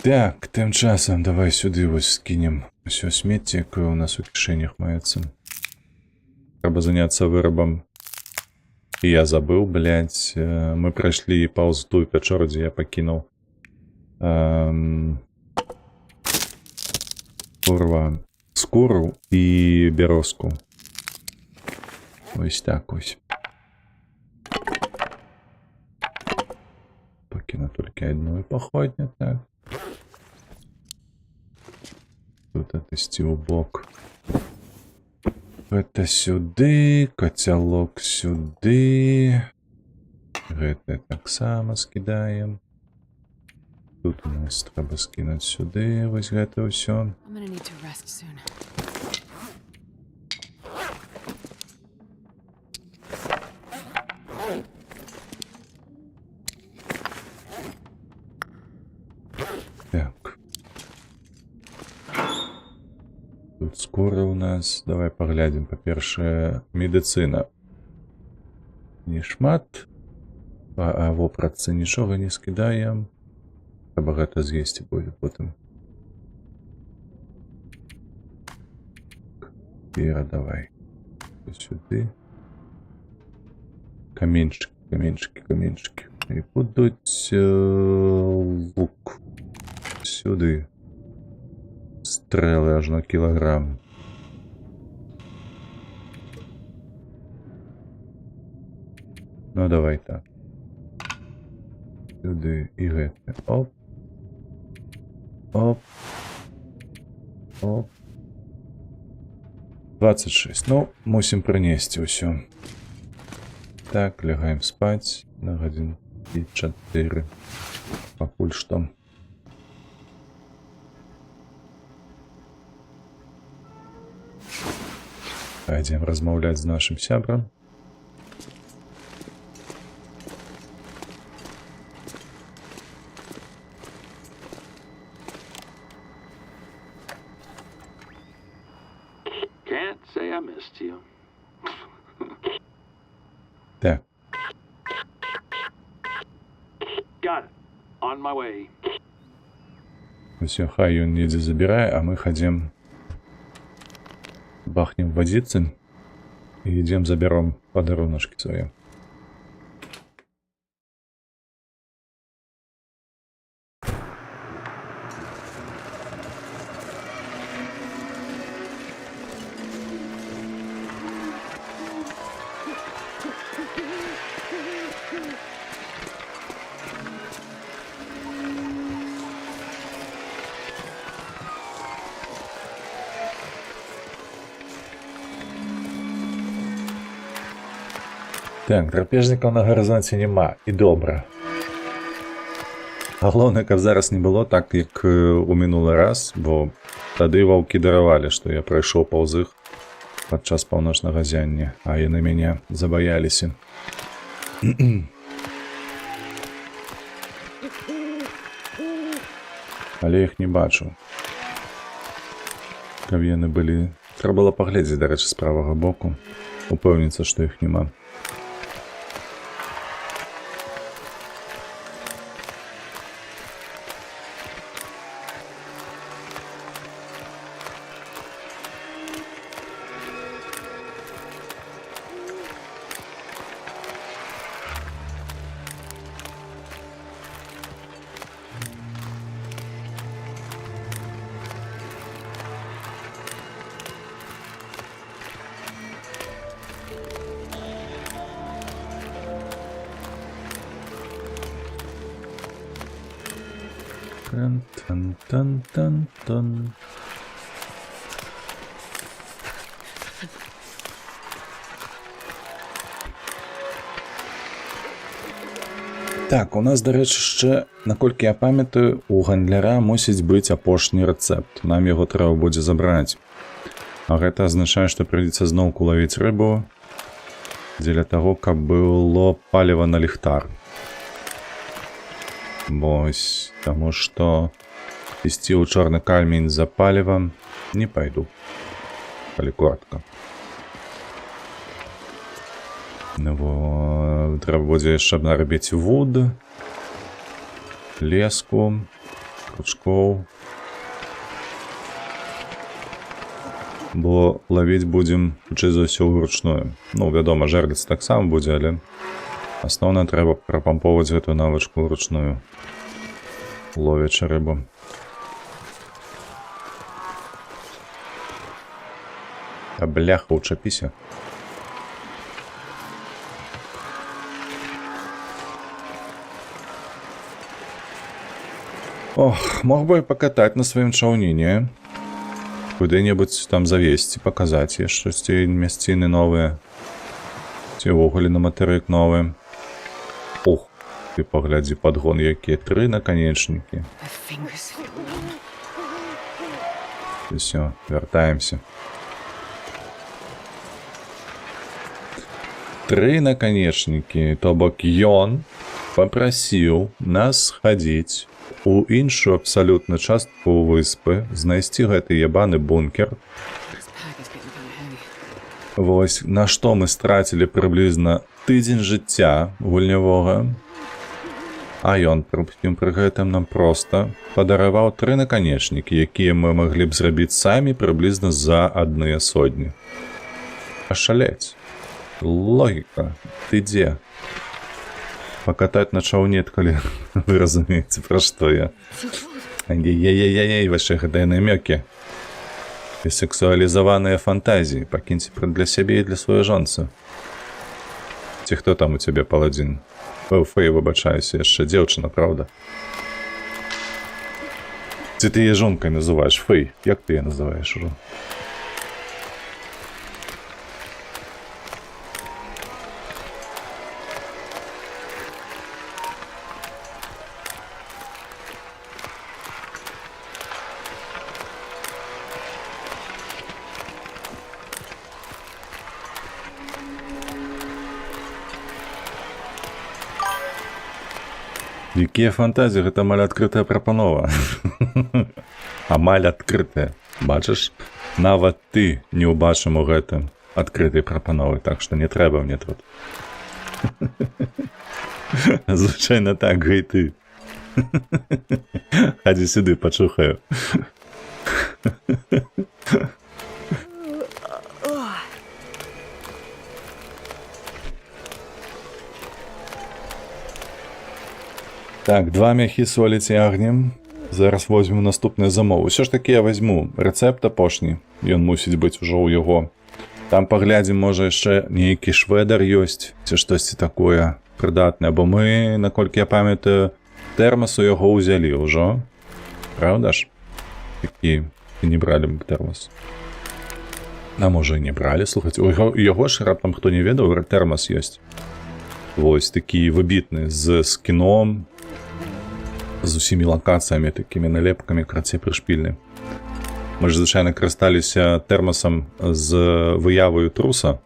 Так, тым часам давай сюды вось скінем усё смецце, якое ў нас у кішэнях маецца. Трэба заняцца вырабам. І я забыў, блядь. Мы прайшлі паўз тую пячору, дзе я пакінуў. Курва, скуру і бярозку. Ось так ось. Пакіну толькі адну паходню, так. Тут адысці ў бок. Гэта сюды, кацялок сюды. Гэта таксама скідаем. Тут у нас трэба скінуць сюды, вось гэта ўсё. I'm gonna need to rest soon. Так. Тут скоро у нас. Давай паглядзім, па-першае, медыцына. Не шмат. А вопратцы нічога не скідаем. Трэба гэта з'есці будзе потым. Вера, давай. Сюды. Каменчики, каменчики, каменчики. І будуць лук. Сюды. Стрэлы аж на кілаграм. Ну, давай так. Сюды і гэты. Оп. Оп. Оп. 26. Ну, мусім прынесці ўсё. Так, лягаем спаць на гадзін і 4. Пакуль што. Пойдзем размаўляць з нашым сябрам. Can't say I missed you. Так, Got it. On my way. усё, хай ён недзе забірае, а мы хадзем, бахнем вадзіцы і ідзем забяром падаруначкі свае. Так, драпежнікаў на гарызонце няма, і добра. Галоўнае, каб зараз не было так, як у мінулы раз, бо тады ваўкі даравалі, што я прайшоў паўз іх падчас паўночнага ззяння, а яны мяне забаяліся. Але іх не бачу. Каб яны былі. Трэба было паглядзець, дарэчы, з правага боку. Упэўніцца, што іх няма. Тан-тан-тан-тан-тан. Так, у нас, дарэчы, яшчэ, наколькі я памятаю, у гандляра мусіць быць апошні рэцэпт. Нам яго трэба будзе забраць. А гэта азначае, што прыйдзецца зноўку лавіць рыбу дзеля таго, каб было паліва на ліхтар. Вось, таму што ісці ў чорны камень за палівам не пайду. Калі коратка. Ну, бо трэба будзе яшчэ нарабіць вуд, леску, кручкоў. Бо лавіць будзем, хутчэй за ўсё, ўручную. Ну, вядома, жерліца таксама будзе, але асноўнае, трэба прапампоўваць гэтую навычку ўручную, ловячы рыбу. Та бляха, учапіся. Ох, мог бы і пакатаць на сваім чаўне, не? Куды-небудзь там завесці, паказаць яшчэ ці мясціны новыя. Ці ўвогуле на матэрык новы. Ох, ты паглядзі, падгон які. Тры наканечнікі. My fingers feel numb. Всё, вяртаемся. Тры наканечнікі, то бок ён папрасіў нас схадзіць у іншую абсалютна частку выспы, знайсці гэты ябаны бункер. This pack is getting kind of heavy. Вось, на што мы страцілі прыблізна тыдзень жыцця гульнявога. А ён пры гэтым нам проста падараваў тры наканечнікі, якія мы маглі б зрабіць самі прыблізна за адныя сотні. Ашалець. Логіка. Ты дзе? Пакатаць на чаўне, калі вы разумееце, пра што я. So cold. Ай-яй-яй-яй, вашы гэтыя намёкі. І сексуалізаваныя фантазіі. Пакіньце для сябе і для сваёй жонцы. Ці хто там у цябе паладзін? Фэй, выбачаюся, яшчэ дзеўчына, праўда? Ці ты яе жонкай называеш? Фэй, як ты яе называеш ужо? Якія фантазіі, гэта амаль адкрытая прапанова. Амаль адкрытая. Бачыш, нават ты не ўбачым у гэтым адкрытай прапановы, так што не трэба мне тут. Звычайна так, гэй ты. Хадзі сюды, пачухаю. Так, два мяхі солі цягнем. Зараз возьмем наступную замову. Усё ж такі я возьму рэцэпт апошні. Ён мусіць быць ужо ў яго. Там паглядзім, можа яшчэ нейкі шведар ёсць ці штосьці такое прыдатнае, бо мы, наколькі я памятаю, тэрмас у яго ўзялі ўжо. Праўда ж? Такі не бралі б тэрмас. А можа і не бралі, слухаць. У яго ж раптам хто не ведаў, тэрмас ёсць. Вось такі выбітны з скіном, з усімі лакацыямі, такімі налепкамі, карацей, прышпільны. Мы ж звычайна карысталіся тэрмасам з выяваю труса.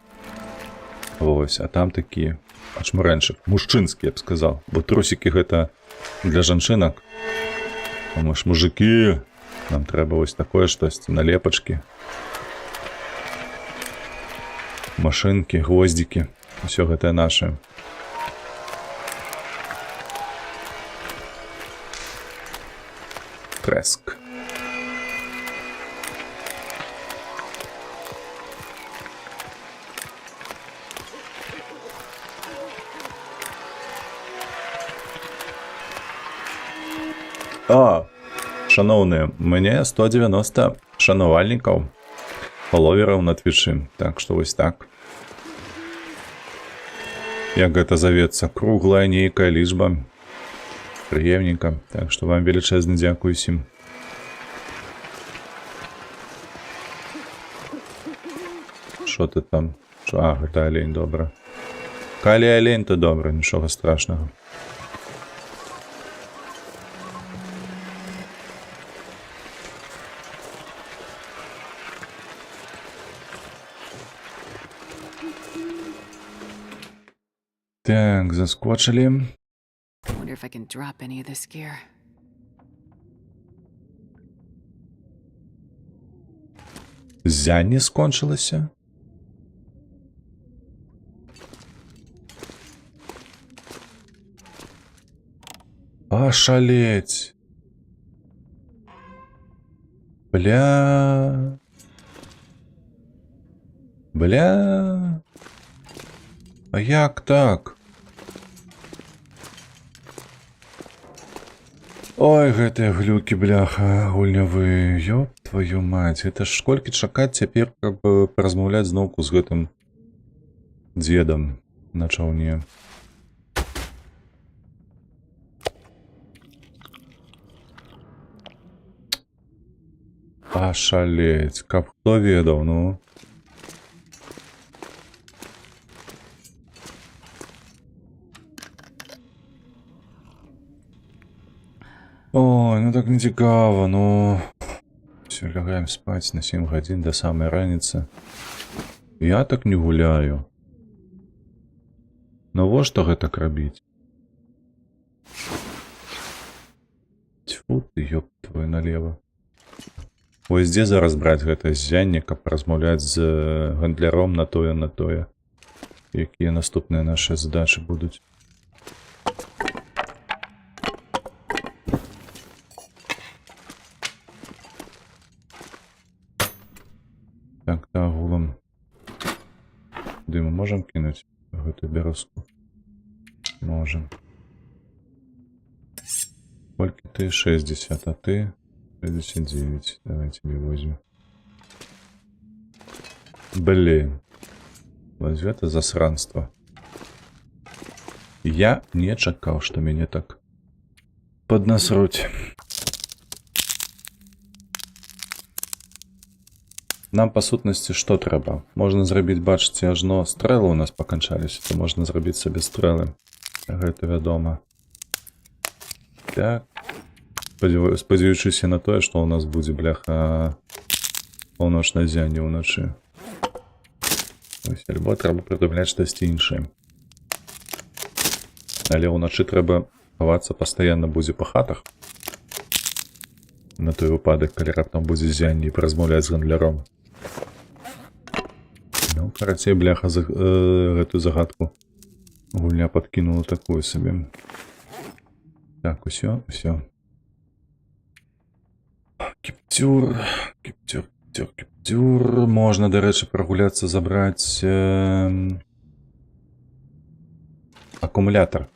Вось, а там такі ачмурэнчык, мужчынскі, я б сказаў, бо трусікі гэта для жанчынак. А мы ж мужыкі, нам трэба вось такое штосьці, налепачкі. Машынкі, гвоздзікі, усё гэтае наше. Трэск. А, шаноўныя, у мяне 190 шанавальнікаў, фоловераў на твічы, так што вось так. Як гэта завецца, круглая нейкая лічба. Прыемненька, так што вам велічэзны дзякуй усім. Шо ты там? Шо? А, гэта олень, добра. Калі олень, то добра, нічога страшнага. Так, заскочылі. Wonder if I can drop any of this gear. Ззянне скончылася? Ашалеть. Бля. Бля. А як так? Ой, гэтыя глюкі, бляха, гульнявы. Ёб твою мать. Гэта ж колькі чакаць цяпер, каб паразмаўляць зноўку з гэтым дзедам на чаўне. Ашалеть, каб хто ведаў, ну. Ой, ну так не цікава, ну. Всё, лягаем спаць на 7 гадзін да самай раніцы. Я так не гуляю. Навошта гэтак рабіць? Тьфу ты, ёб твою налево. Вось дзе зараз браць гэта ззянне, каб размаўляць з гандляром на тое, на тое. Якія наступныя нашы задачы будуць. Так, да, агулам. Куды мы можам кінуць гэтую бярозку? Можам. Колькі ты? 60, а ты? 69. Давай тебе возьмем. Блин. Вот это засранство. Я не чакаў, што мяне так паднасруць. Нам па сутнасці што трэба? Можна зрабіць, бачыце, ажно стрэлы у нас паканчаліся, то можна зрабіць сабе стрэлы. Гэта вядома. Так. Спадзяючыся на тое, што ў нас будзе, бляха, паўночнае ззянне ўначы. Ось, альбо трэба прыдумляць штосьці іншае. Але ўначы трэба хавацца пастаянна будзе па хатах. На той выпадак, калі раптам будзе ззянне, і паразмаўляць з гандляром. Ну, карацей, бляха, гэтую загадку гульня подкинула такую сабе. Так, усё, усё. Кіпцюр, кіпцюр, кіпцюр, кіпцюр. Можна, дарэчы, прагуляцца, забраць акумулятар.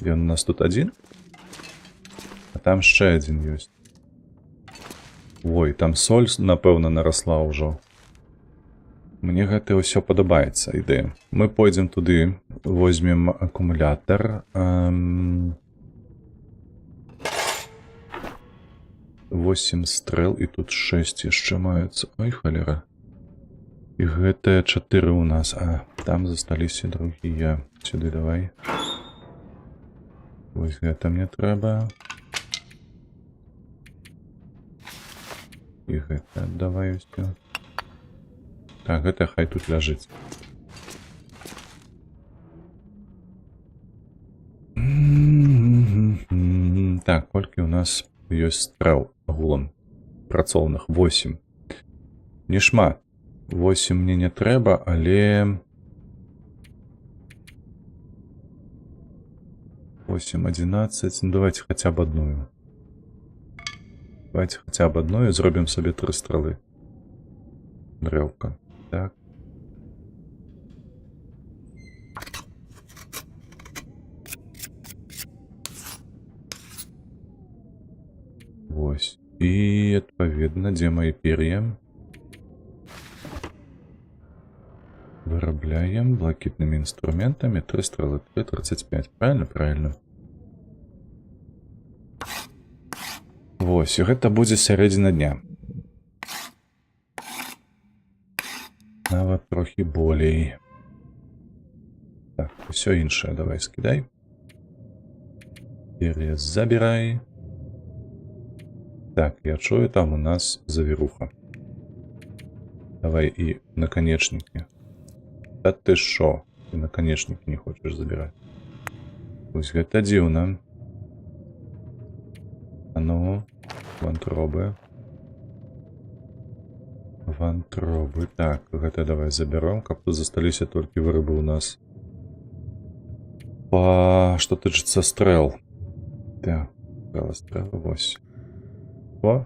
Ён у нас тут адзін? А там яшчэ адзін ёсць. Ой, там соль, напэўна, нарасла ўжо. Мне гэта ўсё падабаецца, ідэя. Мы пойдзем туды, возьмем акумулятар. 8 стрэл, і тут 6 яшчэ маюцца. Ой, халера. І гэта 4 у нас, а там засталіся другія. Сюды давай. Вось гэта мне трэба. І гэта давай усё. Так, гэта хай тут ляжыць. Так, колькі у нас ёсць стрэл агулам працоўных? 8. Не шмат. 8 мне не трэба, але 8, 11, ну давайте хотя бы одну. Давайте хотя бы одну і зробім сабе тры стрэлы. Дрэўка. Так. Вось. І, адпаведна, дзе мае пер'я? Вырабляем блакітнымі інструментамі тры стрэлы. 3,35. Правильно? Правильно. Вось, і гэта будзе сярэдзіна дня. Нават трохі болей. Так, усё іншае давай скідай. Пер'я забірай. Так, я чую, там у нас завіруха. Давай і наконечники. Та ты шо? Ты наконечники не хочешь забирать? Вось гэта дзіўна. А ну, вантробы. Вантробы. Так, гэта давай забяром, каб тут засталіся толькі вырабы у нас. Па што тычыцца стрэл. Так, стрела, стрела, вось. О.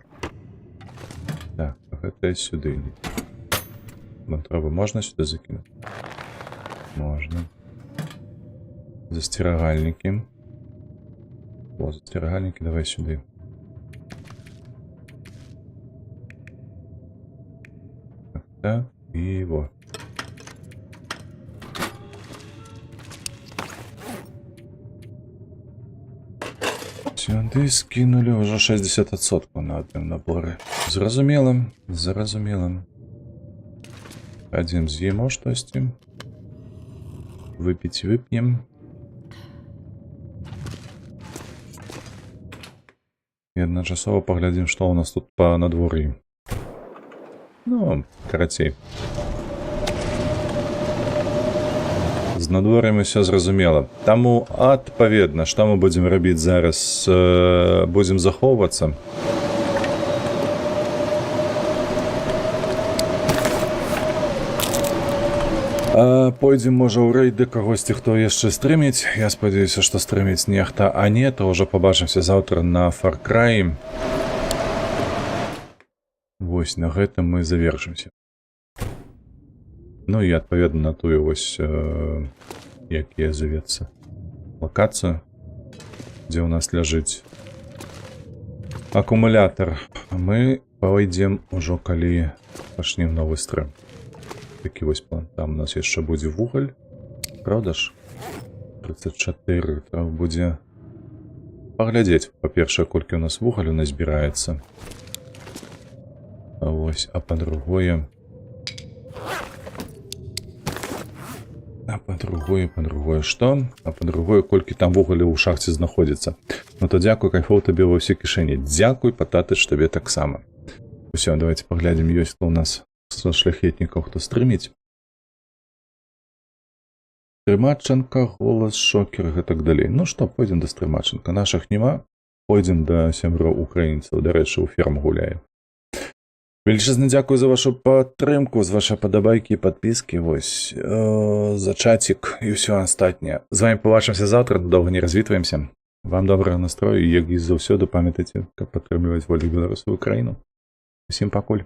Так, гэта сюды. Вантробы можна сюды закінуць? Можна. Засцерагальнікі. О, засцерагальнікі давай сюды. Так, так, і во. Сюды скінулі ўжо 60% на адным наборы. Зразумела, зразумела. Адзін з'емо штосьці. Выпіць вып'ем. І адначасова паглядзім, што ў нас тут па надвор'і. Ну, карацей. З надвор'ем усё зразумела. Таму, адпаведна, што мы будзем рабіць зараз? Будзем захоўвацца. Пойдзем, можа, ў рэйд да кагосьці, хто яшчэ стрыміць. Я спадзяюся, што стрыміць нехта, а не, то ўжо пабачымся заўтра на Far Cry. Вось на гэтым мы завершымся. Ну і адпаведна на тую вось, як яе завецца, лакацыю, дзе ў нас ляжыць акумулятар. Мы пойдзем ужо, калі пачнем новы стрым. Такі вось план. Там у нас яшчэ будзе вугаль. Праўда ж? 34. Трэба будзе паглядзець, па-першае, колькі ў нас вугалю назбіраецца. А вось, а па-другое што? А па-другое, колькі там вугалю ў шахце знаходзіцца. Ну то дзякуй, кайфоў табе ва ўсе кішэні. Дзякуй, Пататыч, табе таксама. Усё, давайте паглядзім, ёсць хто ў нас са шляхетнікаў, хто стрыміць. Стрымачанка, Голас, Шокер, гэтак далей. Ну што, пойдзем да Стрымачанка. Нашых няма. Пойдзем да сяброў украінцаў. Дарэчы, у ферм гуляе. Велічэзны дзякуй за вашу падтрымку, за вашы падабайкі і падпіскі, вось, за чацік і ўсё астатняе. З вами пабачымся заўтра, доўга не развітваемся. Вам добрага настрою і, як і заўсёды, памятайце, каб падтрымліваць вольных беларусаў, Украіну. Усім пакуль.